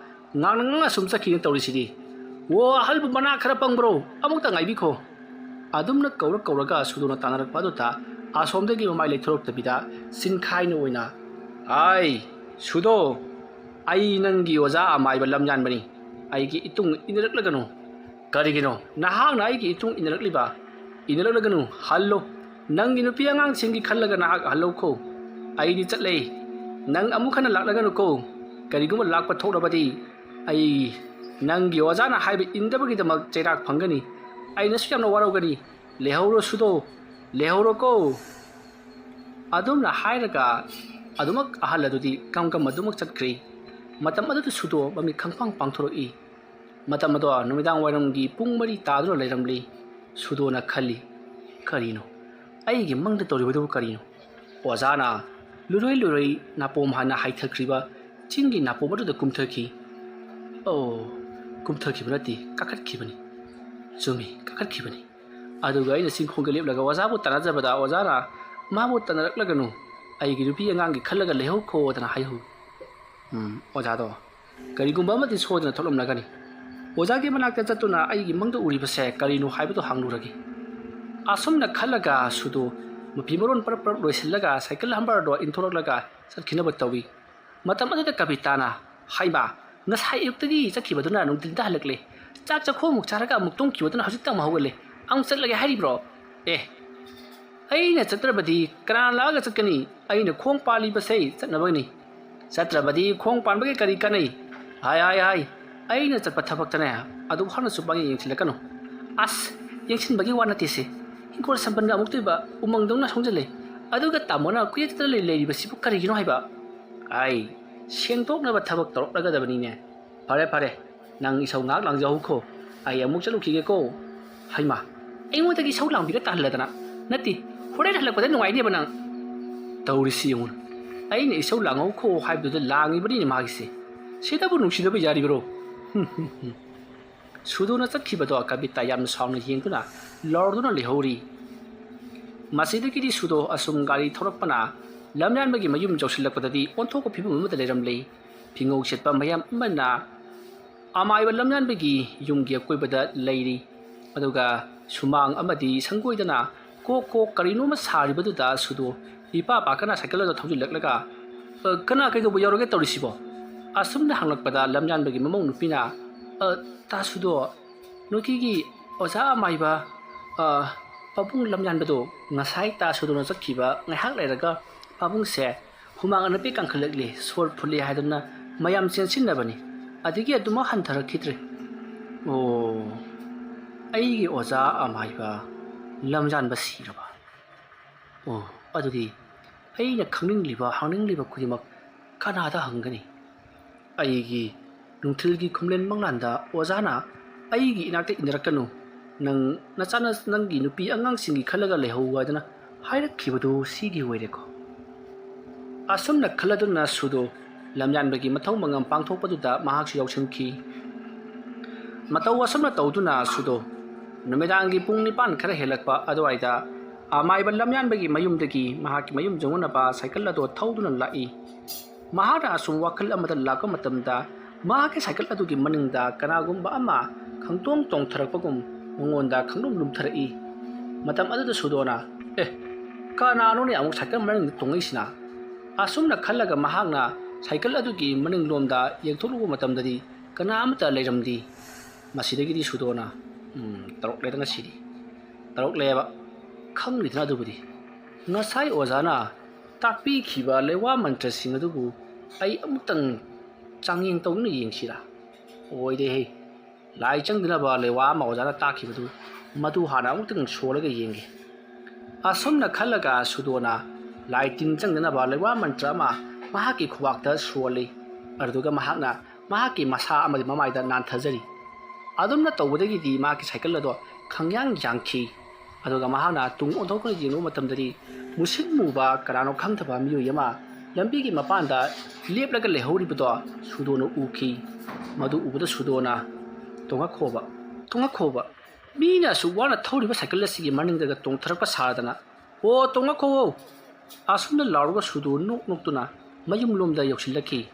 ꯉꯥꯡꯅ ꯉꯥꯡꯅ ꯁꯨꯝ ꯆꯠꯈꯤꯅ ꯇꯧꯔꯤꯁꯤꯗꯤ꯫ ꯑꯣ ꯑꯍꯜꯕꯨ ꯃꯅꯥ ꯈꯔ ꯄꯪꯕ꯭ꯔꯣ? ꯑꯃꯨꯛꯇ ꯉꯥꯏꯕꯤꯈꯣ꯫" ꯑꯗꯨꯝꯅ ꯀꯧꯔ ꯀꯧꯔꯒ ꯁꯨꯗꯣꯅ ꯇꯥꯟꯅꯔꯛꯄ ꯑꯗꯨꯗ ꯑꯁꯣꯝꯗꯒꯤ ꯃꯃꯥꯏ ꯂꯩꯊꯣꯔꯛꯇꯕꯤꯗ ꯆꯤꯟꯈꯥꯏꯅ ꯑꯣꯏꯅ, "ꯑꯥꯏ, ꯁꯨꯗꯣ, ꯑꯩ ꯅꯪꯒꯤ ꯑꯣꯖꯥ ꯑꯃꯥꯏꯕ ꯂꯝꯌꯥꯟꯕꯅꯤ꯫ ꯑꯩꯒꯤ ꯏꯇꯨꯡ ꯏꯟꯅꯔꯛꯂꯒꯅꯨ꯫" "ꯀꯔꯤꯒꯤꯅꯣ ꯅꯍꯥꯛꯅ ꯑꯩꯒꯤ ꯏꯇꯨꯡ ꯏꯟꯅꯔꯛꯂꯤꯕ?" "ꯏꯟꯅꯔꯛꯂꯒꯅꯨ, ꯍꯜꯂꯣ꯫ ꯅꯪꯒꯤ ꯅꯨꯄꯤ ꯑꯉꯥꯡꯁꯤꯡꯒꯤ ꯈꯜꯂꯒ ꯅꯍꯥꯛ ꯍꯜꯂꯧꯈꯣ꯫ ꯑꯩꯗꯤ ꯆꯠꯂꯦ꯫ ꯅꯪ ꯑꯃꯨꯛ ꯍꯟꯅ ꯂꯥꯛꯂꯒꯅꯨꯀꯣ꯫ ꯀꯔꯤꯒꯨꯝꯕ ꯂꯥꯛꯄ ꯊꯣꯛꯂꯕꯗꯤ ꯑꯩ ꯅꯪꯒꯤ ꯑꯣꯖꯥꯅ ꯍꯥꯏꯕ ꯏꯟꯗꯕꯒꯤꯗꯃꯛ ꯆꯩꯔꯥꯛ ꯐꯪꯒꯅꯤ꯫ ꯑꯩꯅꯁꯨ ꯌꯥꯝꯅ ꯋꯥꯔꯧꯒꯅꯤ꯫ ꯂꯩꯍꯧꯔꯣ ꯁꯨꯗꯣ, ꯂꯩꯍꯧꯔꯣꯀꯣ꯫" ꯑꯗꯨꯝꯅ ꯍꯥꯏꯔꯒ ꯑꯗꯨꯃꯛ ꯑꯍꯜ ꯑꯗꯨꯗꯤ ꯀꯝ ꯀꯝ ꯑꯗꯨꯃꯛ ꯆꯠꯈ꯭ꯔꯦ꯫ ꯃꯇꯝ ꯑꯗꯨꯗ ꯁꯨꯗꯣ ꯃꯃꯤꯠ ꯈꯪꯄꯥꯡ ꯄꯥꯡꯊꯣꯔꯛꯏ꯫ ꯃꯇꯝ ꯑꯗꯣ ꯅꯨꯃꯤꯗꯥꯡ ꯋꯥꯏꯔꯝꯒꯤ ꯄꯨꯡ ꯃꯔꯤ ꯇꯥꯗꯨꯅ ꯂꯩꯔꯝꯂꯤ꯫ ꯁꯨꯗꯣꯅ ꯈꯜꯂꯤ, "ꯀꯔꯤꯅꯣ? ꯑꯩꯒꯤ ꯃꯪꯗ ꯇꯧꯔꯤꯕꯗꯨꯕꯨ ꯀꯔꯤꯅꯣ?" ꯑꯣꯖꯥꯅ ꯂꯨꯔꯣꯏ ꯂꯨꯔꯣꯏ ꯅꯥꯄꯣꯝ ꯍꯥꯟꯅ ꯍꯥꯏꯊꯈ꯭ꯔꯤꯕ ꯆꯤꯡꯒꯤ ꯅꯥꯄꯣꯝ ꯑꯗꯨꯗ ꯀꯨꯝꯊꯈꯤ꯫ ꯑꯣ, ꯀꯨꯝꯊꯈꯤꯕ ꯅꯠꯇꯦ, ꯀꯥꯈꯠꯈꯤꯕꯅꯤ꯫ ꯆꯨꯝꯃꯤ, ꯀꯥꯈꯠꯈꯤꯕꯅꯤ꯫ ꯑꯗꯨꯒ ꯑꯩꯅ ꯆꯤꯡꯈꯣꯡꯗ ꯂꯦꯞꯂꯒ ꯑꯣꯖꯥꯕꯨ ꯇꯥꯟꯅꯖꯕꯗ ꯑꯣꯖꯥꯅ ꯃꯥꯕꯨ ꯇꯥꯟꯅꯔꯛꯂꯒꯅꯨ, ꯑꯩꯒꯤ ꯅꯨꯄꯤ ꯑꯉꯥꯡꯒꯤ ꯈꯜꯂꯒ ꯂꯩꯍꯧꯈꯣꯗꯅ ꯍꯥꯏꯍꯧ꯫ ꯎꯝ, ꯑꯣꯖꯥꯗꯣ ꯀꯔꯤꯒꯨꯝꯕ ꯑꯃꯗꯤ ꯁꯣꯏꯗꯅ ꯊꯣꯛꯂꯝꯂꯒꯅꯤ꯫ ꯑꯣꯖꯥꯒꯤ ꯃꯅꯥꯛꯇ ꯆꯠꯇꯨꯅ ꯑꯩꯒꯤ ꯃꯪꯗ ꯎꯔꯤꯕꯁꯦ ꯀꯔꯤꯅꯣ ꯍꯥꯏꯕꯗꯨ ꯍꯪꯂꯨꯔꯒꯦ꯫ ꯑꯁꯨꯝꯅ ꯈꯜꯂꯒ ꯁꯨꯗꯣ ꯃꯐꯤ ꯃꯔꯣꯟ ꯄꯔꯞ ꯄꯔꯞ ꯂꯣꯏꯁꯤꯜꯂꯒ ꯁꯥꯏꯀꯜ ꯍꯝꯕꯔꯗꯣ ꯏꯟꯊꯣꯔꯛꯂꯒ ꯆꯠꯈꯤꯅꯕ ꯇꯧꯏ꯫ ꯃꯇꯝ ꯑꯗꯨꯗ ꯀꯕꯤꯇꯥꯅ, "ꯍꯩꯃꯥ, ꯉꯁꯥꯏ ꯑꯌꯨꯛꯇꯒꯤ ꯆꯠꯈꯤꯕꯗꯨꯅ ꯅꯨꯡꯊꯤꯟꯗ ꯍꯜꯂꯛꯂꯦ꯫ ꯆꯥꯛ ꯆꯥꯛꯈꯣꯝꯃꯨꯛ ꯆꯥꯔꯒ ꯑꯃꯨꯛ ꯇꯨꯝꯈꯤꯕꯗꯨꯅ ꯍꯧꯖꯤꯛꯇ ꯑꯃꯨꯛ ꯍꯧꯒꯠꯂꯦ꯫ ꯑꯃꯨꯛ ꯆꯠꯂꯒꯦ ꯍꯥꯏꯔꯤꯕ꯭ꯔꯣ? ꯑꯦ, ꯑꯩꯅ ꯆꯠꯇ꯭ꯔꯕꯗꯤ ꯀꯅꯥꯅ ꯂꯥꯛꯑꯒ ꯆꯠꯀꯅꯤ? ꯑꯩꯅ ꯈꯣꯡ ꯄꯥꯜꯂꯤꯕꯁꯦ ꯆꯠꯅꯕꯅꯤ꯫ ꯆꯠꯇ꯭ꯔꯕꯗꯤ ꯈꯣꯡ ꯄꯥꯟꯕꯒꯤ ꯀꯔꯤ ꯀꯥꯟꯅꯩ? ꯍꯥꯏ, ꯍꯥꯏ, ꯍꯥꯏ, ꯑꯩꯅ ꯆꯠꯄ ꯊꯕꯛꯇꯅꯦ ꯑꯗꯨ ꯍꯥꯟꯅꯁꯨ ꯄꯪꯌꯦꯡ ꯌꯦꯡꯁꯤꯜꯂꯛꯀꯅꯨ꯫ ꯑꯁ, ꯌꯦꯡꯁꯤꯟꯕꯒꯤ ꯋꯥ ꯅꯠꯇꯦꯁꯦ꯫ ꯍꯤꯡꯈꯣꯜ ꯁꯝꯕꯜꯒ ꯑꯃꯨꯛꯇꯣꯏꯕ ꯎꯃꯪꯗꯧꯅ ꯁꯣꯡꯖꯜꯂꯦ꯫ ꯑꯗꯨꯒ ꯇꯥꯃꯣꯅ ꯀꯨꯌꯦꯠꯇ ꯂꯩ-, ꯂꯩꯔꯤꯕꯁꯤꯕꯨ ꯀꯔꯤꯒꯤꯅꯣ ꯍꯥꯏꯕ?" ꯑꯩ ꯁꯦꯡꯗꯣꯛꯅꯕ ꯊꯕꯛ ꯇꯧꯔꯛꯂꯒꯗꯕꯅꯤꯅꯦ꯫ "ꯐꯔꯦ, ꯐꯔꯦ, ꯅꯪ ꯏꯁꯧ ꯉꯥꯏꯍꯥꯛ ꯂꯥꯡꯖꯍꯧꯈꯣ, ꯑꯩ ꯑꯃꯨꯛ ꯆꯠꯂꯨꯈꯤꯒꯦꯀꯣ꯫ ꯍꯩꯃꯥ, ꯑꯩꯉꯣꯟꯗꯒꯤ ꯏꯁꯧ ꯂꯥꯡꯕꯤꯔ ꯇꯥꯍꯜꯂꯗꯅ꯫ ꯅꯠꯇꯦ, ꯍꯣꯔꯦꯟ ꯍꯜꯂꯛꯄꯗ ꯅꯨꯡꯉꯥꯏꯅꯦꯕ ꯅꯪ꯫ ꯇꯧꯔꯤꯁꯤ ꯌꯦꯡꯉꯨ, ꯑꯩꯅ ꯏꯁꯧ ꯂꯥꯡꯍꯧꯈꯣ ꯍꯥꯏꯕꯗꯨꯗ ꯂꯥꯡꯉꯤꯕꯅꯤꯅꯦ ꯃꯥꯒꯤꯁꯦ꯫ ꯁꯤꯗꯕꯨ ꯅꯨꯡꯁꯤꯗꯕ ꯌꯥꯔꯤꯕꯔꯣ?" ꯁꯨꯗꯣꯅ ꯆꯠꯈꯤꯕꯗꯣ ꯀꯕꯤꯇꯥ ꯌꯥꯝꯅ ꯁꯥꯎꯅ ꯌꯦꯡꯗꯨꯅ ꯂꯥꯎꯔꯗꯨꯅ ꯂꯩꯍꯧꯔꯤ꯫ ꯃꯁꯤꯗꯒꯤꯗꯤ ꯁꯨꯗꯣ ꯑꯁꯨꯝ ꯒꯥꯔꯤ ꯊꯧꯔꯛꯄꯅ ꯂꯝꯌꯥꯟꯕꯒꯤ ꯃꯌꯨꯝ ꯌꯧꯁꯤꯜꯂꯛꯄꯗꯗꯤ ꯑꯣꯟꯊꯣꯛꯄ ꯐꯤꯕꯝ ꯑꯃꯗ ꯂꯩꯔꯝꯂꯦ꯫ ꯐꯤꯉꯧ ꯁꯦꯠꯄ ꯃꯌꯥꯝ ꯑꯃꯅ ꯑꯃꯥꯏꯕ ꯂꯝꯌꯥꯟꯕꯒꯤ ꯌꯨꯝꯒꯤ ꯑꯀꯣꯏꯕꯗ ꯂꯩꯔꯤ꯫ ꯑꯗꯨꯒ ꯁꯨꯃꯥꯡ ꯑꯃꯗꯤ ꯁꯪꯒꯣꯏꯗꯅ ꯀꯣꯛ ꯀꯣꯛ ꯀꯔꯤꯅꯣꯃ ꯁꯥꯔꯤꯕꯗꯨꯗ ꯁꯨꯗꯣ ꯏꯄꯥ ꯄꯥꯈꯠꯅ ꯁꯥꯏꯀꯜ ꯑꯗꯨ ꯊꯧꯖꯤꯜꯂꯛꯂꯒ, "ꯑ, ꯀꯅꯥ ꯀꯩꯗꯧꯕ ꯌꯥꯎꯔꯒꯦ ꯇꯧꯔꯤꯁꯤꯕꯣ?" ꯑꯁꯨꯝꯅ ꯍꯪꯂꯛꯄꯗ ꯂꯝꯌꯥꯟꯕꯒꯤ ꯃꯃꯧ ꯅꯨꯄꯤꯅ, "ꯑ, ꯇꯥ ꯁꯨꯗꯣ, ꯅꯣꯏꯒꯤ ꯑꯣꯖꯥ ꯑꯃꯥꯏꯕ, ꯑ, ꯄꯥꯕꯨꯡ ꯂꯝꯌꯥꯟꯕꯗꯣ ꯉꯁꯥꯏ ꯇꯥ ꯁꯨꯗꯣꯅ ꯆꯠꯈꯤꯕ ꯉꯥꯏꯍꯥꯛ ꯂꯩꯔꯒ ꯄꯥꯕꯨꯡꯁꯦ ꯍꯨꯃꯥꯡ ꯑꯅꯞꯄꯤ ꯀꯥꯡꯈꯠꯂꯛꯂꯦ, ꯁꯣꯔ ꯐꯨꯜꯂꯦ ꯍꯥꯏꯗꯨꯅ ꯃꯌꯥꯝ ꯆꯦꯟꯁꯤꯟꯅꯕꯅꯤ꯫ ꯑꯗꯒꯤ ꯑꯗꯨꯃꯛ ꯍꯟꯊꯔꯛꯈꯤꯗ꯭ꯔꯦ꯫" ꯑꯣ, ꯑꯩꯒꯤ ꯑꯣꯖꯥ ꯑꯃꯥꯏꯕ ꯂꯝꯌꯥꯟꯕ ꯁꯤꯔꯕ? ꯑꯣ, ꯑꯗꯨꯗꯤ ꯑꯩꯅ ꯈꯪꯅꯤꯡꯂꯤꯕ, ꯍꯪꯅꯤꯡꯂꯤꯕ ꯈꯨꯗꯤꯡꯃꯛ ꯀꯅꯥꯗ ꯍꯪꯒꯅꯤ? ꯑꯩꯒꯤ ꯅꯨꯡꯊꯤꯜꯒꯤ ꯈꯨꯝꯂꯦꯟ ꯃꯪꯂꯥꯟꯗ ꯑꯣꯖꯥꯅ ꯑꯩꯒꯤ ꯏꯅꯥꯛꯇ ꯏꯟꯅꯔꯛꯀꯅꯨ, ꯅꯪ ꯅꯆꯥꯅ-, ꯅꯪꯒꯤ ꯅꯨꯄꯤ ꯑꯉꯥꯡꯁꯤꯡꯒꯤ ꯈꯜꯂꯒ ꯂꯩꯍꯧ ꯍꯥꯏꯗꯅ ꯍꯥꯏꯔꯛꯈꯤꯕꯗꯨ ꯁꯤꯒꯤ ꯑꯣꯏꯔꯦꯀꯣ꯫ ꯑꯁꯨꯝꯅ ꯈꯜꯂꯗꯨꯅ ꯁꯨꯗꯣ ꯂꯝꯌꯥꯟꯕꯒꯤ ꯃꯊꯧ ꯃꯉꯝ ꯄꯥꯡꯊꯣꯛꯄꯗꯨꯗ ꯃꯍꯥꯛꯁꯨ ꯌꯥꯎꯁꯤꯟꯈꯤ꯫ ꯃꯇꯧ ꯑꯁꯨꯝꯅ ꯇꯧꯗꯨꯅ ꯁꯨꯗꯣ ꯅꯨꯃꯤꯗꯥꯡꯒꯤ ꯄꯨꯡ ꯅꯤꯄꯥꯟ ꯈꯔ ꯍꯦꯜꯂꯛꯄ ꯑꯗꯨꯋꯥꯏꯗ ꯑꯃꯥꯏꯕ ꯂꯝꯌꯥꯟꯕꯒꯤ ꯃꯌꯨꯝꯗꯒꯤ ꯃꯍꯥꯛꯀꯤ ꯃꯌꯨꯝ ꯌꯧꯅꯅꯕ ꯁꯥꯏꯀꯜ ꯑꯗꯣ ꯊꯧꯗꯨꯅ ꯂꯥꯛꯏ꯫ ꯃꯍꯥꯛꯅ ꯑꯁꯨꯝ ꯋꯥꯈꯜ ꯑꯃꯗ ꯂꯥꯛꯄ ꯃꯇꯝꯗ, ꯃꯍꯥꯛꯀꯤ ꯁꯥꯏꯀꯜ ꯑꯗꯨꯒꯤ ꯃꯅꯤꯡꯗ ꯀꯅꯥꯒꯨꯝꯕ ꯑꯃ ꯈꯪꯇꯣꯡ ꯇꯣꯡꯊꯔꯛꯄꯒꯨꯝ ꯃꯉꯣꯟꯗ ꯈꯪꯂꯨꯝ ꯂꯨꯝꯊꯔꯛꯏ꯫ ꯃꯇꯝ ꯑꯗꯨꯗ ꯁꯨꯗꯣꯅ, "ꯑꯦ, ꯀꯅꯥꯅꯣꯅꯦ ꯑꯃꯨꯛ ꯁꯥꯏꯀꯜ ꯃꯅꯤꯡꯗ ꯇꯣꯡꯉꯛꯏꯁꯤꯅ?" ꯑꯁꯨꯝꯅ ꯈꯜꯂꯒ ꯃꯍꯥꯛꯅ ꯁꯥꯏꯀꯜ ꯑꯗꯨꯒꯤ ꯃꯅꯤꯡꯂꯣꯝꯗ ꯌꯦꯡꯊꯣꯛꯂꯨꯕ ꯃꯇꯝꯗꯗꯤ, ꯀꯅꯥ ꯑꯃꯠꯇ ꯂꯩꯔꯝꯗꯦ꯫ ꯃꯁꯤꯗꯒꯤꯗꯤ ꯁꯨꯗꯣꯅ, "ꯎꯝ, ꯇꯧꯔꯛꯂꯦꯗ ꯉꯁꯤꯗꯤ꯫ ꯇꯧꯔꯛꯂꯦꯕ꯫ ꯈꯪꯗꯦꯗꯅ ꯑꯗꯨꯕꯨꯗꯤ꯫ ꯉꯁꯥꯏ ꯑꯣꯖꯥꯅ ꯇꯥꯛꯄꯤꯈꯤꯕ ꯂꯩꯋꯥ ꯃꯟꯇ꯭ꯔꯁꯤꯡ ꯑꯗꯨꯕꯨ ꯑꯩ ꯑꯃꯨꯛꯇꯪ ꯆꯥꯡꯌꯦꯡ ꯇꯧꯗꯨꯅ ꯌꯦꯡꯁꯤꯔꯥ? ꯑꯣꯏꯗꯦꯍꯦ꯫ ꯂꯥꯏ ꯆꯪꯗꯅꯕ ꯂꯩꯋꯥ ꯑꯃ ꯑꯣꯖꯥꯅ ꯇꯥꯛꯈꯤꯕꯗꯨ, ꯃꯗꯨ ꯍꯥꯟꯅ ꯑꯃꯨꯛꯇꯪ ꯁꯣꯜꯂꯒ ꯌꯦꯡꯒꯦ꯫" ꯑꯁꯨꯝꯅ ꯈꯜꯂꯒ ꯁꯨꯗꯣꯅ ꯂꯥꯏ ꯇꯤꯟ ꯆꯪꯗꯅꯕ ꯂꯩꯋꯥ ꯃꯟꯇ꯭ꯔ ꯑꯃ ꯃꯍꯥꯛꯀꯤ ꯈꯨꯕꯥꯛꯇ ꯁꯣꯜꯂꯤ꯫ ꯑꯗꯨꯗꯨꯒ ꯃꯍꯥꯛꯅ ꯃꯍꯥꯛꯀꯤ ꯃꯁꯥ ꯑꯃꯗꯤ ꯃꯃꯥꯏꯗ ꯅꯥꯟꯊꯖꯔꯤ꯫ ꯑꯗꯨꯝꯅ ꯇꯧꯕꯗꯒꯤꯗꯤ ꯃꯍꯥꯛꯀꯤ ꯁꯥꯏꯀꯜ ꯑꯗꯣ ꯈꯪꯌꯥꯡ ꯌꯥꯡꯈꯤ꯫ ꯑꯗꯨꯒ ꯃꯍꯥꯛꯅ ꯇꯨꯡ ꯑꯣꯟꯊꯣꯛꯇꯨꯅ ꯌꯦꯡꯂꯨꯕ ꯃꯇꯝꯗꯗꯤ, ꯃꯨꯁꯤꯟ ꯃꯨꯕ ꯀꯅꯥꯅꯣ ꯈꯪꯗꯕ ꯃꯤꯑꯣꯏ ꯑꯃ ꯂꯝꯕꯤꯒꯤ ꯃꯄꯥꯟꯗ ꯂꯦꯞꯂꯒ ꯂꯩꯍꯧꯔꯤꯕꯗꯣ ꯁꯨꯗꯣꯅ ꯎꯈꯤ꯫ ꯃꯗꯨ ꯎꯕꯗ ꯁꯨꯗꯣꯅ, "ꯇꯣꯡꯉꯛꯈꯣꯕ, ꯇꯣꯡꯉꯛꯈꯣꯕ, ꯃꯤꯅ ꯑꯁꯨꯛ ꯋꯥꯅ ꯊꯧꯔꯤꯕ ꯁꯥꯏꯀꯜ ꯑꯁꯤꯒꯤ ꯃꯅꯤꯡꯗꯒ ꯇꯣꯡꯊꯔꯛꯄ ꯁꯥꯗꯅ, ꯑꯣ, ꯇꯣꯡꯉꯛꯈꯣ!" ꯑꯁꯨꯝꯅ ꯂꯥꯎꯔꯒ ꯁꯨꯗꯣ ꯅꯣꯛ ꯅꯣꯛꯇꯨꯅ ꯃꯌꯨꯝꯂꯣꯝꯗ ꯌꯧꯁꯤꯜꯂꯛꯈꯤ꯫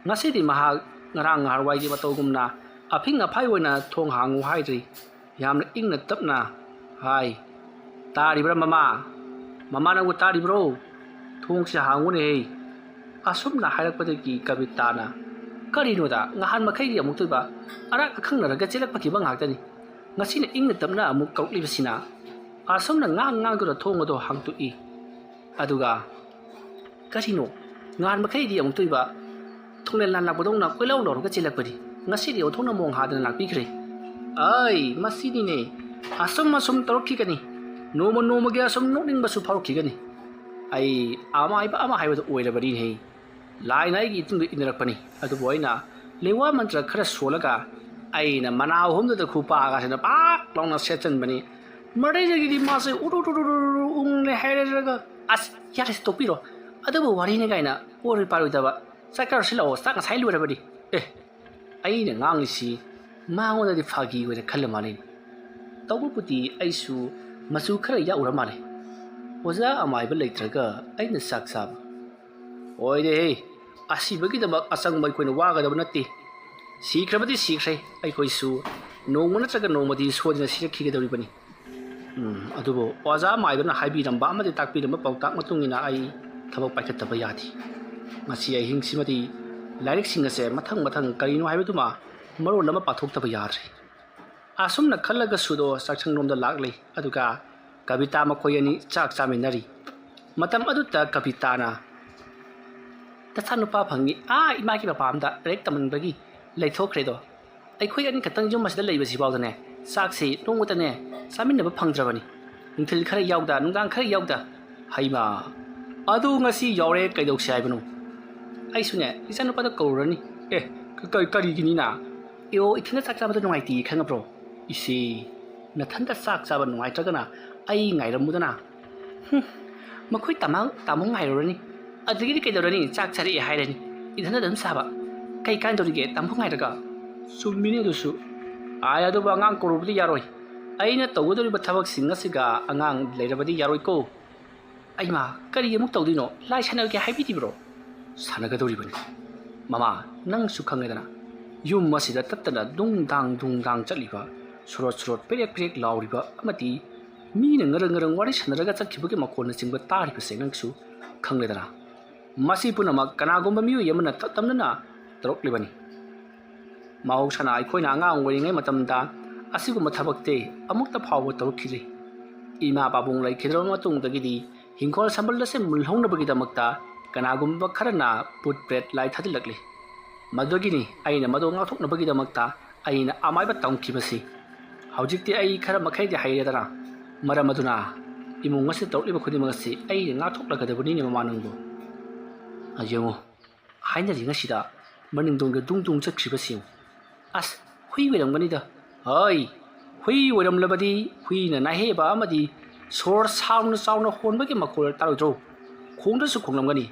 ꯉꯁꯤꯗꯤ ꯃꯍꯥꯛ ꯉꯔꯥꯡ ꯉꯍꯥꯟꯋꯥꯏꯒꯤ ꯃꯇꯧꯒꯨꯝꯅ ꯑꯐꯤꯡ ꯑꯐꯥꯏ ꯑꯣꯏꯅ ꯊꯣꯡ ꯍꯥꯡꯉꯨ ꯍꯥꯏꯗ꯭ꯔꯤ꯫ ꯌꯥꯝꯅ ꯏꯪꯅ ꯇꯞꯅ ꯍꯥꯏ, "ꯇꯥꯔꯤꯕ꯭ꯔꯥ ꯃꯃꯥ? ꯃꯃꯥ ꯅꯪꯕꯨ ꯇꯥꯔꯤꯕ꯭ꯔꯣ? ꯊꯣꯡꯁꯦ ꯍꯥꯡꯉꯨꯅꯦꯍꯦ!" ꯑꯁꯨꯝꯅ ꯍꯥꯏꯔꯛꯄꯗꯒꯤ ꯀꯕꯤꯇꯥꯅ, "ꯀꯔꯤꯅꯣꯗ ꯉꯍꯥꯟ ꯃꯈꯩꯒꯤ ꯑꯃꯨꯛꯇꯣꯏꯕ ꯑꯔꯥꯛ ꯑꯈꯪꯅꯔꯒ ꯆꯦꯜꯂꯛꯄꯈꯤꯕ ꯉꯥꯛꯇꯅꯤ꯫ ꯉꯁꯤꯅ ꯏꯪꯅ ꯇꯞꯅ ꯑꯃꯨꯛ ꯀꯧꯔꯛꯂꯤꯕꯁꯤꯅ?" ꯑꯁꯨꯝꯅ ꯉꯥꯡ ꯉꯥꯡꯗꯨꯅ ꯊꯣꯡ ꯑꯗꯣ ꯍꯥꯡꯇꯣꯛꯏ꯫ ꯑꯗꯨꯒ, "ꯀꯔꯤꯅꯣ? ꯉꯍꯥꯟ ꯃꯈꯩꯗꯤ ꯑꯃꯨꯛꯇꯣꯏꯕ ꯊꯣꯡꯂꯦꯟ ꯂꯥꯟ ꯂꯥꯛꯄꯗꯧꯅ ꯀꯣꯏꯂꯥꯎ ꯂꯥꯎꯔꯒ ꯆꯦꯜꯂꯛꯄꯅꯤ꯫ ꯉꯁꯤꯗꯤ ꯑꯣꯟꯊꯣꯛꯅ ꯃꯑꯣꯡ ꯍꯥꯗꯅ ꯂꯥꯛꯄꯤꯈ꯭ꯔꯦ꯫ ꯑꯩ, ꯃꯁꯤꯅꯤꯅꯦ꯫ ꯑꯁꯨꯝ ꯑꯁꯨꯝ ꯇꯧꯔꯛꯈꯤꯒꯅꯤ꯫ ꯅꯣꯡꯃ ꯅꯣꯡꯃꯒꯤ ꯑꯁꯨꯝ ꯅꯣꯛꯅꯤꯡꯕꯁꯨ ꯐꯥꯎꯔꯛꯈꯤꯒꯅꯤ꯫ ꯑꯩ ꯑꯃꯥꯏꯕ ꯑꯃ ꯍꯥꯏꯕꯗꯨ ꯑꯣꯏꯔꯕꯅꯤꯅꯦ꯫ ꯂꯥꯏꯅ ꯑꯩꯒꯤ ꯏꯇꯨꯡꯗ ꯏꯟꯅꯔꯛꯄꯅꯤ꯫ ꯑꯗꯨꯕꯨ ꯑꯩꯅ ꯂꯩꯋꯥ ꯃꯟꯇ꯭ꯔ ꯈꯔ ꯁꯣꯜꯂꯒ ꯑꯩꯅ ꯃꯅꯥ ꯑꯍꯨꯝꯗꯨꯗ ꯈꯨꯄꯥꯛ ꯑꯁꯤꯅ ꯄꯥꯛ ꯂꯥꯎꯅ ꯁꯦꯠꯆꯟꯕꯅꯤ꯫ ꯃꯗꯩꯗꯒꯤꯗꯤ ꯃꯥꯁꯦ ꯎꯔꯨ ꯎꯔꯨ ꯎꯔꯨ ꯎꯔꯨ ꯎꯪꯂꯦ ꯍꯥꯏꯔꯒ, ꯑꯁ, ꯌꯥꯔꯦꯁꯦ, ꯇꯣꯛꯄꯤꯔꯣ꯫ ꯑꯗꯨꯕꯨ ꯋꯥꯔꯤꯅꯤ ꯀꯥꯏꯅ ꯑꯣꯏꯔꯣꯏ ꯄꯥꯔꯣꯏꯗꯕ꯫ ꯆꯥꯛ ꯈꯔ ꯁꯤꯜꯂꯛꯑꯣ, ꯆꯥꯛ ꯉꯁꯥꯏ ꯂꯣꯏꯔꯕꯅꯤ꯫ ꯑꯦ, ꯑꯩꯅ ꯉꯥꯡꯉꯤꯁꯤ ꯃꯉꯣꯟꯗꯗꯤ ꯐꯥꯒꯤ ꯑꯣꯏꯅ ꯈꯜꯂ ꯃꯥꯜꯂꯦ꯫ ꯇꯧꯕꯕꯨꯗꯤ ꯑꯩꯁꯨ ꯃꯆꯨ ꯈꯔ ꯌꯥꯎꯔ ꯃꯥꯜꯂꯦ꯫ ꯑꯣꯖꯥ ꯑꯃꯥꯏꯕ ꯂꯩꯇ꯭ꯔꯒ ꯑꯩꯅ ꯆꯥꯛ ꯆꯥꯕ? ꯑꯣꯏꯔꯦꯍꯦ, ꯑꯁꯤꯕꯒꯤꯗꯃꯛ ꯑꯆꯪꯕ ꯑꯩꯈꯣꯏꯅ ꯋꯥꯒꯗꯕ ꯅꯠꯇꯦ꯫ ꯁꯤꯈ꯭ꯔꯕꯗꯤ ꯁꯤꯈ꯭ꯔꯦ, ꯑꯩꯈꯣꯏꯁꯨ ꯅꯣꯡꯃ ꯅꯠꯇ꯭ꯔꯒ ꯅꯣꯡꯃꯗꯤ ꯁꯣꯏꯗꯅ ꯁꯤꯔꯛꯈꯤꯒꯗꯧꯔꯤꯕꯅꯤ꯫ ꯎꯝ, ꯑꯗꯨꯕꯨ ꯑꯣꯖꯥ ꯃꯥꯏꯕꯅ ꯍꯥꯏꯕꯤꯔꯝꯕ ꯑꯃꯗꯤ ꯇꯥꯛꯄꯤꯔꯝꯕ ꯄꯥꯎꯇꯥꯛ ꯃꯇꯨꯡ ꯏꯟꯅ ꯑꯩ ꯊꯕꯛ ꯄꯥꯏꯈꯠꯇꯕ ꯌꯥꯗꯦ꯫ ꯉꯁꯤ ꯑꯍꯤꯡꯁꯤꯃꯗꯤ ꯂꯥꯏꯔꯤꯛꯁꯤꯡ ꯑꯁꯦ ꯃꯊꯪ ꯃꯊꯪ ꯀꯔꯤꯅꯣ ꯍꯥꯏꯕꯗꯨꯃ ꯃꯔꯣꯜ ꯑꯃ ꯄꯥꯊꯣꯛꯇꯕ ꯌꯥꯗ꯭ꯔꯦ꯫ ꯑꯁꯨꯝꯅ ꯈꯜꯂꯒ ꯁꯨꯗꯣ ꯆꯥꯛꯁꯪꯂꯣꯝꯗ ꯂꯥꯛꯂꯦ, ꯑꯗꯨꯒ ꯀꯕꯤꯇꯥ ꯃꯈꯣꯏ ꯑꯅꯤ ꯆꯥꯛ ꯆꯥꯃꯤꯟꯅꯔꯤ꯫ ꯃꯇꯝ ꯑꯗꯨꯗ ꯀꯕꯤꯇꯥꯅ, "ꯅꯆꯥꯅꯨꯄꯥ ꯐꯪꯉꯤ, ꯑꯥ ꯏꯃꯥꯒꯤ ꯃꯄꯥꯝꯗ ꯂꯥꯏꯔꯤꯛ ꯇꯝꯍꯟꯕꯒꯤ ꯂꯩꯊꯣꯛꯈ꯭ꯔꯦꯗꯣ꯫ ꯑꯩꯈꯣꯏ ꯑꯅꯤꯈꯛꯇꯪ ꯌꯨꯝ ꯑꯁꯤꯗ ꯂꯩꯕꯁꯤ ꯐꯥꯎꯗꯅꯦ, ꯆꯥꯛꯁꯤ ꯅꯣꯡꯃꯇꯅꯦ ꯆꯥꯃꯤꯟꯅꯕ ꯐꯪꯗ꯭ꯔꯕꯅꯤ꯫ ꯅꯨꯡꯊꯤꯜ ꯈꯔ ꯌꯥꯎꯗ, ꯅꯨꯡꯗꯥꯡ ꯈꯔ ꯌꯥꯎꯗ꯫ ꯍꯩꯃꯥ, ꯑꯗꯨ ꯉꯁꯤ ꯌꯥꯎꯔꯦ, ꯀꯩꯗꯧꯁꯤ ꯍꯥꯏꯕꯅꯣ?" "ꯑꯩꯁꯨꯅꯦ ꯏꯆꯥꯅꯨꯄꯥꯗ ꯀꯧꯔꯨꯔꯅꯤ꯫" "ꯑꯦ, ꯀ-, ꯀ-, ꯀꯔꯤꯒꯤꯅꯤꯅ?" "ꯑꯦ, ꯑꯣ, ꯏꯊꯟꯗ ꯆꯥꯛ ꯆꯥꯕꯗ ꯅꯨꯡꯉꯥꯏꯇꯦ, ꯈꯪꯉꯕ꯭ꯔꯣ?" "ꯏꯁꯤ, ꯅꯊꯟꯗ ꯆꯥꯛ ꯆꯥꯕ ꯅꯨꯡꯉꯥꯏꯇ꯭ꯔꯒꯅ ꯑꯩ ꯉꯥꯏꯔꯝꯃꯨꯗꯅ꯫" "ꯍꯨꯝ, ꯃꯈꯣꯏ ꯇꯥꯃꯣ, ꯇꯥꯃꯣ ꯉꯥꯏꯔꯨꯔꯅꯤ꯫ ꯑꯗꯨꯗꯒꯤꯗꯤ ꯀꯩꯗꯧꯔꯅꯤ? ꯆꯥꯛ ꯆꯥꯔꯛꯑꯦ ꯍꯥꯏꯔꯅꯤ꯫ ꯏꯊꯟꯗ ꯑꯗꯨꯝ ꯆꯥꯕ꯫ ꯀꯩ ꯀꯥꯟꯗꯧꯔꯤꯒꯦ ꯇꯥꯃꯣ ꯉꯥꯏꯔꯒ?" "ꯆꯨꯝꯃꯤꯅꯦ ꯑꯗꯨꯁꯨ꯫ ꯑꯥꯏ, ꯑꯗꯨꯕꯨ ꯑꯉꯥꯡ ꯀꯧꯔꯨꯕꯗꯤ ꯌꯥꯔꯣꯏ꯫ ꯑꯩꯅ ꯇꯧꯒꯗꯧꯔꯤꯕ ꯊꯕꯛꯁꯤꯡ ꯑꯁꯤꯒ ꯑꯉꯥꯡ ꯂꯩꯔꯕꯗꯤ ꯌꯥꯔꯣꯏꯀꯣ꯫" "ꯑꯩꯃꯥ, ꯀꯔꯤ ꯑꯃꯨꯛ ꯇꯧꯗꯣꯏꯅꯣ? ꯂꯥꯏ ꯁꯥꯟꯅꯔꯒꯦ ꯍꯥꯏꯕꯤꯔꯤꯕ꯭ꯔꯣ?" "ꯁꯥꯟꯅꯒꯗꯧꯔꯤꯕꯅꯤ꯫ ꯃꯃꯥ, ꯅꯪꯁꯨ ꯈꯪꯉꯦꯗꯅ, ꯌꯨꯝ ꯑꯁꯤꯗ ꯇꯠꯇꯅ ꯗꯨꯡ ꯗꯥꯡ ꯗꯨꯡ ꯗꯥꯡ ꯆꯠꯂꯤꯕ, ꯁꯣꯔꯣꯠ ꯁꯣꯔꯣꯠ ꯄꯦꯔꯦꯛ ꯄꯦꯔꯦꯛ ꯂꯥꯎꯔꯤꯕ ꯑꯃꯗꯤ ꯃꯤꯅ ꯉꯔꯪ ꯉꯔꯪ ꯋꯥꯔꯤ ꯁꯥꯟꯅꯔꯒ ꯆꯠꯈꯤꯕꯒꯤ ꯃꯈꯣꯟꯅꯆꯤꯡꯕ ꯇꯥꯔꯤꯕꯁꯦ ꯅꯪꯁꯨ ꯈꯪꯂꯦꯗꯅ꯫ ꯃꯁꯤ ꯄꯨꯝꯅꯃꯛ ꯀꯅꯥꯒꯨꯝꯕ ꯃꯤꯑꯣꯏ ꯑꯃꯅ ꯇꯞ ꯇꯞꯅꯅ ꯇꯧꯔꯛꯂꯤꯕꯅꯤ꯫ ꯃꯍꯧꯁꯥꯅ ꯑꯩꯈꯣꯏꯅ ꯑꯉꯥꯡ ꯑꯣꯏꯔꯤꯉꯩ ꯃꯇꯝꯗ ꯑꯁꯤꯒꯨꯝꯕ ꯊꯕꯛꯇꯤ ꯑꯃꯨꯛꯇ ꯐꯥꯎꯕ ꯇꯧꯔꯛꯈꯤꯗ꯭ꯔꯤ꯫ ꯏꯃꯥ ꯄꯥꯕꯨꯡ ꯂꯩꯈꯤꯗ꯭ꯔꯕ ꯃꯇꯨꯡꯗꯒꯤꯗꯤ ꯍꯤꯡꯈꯣꯜ ꯁꯝꯕꯜ ꯑꯁꯤ ꯃꯨꯜꯍꯧꯅꯕꯒꯤꯗꯃꯛꯇ ꯀꯅꯥꯒꯨꯝꯕ ꯈꯔꯅ ꯄꯨꯠ ꯄ꯭ꯔꯦꯠ ꯂꯥꯏ ꯊꯥꯖꯤꯜꯂꯛꯂꯤ꯫ ꯃꯗꯨꯒꯤꯅꯤ ꯑꯩꯅ ꯃꯗꯨ ꯉꯥꯛꯊꯣꯛꯅꯕꯒꯤꯗꯃꯛꯇ ꯑꯩꯅ ꯑꯃꯥꯏꯕ ꯇꯝꯈꯤꯕꯁꯤ꯫ ꯍꯧꯖꯤꯛꯇꯤ ꯑꯩ ꯈꯔ ꯃꯈꯩꯗꯤ ꯍꯩꯔꯦꯗꯅ꯫ ꯃꯔꯝ ꯑꯗꯨꯅ ꯏꯃꯨꯡ ꯑꯁꯤꯗ ꯇꯧꯔꯛꯂꯤꯕ ꯈꯨꯗꯤꯡꯃꯛ ꯑꯁꯤ ꯑꯩꯅ ꯉꯥꯛꯊꯣꯛꯂꯒꯗꯕꯅꯤꯅꯦ, ꯃꯃꯥ ꯅꯪꯕꯨ꯫ ꯌꯦꯡꯉꯨ, ꯍꯥꯏꯅꯔꯤꯉꯩꯁꯤꯗ ꯃꯅꯤꯡꯗꯣꯡꯗ ꯗꯨꯡ ꯗꯨꯡ ꯆꯠꯈ꯭ꯔꯤꯕꯁꯤ ꯌꯦꯡꯉꯨ꯫ ꯑꯁ, ꯍꯨꯏ ꯑꯣꯏꯔꯝꯒꯅꯤꯗ꯫ ꯍꯣꯏ, ꯍꯨꯏ ꯑꯣꯏꯔꯝꯂꯕꯗꯤ ꯍꯨꯏꯅ ꯅꯥꯍꯦꯕ ꯑꯃꯗꯤ ꯁꯣꯔ ꯁꯥꯡꯅ ꯆꯥꯎꯅ ꯍꯣꯟꯕꯒꯤ ꯃꯈꯣꯜ ꯇꯥꯔꯣꯏꯗ꯭ꯔꯣ? ꯈꯣꯡꯗꯁꯨ ꯈꯣꯡꯂꯝꯒꯅꯤ꯫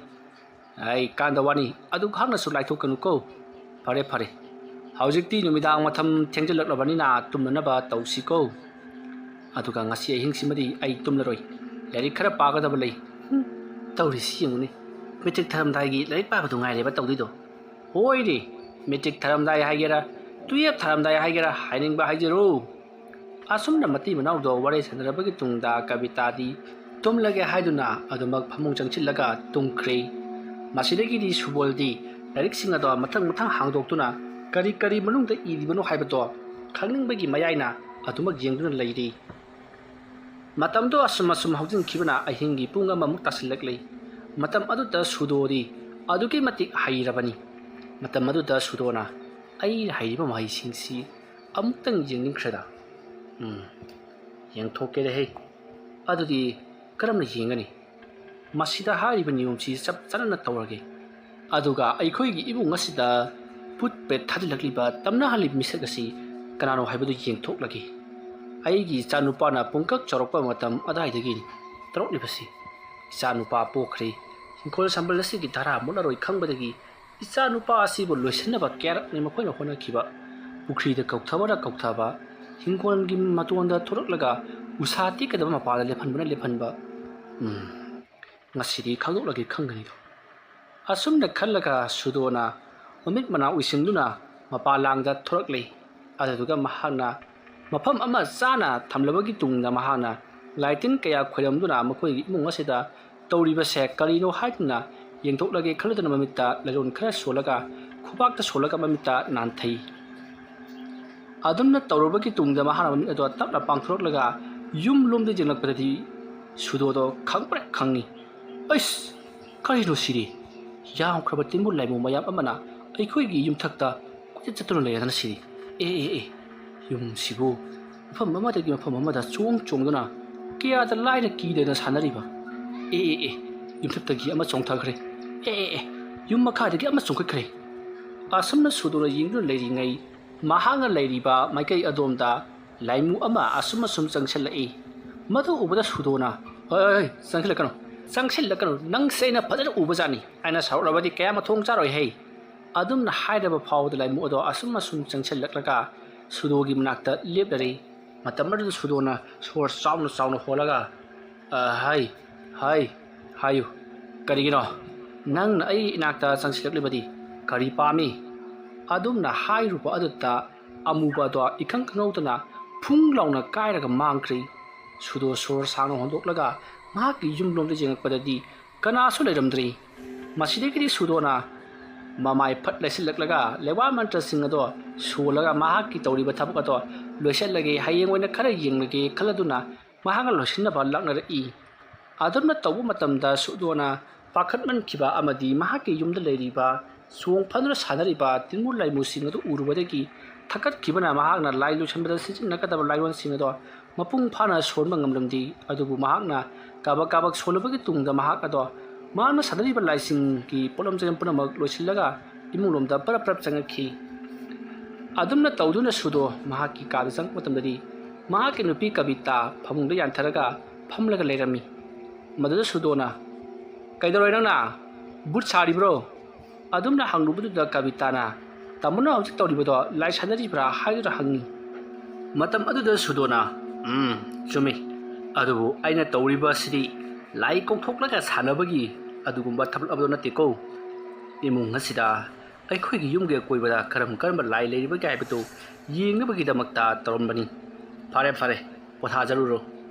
ꯑꯩ ꯀꯥꯟꯗ ꯋꯥꯅꯤ, ꯑꯗꯨ ꯈꯥꯛꯅꯁꯨ ꯂꯥꯏꯊꯣꯛꯀꯅꯨꯀꯣ꯫ ꯐꯔꯦ, ꯐꯔꯦ, ꯍꯧꯖꯤꯛꯇꯤ ꯅꯨꯃꯤꯗꯥꯡ ꯃꯇꯝ ꯊꯦꯡꯖꯤꯜꯂꯛꯂꯕꯅꯤꯅ ꯇꯨꯝꯅꯅꯕ ꯇꯧꯁꯤꯀꯣ꯫ ꯑꯗꯨꯒ ꯉꯁꯤ ꯑꯍꯤꯡꯁꯤꯃꯗꯤ ꯑꯩ ꯇꯨꯝꯂꯔꯣꯏ꯫ ꯂꯥꯏꯔꯤꯛ ꯈꯔ ꯄꯥꯒꯗꯕ ꯂꯩ꯫ ꯍꯨꯝ, ꯇꯧꯔꯤꯁꯤ ꯌꯦꯡꯉꯨꯅꯦ꯫ ꯃꯦꯇ꯭ꯔꯤꯛ ꯊꯥꯔꯝꯗꯥꯏꯒꯤ ꯂꯥꯏꯔꯤꯛ ꯄꯥꯕꯗꯨ ꯉꯥꯏꯔꯦꯕ ꯇꯧꯗꯣꯏꯗꯣ꯫ ꯍꯣꯏꯅꯦ, ꯃꯦꯇ꯭ꯔꯤꯛ ꯊꯥꯔꯝꯗꯥꯏ ꯍꯥꯏꯒꯦꯔꯥ, ꯇꯨꯌꯦꯞ ꯊꯥꯔꯝꯗꯥꯏ ꯍꯥꯏꯒꯦꯔꯥ, ꯍꯥꯏꯅꯤꯡꯕ ꯍꯥꯏꯖꯔꯨ꯫ ꯑꯁꯨꯝꯅ ꯃꯇꯩ ꯃꯅꯥꯎꯗꯣ ꯋꯥꯔꯤ ꯁꯥꯟꯅꯔꯕꯒꯤ ꯇꯨꯡꯗ ꯀꯕꯤꯇꯥꯗꯤ ꯇꯨꯝꯂꯒꯦ ꯍꯥꯏꯗꯨꯅ ꯑꯗꯨꯃꯛ ꯐꯃꯨꯡ ꯆꯪꯁꯤꯜꯂꯒ ꯇꯨꯝꯈ꯭ꯔꯦ꯫ ꯃꯁꯤꯗꯒꯤꯗꯤ ꯁꯨꯕꯣꯜꯗꯤ ꯂꯥꯏꯔꯤꯛꯁꯤꯡ ꯑꯗꯣ ꯃꯊꯪ ꯃꯊꯪ ꯍꯥꯡꯗꯣꯛꯇꯨꯅ ꯀꯔꯤ ꯀꯔꯤ ꯃꯅꯨꯡꯗ ꯏꯔꯤꯕꯅꯣ ꯍꯥꯏꯕꯗꯣ ꯈꯪꯅꯤꯡꯕꯒꯤ ꯃꯌꯥꯏꯅ ꯑꯗꯨꯃꯛ ꯌꯦꯡꯗꯨꯅ ꯂꯩꯔꯤ꯫ ꯃꯇꯝꯗꯣ ꯑꯁꯨꯝ ꯑꯁꯨꯝ ꯍꯧꯖꯤꯟꯈꯤꯕꯅ ꯑꯍꯤꯡꯒꯤ ꯄꯨꯡ ꯑꯃꯃꯨꯛ ꯇꯥꯁꯤꯜꯂꯛꯂꯤ꯫ ꯃꯇꯝ ꯑꯗꯨꯗ ꯁꯨꯗꯣꯗꯤ ꯑꯗꯨꯛꯀꯤ ꯃꯇꯤꯛ ꯍꯩꯔꯕꯅꯤ꯫ ꯃꯇꯝ ꯑꯗꯨꯗ ꯁꯨꯗꯣꯅ ꯑꯩꯅ ꯍꯩꯔꯤꯕ ꯃꯍꯩꯁꯤꯡꯁꯤ ꯑꯃꯨꯛꯇꯪ ꯌꯦꯡꯅꯤꯡꯈ꯭ꯔꯦꯗ꯫ ꯎꯝ, ꯌꯦꯡꯊꯣꯛꯀꯦꯗ ꯍꯦ꯫ ꯑꯗꯨꯗꯤ ꯀꯔꯝꯅ ꯌꯦꯡꯒꯅꯤ? ꯃꯁꯤꯗ ꯍꯥꯏꯔꯤꯕ ꯅꯤꯌꯣꯝꯁꯤ ꯆꯞ ꯆꯥꯅ ꯇꯧꯔꯒꯦ꯫ ꯑꯗꯨꯒ ꯑꯩꯈꯣꯏꯒꯤ ꯏꯃꯨꯡ ꯑꯁꯤꯗ ꯄꯨꯠ ꯄꯦꯠ ꯊꯥꯖꯤꯜꯂꯛꯂꯤꯕ, ꯇꯝꯅꯍꯜꯂꯤꯕ ꯃꯤꯁꯛ ꯑꯁꯤ ꯀꯅꯥꯅꯣ ꯍꯥꯏꯕꯗꯨ ꯌꯦꯡꯊꯣꯛꯂꯒꯦ꯫ ꯑꯩꯒꯤ ꯏꯆꯥꯅꯨꯄꯥꯅ ꯄꯨꯡꯀꯛ ꯆꯥꯎꯔꯛꯄ ꯃꯇꯝ ꯑꯗꯥꯏꯗꯒꯤ ꯇꯧꯔꯛꯂꯤꯕꯁꯤ꯫ ꯏꯆꯥꯅꯨꯄꯥ ꯄꯣꯛꯈ꯭ꯔꯦ꯫ ꯍꯤꯡꯈꯣꯜ ꯁꯝꯕꯜ ꯑꯁꯤꯒꯤ ꯙꯔꯥ ꯃꯨꯠꯂꯔꯣꯏ ꯈꯪꯕꯗꯒꯤ ꯏꯆꯥꯅꯨꯄꯥ ꯑꯁꯤꯕꯨ ꯂꯣꯏꯁꯤꯟꯅꯕ ꯀꯌꯥꯔꯛꯅꯤ ꯃꯈꯣꯏꯅ ꯍꯣꯠꯅꯈꯤꯕ꯫ ꯄꯨꯈ꯭ꯔꯤꯗ ꯀꯧꯊꯕꯅ ꯀꯧꯊꯕ, ꯍꯤꯡꯒꯣꯜꯒꯤ ꯃꯇꯣꯟꯗ ꯊꯣꯔꯛꯂꯒ ꯎꯁꯥ ꯇꯦꯛꯀꯗꯕ ꯃꯄꯥꯗ ꯂꯦꯞꯍꯟꯕꯅ ꯂꯦꯞꯍꯟꯕ꯫ ꯎꯝ, ꯉꯁꯤꯗꯤ ꯈꯪꯗꯣꯛꯂꯒꯦ ꯈꯪꯒꯅꯤꯗꯣ꯫ ꯑꯁꯨꯝꯅ ꯈꯜꯂꯒ ꯁꯨꯗꯣꯅ ꯃꯃꯤꯠ ꯃꯅꯥ ꯎꯏꯁꯤꯟꯗꯨꯅ ꯃꯄꯥ ꯂꯥꯡꯗ ꯊꯣꯔꯛꯂꯦ꯫ ꯑꯗꯨꯗꯨꯒ ꯃꯍꯥꯛꯅ ꯃꯐꯝ ꯑꯃ ꯆꯥꯅ ꯊꯝꯂꯕꯒꯤ ꯇꯨꯡꯗ ꯃꯍꯥꯛꯅ ꯂꯥꯏꯇꯤꯟ ꯀꯌꯥ ꯈꯣꯏꯔꯝꯗꯨꯅ ꯃꯈꯣꯏꯒꯤ ꯏꯃꯨꯡ ꯑꯁꯤꯗ ꯇꯧꯔꯤꯕꯁꯦ ꯀꯔꯤꯅꯣ ꯍꯥꯏꯗꯨꯅ ꯌꯦꯡꯊꯣꯛꯂꯒꯦ ꯈꯜꯂꯗꯨꯅ ꯃꯃꯤꯠꯇ ꯂꯥꯏꯔꯣꯟ ꯈꯔ ꯁꯣꯜꯂꯒ ꯈꯨꯕꯥꯛꯇ ꯁꯣꯜꯂꯒ ꯃꯃꯤꯠꯇ ꯅꯥꯟꯊꯩ꯫ ꯑꯗꯨꯝꯅ ꯇꯧꯔꯕꯒꯤ ꯇꯨꯡꯗ ꯃꯍꯥꯛꯅ ꯃꯃꯤꯠ ꯑꯗꯣ ꯇꯞꯅ ꯄꯥꯡꯊꯣꯔꯛꯂꯒ ꯌꯨꯝ ꯂꯣꯝꯗ ꯌꯦꯡꯂꯛꯄꯗꯗꯤ ꯁꯨꯗꯣꯗꯣ ꯈꯪꯄ꯭ꯔꯦꯛ ꯈꯪꯉꯤ꯫ ꯑꯩꯁ! ꯀꯔꯤꯅꯣ ꯁꯤꯗꯤ? ꯌꯥꯝꯈ꯭ꯔꯕ ꯇꯤꯟꯕꯨ ꯂꯥꯏꯃꯨ ꯃꯌꯥꯝ ꯑꯃꯅ ꯑꯩꯈꯣꯏꯒꯤ ꯌꯨꯝꯊꯛꯇ ꯀꯣꯏꯆꯠ ꯆꯠꯇꯨꯅ ꯂꯩꯔꯗꯅ ꯁꯤꯗꯤ꯫ ꯑꯦ, ꯑꯦ, ꯑꯦ! ꯌꯨꯝꯁꯤꯕꯨ ꯃꯐꯝ ꯑꯃꯗꯒꯤ ꯃꯐꯝ ꯑꯃꯗ ꯆꯣꯡ ꯆꯣꯡꯗꯨꯅ ꯀꯌꯥꯗ ꯂꯥꯏꯅ ꯀꯤꯗꯅ ꯁꯥꯟꯅꯔꯤꯕ? ꯑꯦ, ꯑꯦ, ꯑꯦ! ꯌꯨꯝꯊꯛꯇꯒꯤ ꯑꯃ ꯆꯣꯡꯊꯈ꯭ꯔꯦ꯫ ꯑꯦ, ꯑꯦ, ꯑꯦ! ꯌꯨꯝ ꯃꯈꯥꯗꯒꯤ ꯑꯃ ꯆꯣꯡꯈꯠꯈ꯭ꯔꯦ꯫ ꯑꯁꯨꯝꯅ ꯁꯨꯗꯣꯅ ꯌꯦꯡꯗꯨꯅ ꯂꯩꯔꯤꯉꯩ ꯃꯍꯥꯛꯅ ꯂꯩꯔꯤꯕ ꯃꯥꯏꯀꯩ ꯑꯗꯣꯝꯗ ꯂꯥꯏꯃꯨ ꯑꯃ ꯑꯁꯨꯝ ꯑꯁꯨꯝ ꯆꯪꯁꯤꯜꯂꯛꯏ꯫ ꯃꯗꯨ ꯎꯕꯗ ꯁꯨꯗꯣꯅ, "ꯍꯣꯏ, ꯍꯣꯏ, ꯍꯣꯏ, ꯆꯪꯁꯤꯜꯂꯛꯀꯅꯨ, ꯆꯪꯁꯤꯜꯂꯛꯀꯅꯨ, ꯅꯪꯁꯦ ꯑꯩꯅ ꯐꯖꯅ ꯎꯕꯖꯥꯠꯅꯤ, ꯑꯩꯅ ꯁꯥꯎꯔꯛꯂꯕꯗꯤ ꯀꯌꯥ ꯃꯊꯣꯡ ꯆꯥꯔꯣꯏ ꯍꯦ"꯫ ꯑꯗꯨꯝꯅ ꯍꯥꯏꯔꯕ ꯐꯥꯎꯕꯗ ꯂꯥꯏꯃꯨ ꯑꯗꯣ ꯑꯁꯨꯝ ꯑꯁꯨꯝ ꯆꯪꯁꯤꯜꯂꯛꯂꯒ ꯁꯨꯗꯣꯒꯤ ꯃꯅꯥꯛꯇ ꯂꯦꯞꯂꯔꯤ꯫ ꯃꯇꯝ ꯑꯗꯨꯗ ꯁꯨꯗꯣꯅ ꯁꯣꯔ ꯆꯥꯎꯅ ꯆꯥꯎꯅ ꯍꯣꯜꯂꯒ, ꯑ, ꯍꯥꯏ, ꯍꯥꯏ, ꯍꯥꯏꯌꯨ꯫ ꯀꯔꯤꯒꯤꯅꯣ? ꯅꯪꯅ ꯑꯩ ꯏꯅꯥꯛꯇ ꯆꯪꯁꯤꯜꯂꯛꯂꯤꯕꯗꯤ ꯀꯔꯤ ꯄꯥꯝꯃꯤ? ꯑꯗꯨꯝꯅ ꯍꯥꯏꯔꯨꯕ ꯑꯗꯨꯗ ꯑꯃꯨꯕ ꯑꯗꯣ ꯏꯈꯪ ꯈꯪꯍꯧꯗꯅ ꯐꯨꯡ ꯂꯥꯎꯅ ꯀꯥꯏꯔꯒ ꯃꯥꯡꯈ꯭ꯔꯤ꯫ ꯁꯨꯗꯣ ꯁꯣꯔ ꯁꯥꯡꯅ ꯍꯣꯟꯗꯣꯛꯂꯒ ꯃꯍꯥꯛꯀꯤ ꯌꯨꯝꯂꯣꯝꯗ ꯌꯦꯡꯂꯛꯄꯗꯗꯤ ꯀꯅꯥꯁꯨ ꯂꯩꯔꯝꯗ꯭ꯔꯤ꯫ ꯃꯁꯤꯗꯒꯤꯗꯤ ꯁꯨꯗꯣꯅ ꯃꯃꯥꯏ ꯐꯠ ꯂꯩꯁꯤꯜꯂꯛꯂꯒ ꯂꯩꯋꯥ ꯃꯟꯇ꯭ꯔꯁꯤꯡ ꯑꯗꯣ ꯁꯣꯜꯂꯒ ꯃꯍꯥꯛꯀꯤ ꯇꯧꯔꯤꯕ ꯊꯕꯛ ꯑꯗꯣ ꯂꯣꯏꯁꯤꯜꯂꯒꯦ, ꯍꯌꯦꯡ ꯑꯣꯏꯅ ꯈꯔ ꯌꯦꯡꯂꯒꯦ ꯈꯜꯂꯗꯨꯅ ꯃꯍꯥꯛꯅ ꯂꯣꯏꯁꯤꯟꯅꯕ ꯂꯥꯛꯅꯔꯛꯏ꯫ ꯑꯗꯨꯝꯅ ꯇꯧꯕ ꯃꯇꯝꯗ ꯁꯨꯗꯣꯅ ꯄꯥꯈꯠꯃꯟꯈꯤꯕ ꯑꯃꯗꯤ ꯃꯍꯥꯛꯀꯤ ꯌꯨꯝꯗ ꯂꯩꯔꯤꯕ ꯆꯣꯡ ꯐꯟꯗꯨꯅ ꯁꯥꯟꯅꯔꯤꯕ ꯇꯤꯟꯃꯨ ꯂꯥꯏꯃꯨꯁꯤꯡ ꯑꯗꯨ ꯎꯔꯨꯕꯗꯒꯤ ꯊꯛꯀꯠꯈꯤꯕꯅ ꯃꯍꯥꯛꯅ ꯂꯥꯏ ꯂꯣꯏꯁꯤꯟꯕꯗ ꯁꯤꯖꯤꯟꯅꯒꯗꯕ ꯂꯥꯏꯑꯣꯟꯁꯤꯡ ꯑꯗꯣ ꯃꯄꯨꯡ ꯐꯥꯅ ꯁꯣꯟꯕ ꯉꯝꯂꯝꯗꯦ꯫ ꯑꯗꯨꯕꯨ ꯃꯍꯥꯛꯅ ꯀꯥꯕꯛ ꯀꯥꯕꯛ ꯁꯣꯜꯂꯕꯒꯤ ꯇꯨꯡꯗ ꯃꯍꯥꯛ ꯑꯗꯣ ꯃꯍꯥꯛꯅ ꯁꯥꯟꯅꯔꯤꯕ ꯂꯥꯏꯁꯤꯡꯒꯤ ꯄꯣꯠꯂꯝ ꯆꯩꯂꯝ ꯄꯨꯝꯅꯃꯛ ꯂꯣꯏꯁꯤꯜꯂꯒ ꯏꯃꯨꯡꯂꯣꯝꯗ ꯄꯔꯞ ꯄꯔꯞ ꯆꯪꯉꯛꯈꯤ꯫ ꯑꯗꯨꯝꯅ ꯇꯧꯗꯨꯅ ꯁꯨꯗꯣ ꯃꯍꯥꯛꯀꯤ ꯀꯥꯗ ꯆꯪꯉꯛꯄ ꯃꯇꯝꯗꯗꯤ ꯃꯍꯥꯛꯀꯤ ꯅꯨꯄꯤ ꯀꯕꯤꯇꯥ ꯐꯃꯨꯡꯗ ꯌꯥꯟꯊꯔꯒ ꯐꯝꯂꯒ ꯂꯩꯔꯝꯃꯤ꯫ ꯃꯗꯨꯗ ꯁꯨꯗꯣꯅ, "ꯀꯩꯗꯧꯔꯦ ꯅꯪꯅ? ꯚꯨꯠ ꯁꯥꯔꯤꯕ꯭ꯔꯣ?" ꯑꯗꯨꯝꯅ ꯍꯪꯂꯨꯕꯗꯨꯗ ꯀꯕꯤꯇꯥꯅ, "ꯇꯥꯃꯣꯅ ꯍꯧꯖꯤꯛ ꯇꯧꯔꯤꯕꯗꯣ ꯂꯥꯏ ꯁꯥꯟꯅꯔꯤꯕ꯭ꯔꯥ?" ꯍꯥꯏꯗꯨꯅ ꯍꯪꯉꯤ꯫ ꯃꯇꯝ ꯑꯗꯨꯗ ꯁꯨꯗꯣꯅ, "ꯎꯝ, ꯆꯨꯝꯃꯤ꯫ ꯑꯗꯨꯕꯨ ꯑꯩꯅ ꯇꯧꯔꯤꯕ ꯑꯁꯤꯗꯤ ꯂꯥꯏ ꯀꯧꯊꯣꯛꯂꯒ ꯁꯥꯟꯅꯕꯒꯤ ꯑꯗꯨꯒꯨꯝꯕ ꯊꯕꯛ ꯑꯃꯗꯣ ꯅꯠꯇꯦꯀꯣ꯫ ꯏꯃꯨꯡ ꯑꯁꯤꯗ ꯑꯩꯈꯣꯏꯒꯤ ꯌꯨꯝꯒꯤ ꯑꯀꯣꯏꯕꯗ ꯀꯔꯝ ꯀꯔꯝꯕ ꯂꯥꯏ ꯂꯩꯔꯤꯕꯒꯦ ꯍꯥꯏꯕꯗꯨ ꯌꯦꯡꯅꯕꯒꯤꯗꯃꯛꯇ ꯇꯧꯔꯝꯕꯅꯤ꯫ ꯐꯔꯦ, ꯐꯔꯦ, ꯄꯣꯊꯥꯖꯔꯨꯔꯣ꯫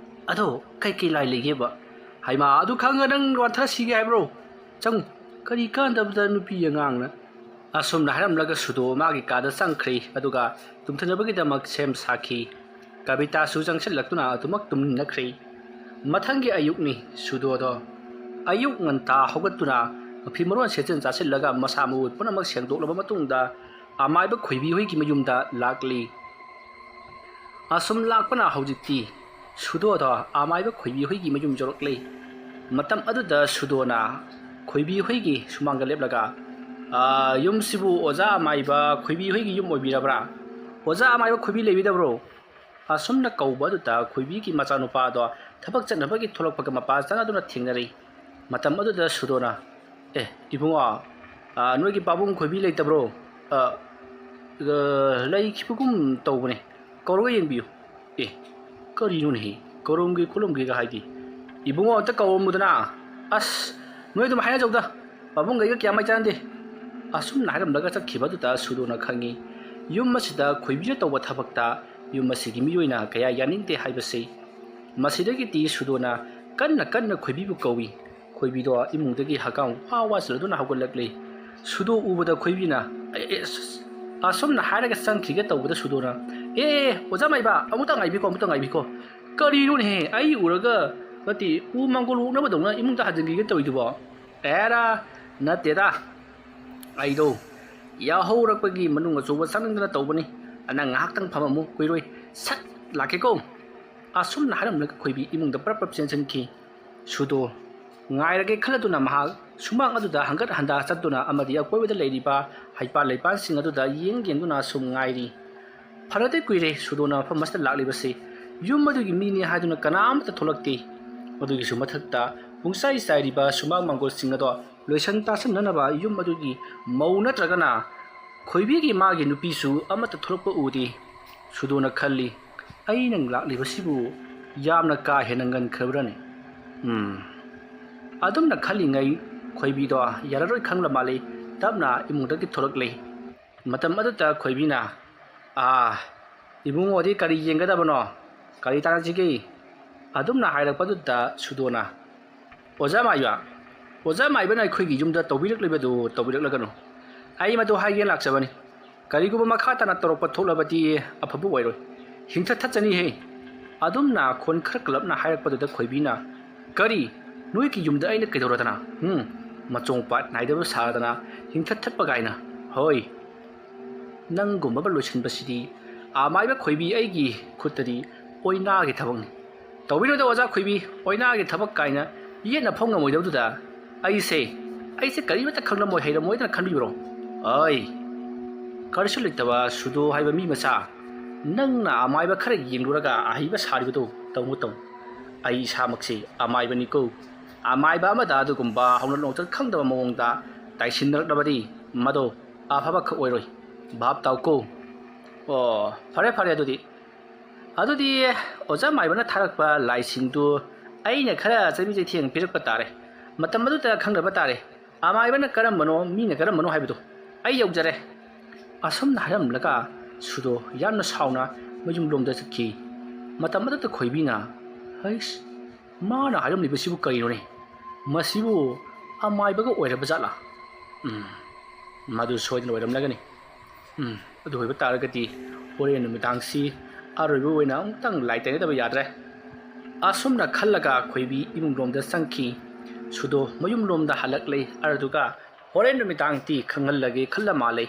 ꯑꯗꯣ ꯀꯩꯀꯩ ꯂꯥꯏ ꯂꯩꯒꯦꯕ? ꯍꯩꯃꯥ, ꯑꯗꯨ ꯈꯪꯉ ꯅꯪ ꯋꯥꯟꯊꯔ ꯁꯤꯒꯦ ꯍꯥꯏꯕ꯭ꯔꯣ? ꯆꯪꯉꯨ, ꯀꯔꯤ ꯀꯥꯟꯗꯕꯗ ꯅꯨꯄꯤ ꯑꯉꯥꯡꯅ?" ꯑꯁꯨꯝꯅ ꯍꯥꯏꯔꯝꯂꯒ ꯁꯨꯗꯣ ꯃꯥꯒꯤ ꯀꯥꯗ ꯆꯪꯈ꯭ꯔꯦ꯫ ꯑꯗꯨꯒ ꯇꯨꯝꯊꯅꯕꯒꯤꯗꯃꯛ ꯁꯦꯝ ꯁꯥꯈꯤ꯫ ꯀꯕꯤꯇꯥꯁꯨ ꯆꯪꯁꯤꯜꯂꯛꯇꯨꯅ ꯑꯗꯨꯃꯛ ꯇꯨꯝꯅꯤꯡꯅꯈ꯭ꯔꯦ꯫ ꯃꯊꯪꯒꯤ ꯑꯌꯨꯛꯅꯤ꯫ ꯁꯨꯗꯣꯗꯣ ꯑꯌꯨꯛ ꯉꯟꯇꯥ ꯍꯧꯒꯠꯇꯨꯅ ꯃꯐꯤ ꯃꯔꯣꯟ ꯁꯦꯠꯆꯤꯟ ꯆꯥꯁꯤꯜꯂꯒ ꯃꯁꯥ ꯃꯎ ꯄꯨꯝꯅꯃꯛ ꯁꯦꯡꯗꯣꯛꯂꯕ ꯃꯇꯨꯡꯗ ꯑꯃꯥꯏꯕ ꯈꯣꯏꯕꯤ ꯍꯣꯏꯒꯤ ꯃꯌꯨꯝꯗ ꯂꯥꯛꯂꯤ꯫ ꯑꯁꯨꯝ ꯂꯥꯛꯄꯅ ꯍꯧꯖꯤꯛꯇꯤ ꯁꯨꯗꯣꯗꯣ ꯑꯃꯥꯏꯕ ꯈꯣꯏꯕꯤ ꯍꯣꯏꯒꯤ ꯃꯌꯨꯝ ꯌꯧꯔꯛꯂꯤ꯫ ꯃꯇꯝ ꯑꯗꯨꯗ ꯁꯨꯗꯣꯅ ꯈꯣꯏꯕꯤ ꯍꯣꯏꯒꯤ ꯁꯨꯃꯥꯡꯗ ꯂꯦꯞꯂꯒ, "ꯑꯥ, ꯌꯨꯝꯁꯤꯕꯨ ꯑꯣꯖꯥ ꯑꯃꯥꯏꯕ ꯈꯣꯏꯕꯤ ꯍꯣꯏꯒꯤ ꯌꯨꯝ ꯑꯣꯏꯕꯤꯔꯕ꯭ꯔꯥ? ꯑꯣꯖꯥ ꯑꯃꯥꯏꯕ ꯈꯣꯏꯕꯤ ꯂꯩꯕꯤꯗꯕ꯭ꯔꯣ?" ꯑꯁꯨꯝꯅ ꯀꯧꯕ ꯑꯗꯨꯗ ꯈꯣꯏꯕꯤꯒꯤ ꯃꯆꯥꯅꯨꯄꯥꯗꯣ ꯊꯕꯛ ꯆꯠꯅꯕꯒꯤ ꯊꯣꯛꯂꯛꯄꯒ ꯃꯄꯥ ꯆꯥꯅꯗꯨꯅ ꯊꯦꯡꯅꯔꯤ꯫ ꯃꯇꯝ ꯑꯗꯨꯗ ꯁꯨꯗꯣꯅ, "ꯑꯦ, ꯏꯕꯨꯡꯉꯣ, ꯑꯥ, ꯅꯣꯏꯒꯤ ꯄꯥꯕꯨꯡ ꯈꯣꯏꯕꯤ ꯂꯩꯇꯕ꯭ꯔꯣ?" "ꯑꯥ, ꯑꯥ, ꯂꯩꯈꯤꯕꯒꯨꯝ ꯇꯧꯕꯅꯦ, ꯀꯧꯔꯒ ꯌꯦꯡꯕꯤꯌꯨ꯫" "ꯑꯦ, ꯀꯔꯤꯅꯣꯅꯦꯍꯦ, ꯀꯧꯔꯝꯒꯦ ꯈꯣꯠꯂꯝꯒꯦꯒ ꯍꯥꯏꯗꯤ? ꯏꯕꯨꯡꯉꯣ ꯑꯝꯇ ꯀꯧꯔꯝꯃꯨꯗꯅ꯫ ꯑꯁ, ꯅꯣꯏ ꯑꯗꯨꯝ ꯍꯥꯏꯅꯖꯧꯗ, ꯄꯥꯕꯨꯡꯒ ꯑꯩꯒ ꯀꯌꯥ ꯃꯩ ꯆꯥꯟꯅꯗꯦ꯫ ꯑꯁꯨꯝꯅ ꯍꯥꯏꯔꯝꯂꯒ ꯆꯠꯈꯤꯕꯗꯨꯗ ꯁꯨꯗꯣꯅ ꯈꯪꯉꯤ, ꯌꯨꯝ ꯑꯁꯤꯗ ꯈꯣꯏꯕꯤꯅ ꯇꯧꯕ ꯊꯕꯛꯇ ꯌꯨꯝ ꯑꯁꯤꯒꯤ ꯃꯤꯑꯣꯏꯅ ꯀꯌꯥ ꯌꯥꯅꯤꯡꯗꯦ ꯍꯥꯏꯕꯁꯤ꯫ ꯃꯁꯤꯗꯒꯤꯗꯤ ꯁꯨꯗꯣꯅ ꯀꯟꯅ ꯀꯟꯅ ꯈꯣꯏꯕꯤꯕꯨ ꯀꯧꯏ꯫ ꯈꯣꯏꯕꯤꯗꯣ ꯏꯃꯨꯡꯗꯒꯤ ꯍꯀꯥꯝ ꯋꯥ ꯋꯥ ꯆꯜꯂꯗꯨꯅ ꯍꯧꯒꯠꯂꯛꯂꯤ꯫ ꯁꯨꯗꯣ ꯎꯕꯗ ꯈꯣꯏꯕꯤꯅ, "ꯑꯦ, ꯑꯦ, ꯑꯁ, ꯑꯁ," ꯑꯁꯨꯝꯅ ꯍꯥꯏꯔꯒ ꯆꯪꯈꯤꯒꯦ ꯇꯧꯕꯗ ꯁꯨꯗꯣꯅ, "ꯑꯦ, ꯑꯦ, ꯑꯣꯖꯥ ꯃꯥꯏꯕ, ꯑꯃꯨꯛꯇ ꯉꯥꯏꯕꯤꯈꯣ, ꯑꯃꯨꯛꯇ ꯉꯥꯏꯕꯤꯈꯣ꯫ ꯀꯔꯤꯅꯣꯅꯦꯍꯦ, ꯑꯩ ꯎꯔꯒ, ꯅꯠꯇꯦ, ꯎ ꯃꯥꯡꯒꯣꯜ ꯑꯣꯛꯅꯕꯗꯧꯅ ꯏꯃꯨꯡꯗ ꯍꯟꯖꯤꯟꯈꯤꯒꯦ ꯇꯧꯔꯤꯗꯨꯕꯣ?" "ꯑꯦꯔꯥ, ꯅꯠꯇꯦꯗ, ꯑꯩꯗꯣ ꯌꯥꯍꯧꯔꯛꯄꯒꯤ ꯃꯅꯨꯡ ꯑꯆꯧꯕ ꯆꯪꯅꯤꯡꯗꯅ ꯇꯧꯕꯅꯤ꯫ ꯅꯪ ꯉꯥꯏꯍꯥꯛꯇꯪ ꯐꯝꯃꯝꯃꯨ, ꯀꯨꯏꯔꯣꯏ, ꯁꯠ ꯂꯥꯛꯀꯦꯀꯣ?" ꯑꯁꯨꯝꯅ ꯍꯥꯏꯔꯝꯂꯒ ꯈꯣꯏꯕꯤ ꯏꯃꯨꯡꯗ ꯄ꯭ꯔꯞ ꯄ꯭ꯔꯞ ꯆꯦꯟꯁꯤꯟꯈꯤ꯫ ꯁꯨꯗꯣ ꯉꯥꯏꯔꯒꯦ ꯈꯜꯂꯗꯨꯅ ꯃꯍꯥꯛ ꯁꯨꯃꯥꯡ ꯑꯗꯨꯗ ꯍꯪꯒꯠ ꯍꯟꯗꯥ ꯆꯠꯇꯨꯅ ꯑꯃꯗꯤ ꯑꯀꯣꯏꯕꯗ ꯂꯩꯔꯤꯕ ꯍꯩꯄꯥꯜ ꯂꯩꯄꯥꯜꯁꯤꯡ ꯑꯗꯨꯗ ꯌꯦꯡ ꯌꯦꯡꯗꯨꯅ ꯁꯨꯝ ꯉꯥꯏꯔꯤ꯫ ꯐꯅꯗꯤ ꯀꯨꯏꯔꯦ ꯁꯨꯗꯣꯅ ꯃꯐꯝ ꯑꯁꯤꯗ ꯂꯥꯛꯂꯤꯕꯁꯤ꯫ ꯌꯨꯝ ꯑꯗꯨꯒꯤ ꯃꯤꯅꯤ ꯍꯥꯏꯗꯨꯅ ꯀꯅꯥ ꯑꯃꯠꯇ ꯊꯣꯛꯂꯛꯇꯦ꯫ ꯑꯗꯨꯒꯤꯁꯨ ꯃꯊꯛꯇ ꯄꯨꯡꯆꯥꯏ ꯆꯥꯏꯔꯤꯕ ꯁꯨꯃꯥꯡ ꯃꯥꯡꯒꯣꯜꯁꯤꯡ ꯑꯗꯣ ꯂꯣꯏꯁꯟ ꯇꯥꯁꯟꯅꯅꯕ ꯌꯨꯝ ꯑꯗꯨꯒꯤ ꯃꯧ ꯅꯠꯇ꯭ꯔꯒꯅ ꯈꯣꯏꯕꯤꯒꯤ ꯃꯥꯒꯤ ꯅꯨꯄꯤꯁꯨ ꯑꯃꯠꯇ ꯊꯣꯛꯂꯛꯄ ꯎꯗꯦ꯫ ꯁꯨꯗꯣꯅ ꯈꯜꯂꯤ, "ꯑꯩꯅ ꯂꯥꯛꯂꯤꯕꯁꯤꯕꯨ ꯌꯥꯝꯅ ꯀꯥ ꯍꯦꯟꯅ ꯉꯟꯈ꯭ꯔꯕ꯭ꯔꯅꯦ?" ꯎꯝ꯫ ꯑꯗꯨꯝꯅ ꯈꯜꯂꯤꯉꯩ ꯈꯣꯏꯕꯤꯗꯣ ꯌꯥꯔꯔꯣꯏ ꯈꯪꯂ ꯃꯥꯜꯂꯤ꯫ ꯇꯞꯅ ꯏꯃꯨꯡꯗꯒꯤ ꯊꯣꯛꯂꯛꯂꯤ꯫ ꯃꯇꯝ ꯑꯗꯨꯗ ꯈꯣꯏꯕꯤꯅ, "ꯑꯥ, ꯏꯕꯨꯡꯉꯣꯗꯤ ꯀꯔꯤ ꯌꯦꯡꯒꯗꯕꯅꯣ? ꯀꯔꯤ ꯇꯥꯟꯅꯁꯤꯒꯦ?" ꯑꯗꯨꯝꯅ ꯍꯥꯏꯔꯛꯄꯗꯨꯗ ꯁꯨꯗꯣꯅ, "ꯑꯣꯖꯥ ꯃꯥꯏꯕ, ꯑꯣꯖꯥ ꯃꯥꯏꯕꯅ ꯑꯩꯈꯣꯏꯒꯤ ꯌꯨꯝꯗ ꯇꯧꯕꯤꯔꯛꯂꯤꯕꯗꯨ ꯇꯧꯕꯤꯔꯛꯂꯒꯅꯨ꯫ ꯑꯩ ꯃꯗꯨ ꯍꯥꯏꯒꯦ ꯂꯥꯛꯆꯕꯅꯤ꯫ ꯀꯔꯤꯒꯨꯝꯕ ꯃꯈꯥ ꯇꯥꯅ ꯇꯧꯔꯛꯄ ꯊꯣꯛꯂꯕꯗꯤ ꯑꯐꯕ ꯑꯣꯏꯔꯣꯏ꯫ ꯍꯤꯡꯊ ꯊꯠꯆꯅꯤꯍꯦ꯫" ꯑꯗꯨꯝꯅ ꯈꯣꯟ ꯈꯔ ꯀꯜꯂꯞꯅ ꯍꯥꯏꯔꯛꯄꯗꯨꯗ ꯈꯣꯏꯕꯤꯅ, "ꯀꯔꯤ? ꯅꯣꯏꯒꯤ ꯌꯨꯝꯗ ꯑꯩꯅ ꯀꯩꯗꯧꯔꯗꯅ? ꯍꯨꯝ, ꯃꯆꯣꯡ ꯄꯥꯠ ꯅꯥꯏꯗꯕ ꯁꯥꯗꯅ ꯍꯤꯡꯊ ꯊꯠꯄ ꯀꯥꯏꯅ? ꯍꯣꯏ, ꯅꯪꯒꯨꯝꯕ ꯑꯃ ꯂꯣꯏꯁꯤꯟꯕꯁꯤꯗꯤ ꯑꯃꯥꯏꯕ ꯈꯣꯏꯕꯤ ꯑꯩꯒꯤ ꯈꯨꯠꯇꯗꯤ ꯑꯣꯏꯅꯥꯒꯤ ꯊꯕꯛꯅꯤ꯫" "ꯇꯧꯕꯤꯔꯣꯏꯗ ꯑꯣꯖꯥ ꯈꯣꯏꯕꯤ, ꯑꯣꯏꯅꯥꯒꯤ ꯊꯕꯛ ꯀꯥꯏꯅ ꯌꯦꯠꯅ ꯐꯣꯡ ꯉꯝꯃꯣꯏꯗꯕꯗꯨꯗ ꯑꯩꯁꯦ, ꯑꯩꯁꯦ ꯀꯔꯤꯃꯠꯇ ꯈꯪꯂꯝꯃꯣꯏ ꯍꯩꯔꯝꯃꯣꯏꯗꯅ ꯈꯟꯕꯤꯕ꯭ꯔꯣ? ꯑꯩ ꯀꯔꯤꯁꯨ ꯂꯩꯇꯕ ꯁꯨꯗꯣ ꯍꯥꯏꯕ ꯃꯤ ꯃꯆꯥ, ꯅꯪꯅ ꯑꯃꯥꯏꯕ ꯈꯔ ꯌꯦꯡꯂꯨꯔꯒ ꯑꯍꯩꯕ ꯁꯥꯔꯤꯕꯗꯨ ꯇꯧꯅꯨ, ꯇꯧꯅꯨ꯫ ꯑꯩ ꯏꯁꯥꯃꯛꯁꯤ ꯑꯃꯥꯏꯕꯅꯤꯀꯣ꯫ ꯑꯃꯥꯏꯕ ꯑꯃꯗ ꯑꯗꯨꯒꯨꯝꯕ ꯍꯧꯅ ꯂꯣꯟꯆꯠ ꯈꯪꯗꯕ ꯃꯑꯣꯡꯗ ꯇꯥꯏꯁꯤꯟꯅꯔꯛꯂꯕꯗꯤ ꯃꯗꯣ ꯑꯐꯕ ꯈꯛ ꯑꯣꯏꯔꯣꯏ꯫ ꯚꯥꯞ ꯇꯥꯎꯀꯣ꯫ ꯑꯣ, ꯐꯔꯦ, ꯐꯔꯦ ꯑꯗꯨꯗꯤ꯫ ꯑꯗꯨꯗꯤ ꯑꯣꯖꯥ ꯃꯥꯏꯕꯅ ꯊꯥꯔꯛꯄ ꯂꯥꯏꯁꯤꯡꯗꯨ ꯑꯩꯅ ꯈꯔ ꯆꯩꯕꯤ ꯆꯩꯊꯦꯡ ꯄꯤꯔꯛꯄ ꯇꯥꯔꯦ꯫ ꯃꯇꯝ ꯑꯗꯨꯗ ꯈꯪꯗꯕ ꯇꯥꯔꯦ, ꯑꯃꯥꯏꯕꯅ ꯀꯔꯝꯕꯅꯣ, ꯃꯤꯅ ꯀꯔꯝꯕꯅꯣ ꯍꯥꯏꯕꯗꯨ꯫ ꯑꯩ ꯌꯧꯖꯔꯦ꯫ ꯑꯁꯨꯝꯅ ꯍꯥꯏꯔꯝꯂꯒ ꯁꯨꯗꯣ ꯌꯥꯝꯅ ꯁꯥꯎꯅ ꯃꯌꯨꯝꯂꯣꯝꯗ ꯆꯠꯈꯤ꯫ ꯃꯇꯝ ꯑꯗꯨꯗ ꯈꯣꯏꯕꯤꯅ, "ꯍꯩꯁ, ꯃꯥꯅ ꯍꯥꯏꯔꯝꯂꯤꯕꯁꯤꯕꯨ ꯀꯔꯤꯅꯣꯅꯦ? ꯃꯁꯤꯕꯨ ꯑꯃꯥꯏꯕꯒ ꯑꯣꯏꯔꯕ ꯖꯥꯠꯂꯥ? ꯎꯝ, ꯃꯗꯨ ꯁꯣꯏꯗꯅ ꯑꯣꯏꯔꯝꯂꯒꯅꯤ꯫ ꯎꯝ, ꯑꯗꯨ ꯑꯣꯏꯕ ꯇꯥꯔꯒꯗꯤ ꯍꯣꯔꯦꯟ ꯅꯨꯃꯤꯗꯥꯡꯁꯤ ꯑꯔꯣꯏꯕ ꯑꯣꯏꯅ ꯑꯃꯨꯛꯇꯪ ꯂꯥꯏ ꯇꯩꯅꯗꯕ ꯌꯥꯗ꯭ꯔꯦ"꯫ ꯑꯁꯨꯝꯅ ꯈꯜꯂꯒ ꯈꯣꯏꯕꯤ ꯏꯃꯨꯡꯂꯣꯝꯗ ꯆꯪꯈꯤ꯫ ꯁꯨꯗꯣ ꯃꯌꯨꯝꯂꯣꯝꯗ ꯍꯜꯂꯛꯂꯦ꯫ ꯑꯗꯨꯒ ꯍꯣꯔꯦꯟ ꯅꯨꯃꯤꯗꯥꯡꯗꯤ ꯈꯪꯍꯜꯂꯒꯦ ꯈꯜꯂ ꯃꯥꯜꯂꯦ꯫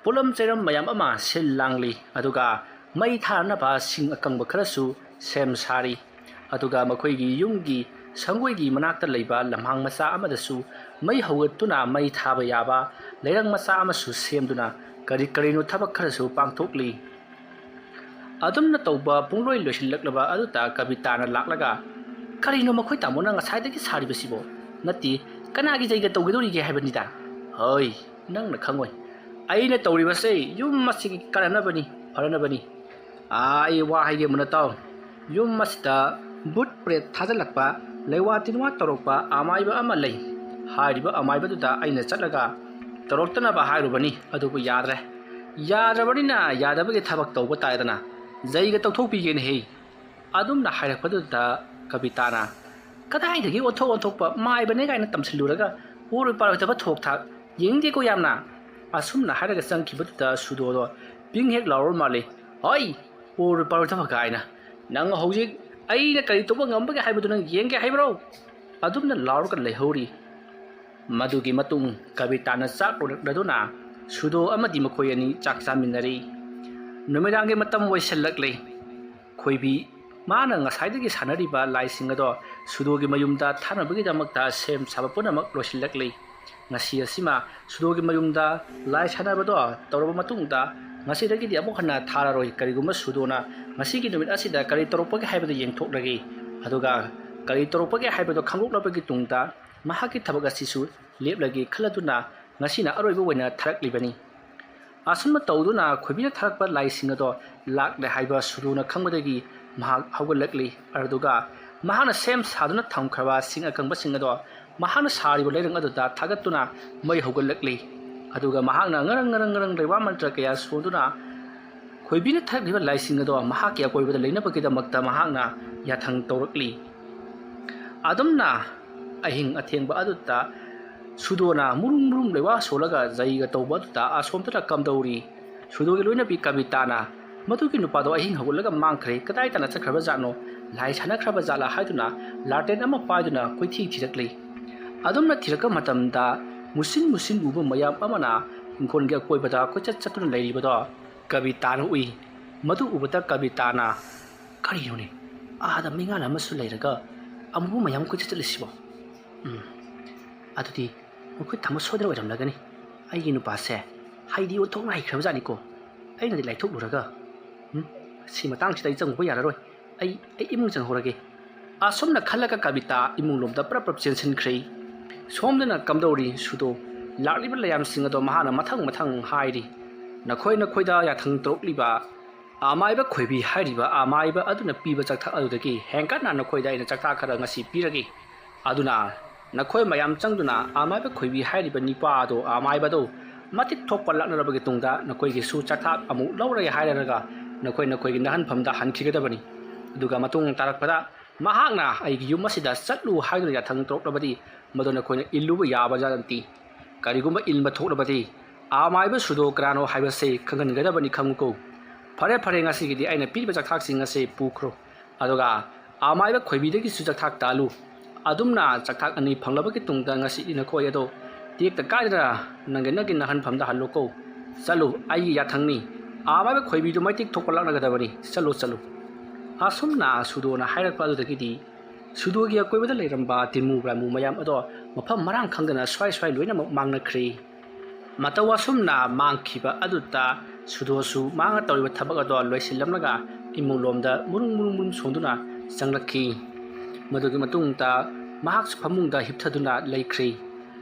ꯄꯣꯠꯂꯝ ꯆꯩꯔꯝ ꯃꯌꯥꯝ ꯑꯃ ꯁꯤꯜ ꯂꯥꯡꯂꯤ꯫ ꯑꯗꯨꯒ ꯃꯩ ꯊꯥꯅꯕ ꯁꯤꯡ ꯑꯀꯪꯕ ꯈꯔꯁꯨ ꯁꯦꯝ ꯁꯥꯔꯤ꯫ ꯑꯗꯨꯒ ꯃꯈꯣꯏꯒꯤ ꯌꯨꯝꯒꯤ ꯁꯪꯒꯣꯏꯒꯤ ꯃꯅꯥꯛꯇ ꯂꯩꯕ ꯂꯝꯍꯥꯡ ꯃꯆꯥ ꯑꯃꯗꯁꯨ ꯃꯩ ꯍꯧꯒꯠꯇꯨꯅ ꯃꯩ ꯊꯥꯕ ꯌꯥꯕ ꯂꯩꯔꯪ ꯃꯆꯥ ꯑꯃꯁꯨ ꯁꯦꯝꯗꯨꯅ ꯀꯔꯤ ꯀꯔꯤꯅꯣ ꯊꯕꯛ ꯈꯔꯁꯨ ꯄꯥꯡꯊꯣꯛꯂꯤ꯫ ꯑꯗꯨꯝꯅ ꯇꯧꯕ ꯄꯨꯡꯂꯣꯏ ꯂꯣꯏꯁꯤꯜꯂꯛꯂꯕ ꯑꯗꯨꯗ ꯀꯕꯤꯇꯥꯅ ꯂꯥꯛꯂꯒ, "ꯀꯔꯤꯅꯣ ꯃꯈꯣꯏ ꯇꯥꯃꯣꯅ ꯉꯁꯥꯏꯗꯒꯤ ꯁꯥꯔꯤꯕꯁꯤꯕꯣ? ꯅꯠꯇꯦ, ꯀꯅꯥꯒꯤ ꯖꯩꯒ ꯇꯧꯒꯗꯧꯔꯤꯒꯦ ꯍꯥꯏꯕꯅꯤꯗ?" "ꯍꯣꯏ, ꯅꯪꯅ ꯈꯪꯉꯣꯏ꯫ ꯑꯩꯅ ꯇꯧꯔꯤꯕꯁꯦ ꯌꯨꯝ ꯑꯁꯤꯒꯤ ꯀꯥꯟꯅꯅꯕꯅꯤ, ꯐꯅꯅꯕꯅꯤ꯫ ꯑꯥ, ꯑꯩ ꯋꯥ ꯍꯥꯏꯒꯦ ꯃꯨꯟꯅ ꯇꯥꯎ꯫ ꯌꯨꯝ ꯑꯁꯤꯗ ꯚꯨꯠ ꯄ꯭ꯔꯦꯠ ꯊꯥꯖꯤꯜꯂꯛꯄ, ꯂꯩꯋꯥ ꯇꯤꯟꯋꯥ ꯇꯧꯔꯛꯄ ꯑꯃꯥꯏꯕ ꯑꯃ ꯂꯩ꯫ ꯍꯥꯏꯔꯤꯕ ꯑꯃꯥꯏꯕꯗꯨꯗ ꯑꯩꯅ ꯆꯠꯂꯒ ꯇꯧꯔꯛꯇꯅꯕ ꯍꯥꯏꯔꯨꯕꯅꯤ, ꯑꯗꯨꯕꯨ ꯌꯥꯗ꯭ꯔꯦ꯫ ꯌꯥꯗ꯭ꯔꯕꯅꯤꯅ ꯌꯥꯗꯕꯒꯤ ꯊꯕꯛ ꯇꯧꯕ ꯇꯥꯏꯗꯅ, ꯖꯩꯒ ꯇꯧꯊꯣꯛꯄꯤꯒꯦꯅꯦꯍꯦ"꯫ ꯑꯗꯨꯝꯅ ꯍꯥꯏꯔꯛꯄꯗꯨꯗ ꯀꯕꯤꯇꯥꯅ, "ꯀꯗꯥꯏꯗꯒꯤ ꯑꯣꯟꯊꯣꯛ ꯑꯣꯟꯊꯣꯛꯄ ꯃꯥꯏꯕꯅꯦ ꯀꯥꯏꯅ ꯇꯝꯁꯤꯜꯂꯨꯔꯒ ꯑꯣꯏꯔꯣꯏ ꯄꯥꯔꯣꯏꯗꯕ ꯊꯣꯛ ꯊꯥꯛ, ꯌꯦꯡꯅꯤꯡꯗꯦꯀꯣ ꯌꯥꯝꯅ"꯫ ꯑꯁꯨꯝꯅ ꯍꯥꯏꯔꯒ ꯆꯪꯈꯤꯕꯗꯨꯗ ꯁꯨꯗꯣꯗꯣ ꯄꯤꯡ ꯍꯦꯛ ꯂꯥꯎꯔ ꯃꯥꯜꯂꯤ꯫ "ꯍꯣꯏ, ꯑꯣꯏꯔꯣꯏ ꯄꯥꯔꯣꯏꯗꯕ ꯀꯥꯏꯅ꯫ ꯅꯪ ꯍꯧꯖꯤꯛ ꯑꯩꯅ ꯀꯔꯤ ꯇꯧꯕ ꯉꯝꯕꯒꯦ ꯍꯥꯏꯕꯗꯨ ꯅꯪ ꯌꯦꯡꯒꯦ ꯍꯥꯏꯕ꯭ꯔꯣ?" ꯑꯗꯨꯝꯅ ꯂꯥꯎꯔꯒ ꯂꯩꯍꯧꯔꯤ꯫ ꯃꯗꯨꯒꯤ ꯃꯇꯨꯡ ꯀꯕꯤꯇꯥꯅ ꯆꯥꯛ ꯂꯣꯏꯔꯛꯂꯗꯨꯅ ꯁꯨꯗꯣ ꯑꯃꯗꯤ ꯃꯈꯣꯏ ꯑꯅꯤ ꯆꯥꯛ ꯆꯥꯃꯤꯟꯅꯔꯤ꯫ ꯅꯨꯃꯤꯗꯥꯡꯒꯤ ꯃꯇꯝ ꯑꯣꯏꯁꯤꯜꯂꯛꯂꯦ꯫ ꯈꯣꯏꯕꯤ ꯃꯥꯅ ꯉꯁꯥꯏꯗꯒꯤ ꯁꯥꯟꯅꯔꯤꯕ ꯂꯥꯏꯁꯤꯡ ꯑꯗꯣ ꯁꯨꯗꯣꯒꯤ ꯃꯌꯨꯝꯗ ꯊꯥꯅꯕꯒꯤꯗꯃꯛꯇ ꯁꯦꯝ ꯁꯥꯕ ꯄꯨꯝꯅꯃꯛ ꯂꯣꯏꯁꯤꯜꯂꯛꯂꯤ꯫ ꯉꯁꯤ ꯑꯁꯤꯃ ꯁꯨꯗꯣꯒꯤ ꯃꯌꯨꯝꯗ ꯂꯥꯏ ꯁꯥꯟꯅꯕꯗꯣ ꯇꯧꯔꯕ ꯃꯇꯨꯡꯗ ꯉꯁꯤꯗꯒꯤꯗꯤ ꯑꯃꯨꯛ ꯍꯟꯅ ꯊꯥꯔꯔꯣꯏ꯫ ꯀꯔꯤꯒꯨꯝꯕ ꯁꯨꯗꯣꯅ ꯉꯁꯤꯒꯤ ꯅꯨꯃꯤꯠ ꯑꯁꯤꯗ ꯀꯔꯤ ꯇꯧꯔꯛꯄꯒꯦ ꯍꯥꯏꯕꯗꯨ ꯌꯦꯡꯊꯣꯛꯂꯒꯦ, ꯑꯗꯨꯒ ꯀꯔꯤ ꯇꯧꯔꯛꯄꯒꯦ ꯍꯥꯏꯕꯗꯨ ꯈꯪꯗꯣꯛꯂꯕꯒꯤ ꯇꯨꯡꯗ ꯃꯍꯥꯛꯀꯤ ꯊꯕꯛ ꯑꯁꯤꯁꯨ ꯂꯦꯞꯂꯒꯦ ꯈꯜꯂꯗꯨꯅ ꯉꯁꯤꯅ ꯑꯔꯣꯏꯕ ꯑꯣꯏꯅ ꯊꯥꯔꯛꯂꯤꯕꯅꯤ꯫ ꯑꯁꯨꯝꯅ ꯇꯧꯗꯨꯅ ꯈꯣꯏꯕꯤꯅ ꯊꯥꯔꯛꯄ ꯂꯥꯏꯁꯤꯡ ꯑꯗꯣ ꯂꯥꯛꯂꯦ ꯍꯥꯏꯕ ꯁꯨꯗꯣꯅ ꯈꯪꯕꯗꯒꯤ ꯃꯍꯥꯛ ꯍꯧꯒꯠꯂꯛꯂꯤ꯫ ꯑꯗꯨꯒ ꯃꯍꯥꯛꯅ ꯁꯦꯝ ꯁꯥꯗꯨꯅ ꯊꯝꯈ꯭ꯔꯕ ꯁꯤꯡ ꯑꯀꯪꯕꯁꯤꯡ ꯑꯗꯣ ꯃꯍꯥꯛꯅ ꯁꯥꯔꯤꯕ ꯂꯩꯔꯪ ꯑꯗꯨꯗ ꯊꯥꯒꯠꯇꯨꯅ ꯃꯩ ꯍꯧꯒꯠꯂꯛꯂꯤ꯫ ꯑꯗꯨꯒ ꯃꯍꯥꯛꯅ ꯉꯔꯪ ꯉꯔꯪ ꯉꯔꯪ ꯂꯩꯋꯥ ꯃꯟꯇ꯭ꯔ ꯀꯌꯥ ꯁꯣꯟꯗꯨꯅ ꯈꯣꯏꯕꯤꯅ ꯊꯛꯂꯤꯕ ꯂꯥꯏꯁꯤꯡ ꯑꯗꯣ ꯃꯍꯥꯛꯀꯤ ꯑꯀꯣꯏꯕꯗ ꯂꯩꯅꯕꯒꯤꯗꯃꯛꯇ ꯃꯍꯥꯛꯅ ꯌꯥꯊꯪ ꯇꯧꯔꯛꯂꯤ꯫ ꯑꯗꯨꯝꯅ ꯑꯍꯤꯡ ꯑꯊꯦꯡꯕ ꯑꯗꯨꯗ ꯁꯨꯗꯣꯅ ꯃꯨꯔꯨꯝ ꯃꯨꯔꯨꯝ ꯂꯩꯋꯥ ꯁꯣꯜꯂꯒ ꯖꯩꯒ ꯇꯧꯕ ꯑꯗꯨꯗ ꯑꯁꯣꯝꯗꯅ ꯀꯝꯗꯧꯔꯤ? ꯁꯨꯗꯣꯒꯤ ꯂꯣꯏꯅꯕꯤ ꯀꯕꯤꯇꯥꯅ ꯃꯗꯨꯒꯤ ꯅꯨꯄꯥꯗꯣ ꯑꯍꯤꯡ ꯍꯧꯒꯠꯂꯒ ꯃꯥꯡꯈ꯭ꯔꯦ, ꯀꯗꯥꯏ ꯇꯥꯅ ꯆꯠꯈ꯭ꯔꯕ ꯖꯥꯠꯅꯣ? ꯂꯥꯏ ꯁꯥꯟꯅꯈ꯭ꯔꯕ ꯖꯥꯠꯂꯥ ꯍꯥꯏꯗꯨꯅ ꯂꯥꯇꯦꯟ ꯑꯃ ꯄꯥꯏꯗꯨꯅ ꯀꯣꯏꯊꯤ ꯊꯤꯔꯛꯂꯤ꯫ ꯑꯗꯨꯝꯅ ꯊꯤꯔꯛꯄ ꯃꯇꯝꯗ ꯃꯨꯁꯤꯟ ꯃꯨꯁꯤꯟ ꯎꯕ ꯃꯌꯥꯝ ꯑꯃꯅ ꯏꯪꯈꯣꯜꯒꯤ ꯑꯀꯣꯏꯕꯗ ꯀꯣꯏꯆꯠ ꯆꯠꯇꯨꯅ ꯂꯩꯔꯤꯕꯗꯣ ꯀꯕꯤꯇꯥꯅ ꯎꯏ꯫ ꯃꯗꯨ ꯎꯕꯗ ꯀꯕꯤꯇꯥꯅ, "ꯀꯔꯤꯅꯣꯅꯦ? ꯑꯥꯗ ꯃꯤꯉꯥꯜ ꯑꯃꯁꯨ ꯂꯩꯔꯒ ꯑꯃꯨꯕ ꯃꯌꯥꯝ ꯀꯣꯏꯆꯠ ꯆꯠꯂꯤꯁꯤꯕꯣ? ꯎꯝ, ꯑꯗꯨꯗꯤ ꯃꯈꯣꯏ ꯊꯝꯕ ꯁꯣꯏꯗꯅ ꯑꯣꯏꯔꯝꯂꯒꯅꯤ꯫ ꯑꯩꯒꯤ ꯅꯨꯄꯥꯁꯦ ꯍꯩꯗꯤ ꯑꯣꯟꯊꯣꯛꯅ ꯍꯩꯈ꯭ꯔꯕꯖꯥꯠꯅꯤꯀꯣ꯫ ꯑꯩꯅꯗꯤ ꯂꯥꯏꯊꯣꯛꯂꯨꯔꯒ, ꯎꯝ, ꯁꯤ ꯃꯇꯥꯡꯁꯤꯗ ꯑꯩ ꯆꯪꯉꯨꯕ ꯌꯥꯔꯔꯣꯏ꯫ ꯑꯩ, ꯑꯩ ꯏꯃꯨꯡ ꯆꯪꯍꯧꯔꯒꯦ"꯫ ꯑꯁꯨꯝꯅ ꯈꯜꯂꯒ ꯀꯕꯤꯇꯥ ꯏꯃꯨꯡ ꯂꯣꯝꯗ ꯄ꯭ꯔꯞ ꯄ꯭ꯔꯞ ꯆꯦꯟꯁꯤꯟꯈ꯭ꯔꯦ꯫ ꯁꯣꯝꯗꯅ ꯀꯝꯗꯧꯔꯤ? ꯁꯨꯗꯣ ꯂꯥꯛꯂꯤꯕ ꯂꯩꯌꯥꯝꯁꯤꯡ ꯑꯗꯣ ꯃꯍꯥꯛꯅ ꯃꯊꯪ ꯃꯊꯪ ꯍꯥꯏꯔꯤ, "ꯅꯈꯣꯏ ꯅꯈꯣꯏꯗ ꯌꯥꯊꯪ ꯇꯧꯔꯛꯂꯤꯕ ꯑꯃꯥꯏꯕ ꯈꯣꯏꯕꯤ ꯍꯥꯏꯔꯤꯕ ꯑꯃꯥꯏꯕ ꯑꯗꯨꯅ ꯄꯤꯕ ꯆꯥꯛꯊꯛ ꯑꯗꯨꯗꯒꯤ ꯍꯦꯟꯒꯠꯅ ꯅꯈꯣꯏꯗ ꯑꯩꯅ ꯆꯥꯛꯊꯥꯛ ꯈꯔ ꯉꯁꯤ ꯄꯤꯔꯒꯦ꯫ ꯑꯗꯨꯅ ꯅꯈꯣꯏ ꯃꯌꯥꯝ ꯆꯪꯗꯨꯅ ꯑꯃꯥꯏꯕ ꯈꯣꯏꯕꯤ ꯍꯥꯏꯔꯤꯕ ꯅꯤꯄꯥ ꯑꯗꯣ, ꯑꯃꯥꯏꯕꯗꯣ ꯃꯇꯤꯛ ꯊꯣꯛꯄ ꯂꯥꯛꯅꯔꯕꯒꯤ ꯇꯨꯡꯗ ꯅꯈꯣꯏꯒꯤꯁꯨ ꯆꯥꯛꯊꯥꯛ ꯑꯃꯨꯛ ꯂꯧꯔꯒꯦ ꯍꯥꯏꯔꯒ ꯅꯈꯣꯏ ꯅꯈꯣꯏꯒꯤ ꯅꯥꯍꯟꯐꯝꯗ ꯍꯟꯈꯤꯒꯗꯕꯅꯤ꯫ ꯑꯗꯨꯒ ꯃꯇꯨꯡ ꯇꯥꯔꯛꯄꯗ ꯃꯍꯥꯛꯅ ꯑꯩꯒꯤ ꯌꯨꯝ ꯑꯁꯤꯗ ꯆꯠꯂꯨ ꯍꯥꯏꯗꯨꯅ ꯌꯥꯊꯪ ꯇꯧꯔꯛꯂꯕꯗꯤ ꯃꯗꯨ ꯅꯈꯣꯏꯅ ꯏꯜꯂꯨꯕ ꯌꯥꯕ ꯖꯥꯠ ꯅꯠꯇꯦ꯫ ꯀꯔꯤꯒꯨꯝꯕ ꯏꯟꯕ ꯊꯣꯛꯂꯕꯗꯤ ꯑꯃꯥꯏꯕ ꯁꯨꯗꯣ ꯀꯅꯥꯅꯣ ꯍꯥꯏꯕꯁꯤ ꯈꯪꯍꯟꯒꯗꯕꯅꯤ, ꯈꯪꯉꯨꯀꯣ꯫ ꯐꯔꯦ, ꯐꯔꯦ, ꯉꯁꯤꯒꯤꯗꯤ ꯑꯩꯅ ꯄꯤꯔꯤꯕ ꯆꯥꯛꯊꯥꯛꯁꯤꯡ ꯑꯁꯤ ꯄꯨꯈ꯭ꯔꯣ꯫ ꯑꯗꯨꯒ ꯑꯃꯥꯏꯕ ꯈꯣꯏꯕꯤꯗꯒꯤꯁꯨ ꯆꯥꯛꯊꯥꯛ ꯇꯥꯜꯂꯨ꯫ ꯑꯗꯨꯝꯅ ꯆꯥꯛꯊꯥꯛ ꯑꯅꯤ ꯐꯪꯂꯕꯒꯤ ꯇꯨꯡꯗ ꯉꯁꯤꯗꯤ ꯅꯈꯣꯏ ꯑꯗꯣ ꯇꯦꯛꯇ ꯀꯥꯏꯗꯅ ꯅꯪꯒꯤ ꯅꯪꯒꯤ ꯅꯥꯍꯟꯐꯝꯗ ꯍꯜꯂꯨꯀꯣ꯫ ꯆꯠꯂꯨ, ꯑꯩꯒꯤ ꯌꯥꯊꯪꯅꯤ꯫ ꯑꯃꯥꯏꯕ ꯈꯣꯏꯕꯤꯗꯨ ꯃꯩꯇꯤꯛ ꯊꯣꯛꯄ ꯂꯥꯛꯅꯒꯗꯕꯅꯤ꯫ ꯆꯠꯂꯨ, ꯆꯠꯂꯨ꯫ ꯑꯁꯨꯝꯅ ꯁꯨꯗꯣꯅ ꯍꯥꯏꯔꯛꯄ ꯑꯗꯨꯗꯒꯤꯗꯤ ꯁꯨꯗꯣꯒꯤ ꯑꯀꯣꯏꯕꯗ ꯂꯩꯔꯝꯕ ꯇꯤꯃꯨ ꯒ꯭ꯔꯥꯃꯨ ꯃꯌꯥꯝ ꯑꯗꯣ ꯃꯐꯝ ꯃꯔꯥꯡ ꯈꯪꯗꯅ ꯁ꯭ꯋꯥꯏ ꯁ꯭ꯋꯥꯏ ꯂꯣꯏꯅꯃꯛ ꯃꯥꯡꯅꯈ꯭ꯔꯦ꯫ ꯃꯇꯧ ꯑꯁꯨꯝꯅ ꯃꯥꯡꯈꯤꯕ ꯑꯗꯨꯗ ꯁꯨꯗꯣꯁꯨ ꯃꯥꯅ ꯇꯧꯔꯤꯕ ꯊꯕꯛ ꯑꯗꯣ ꯂꯣꯏꯁꯤꯜꯂꯝꯂꯒ ꯏꯃꯨꯡꯂꯣꯝꯗ ꯃꯨꯔꯨꯝ ꯃꯨꯔꯨꯝ ꯃꯨꯔꯨꯝ ꯁꯣꯟꯗꯨꯅ ꯆꯪꯂꯛꯈꯤ꯫ ꯃꯗꯨꯒꯤ ꯃꯇꯨꯡꯗ ꯃꯍꯥꯛꯁꯨ ꯐꯃꯨꯡꯗ ꯍꯤꯞꯊꯗꯨꯅ ꯂꯩꯈ꯭ꯔꯦ꯫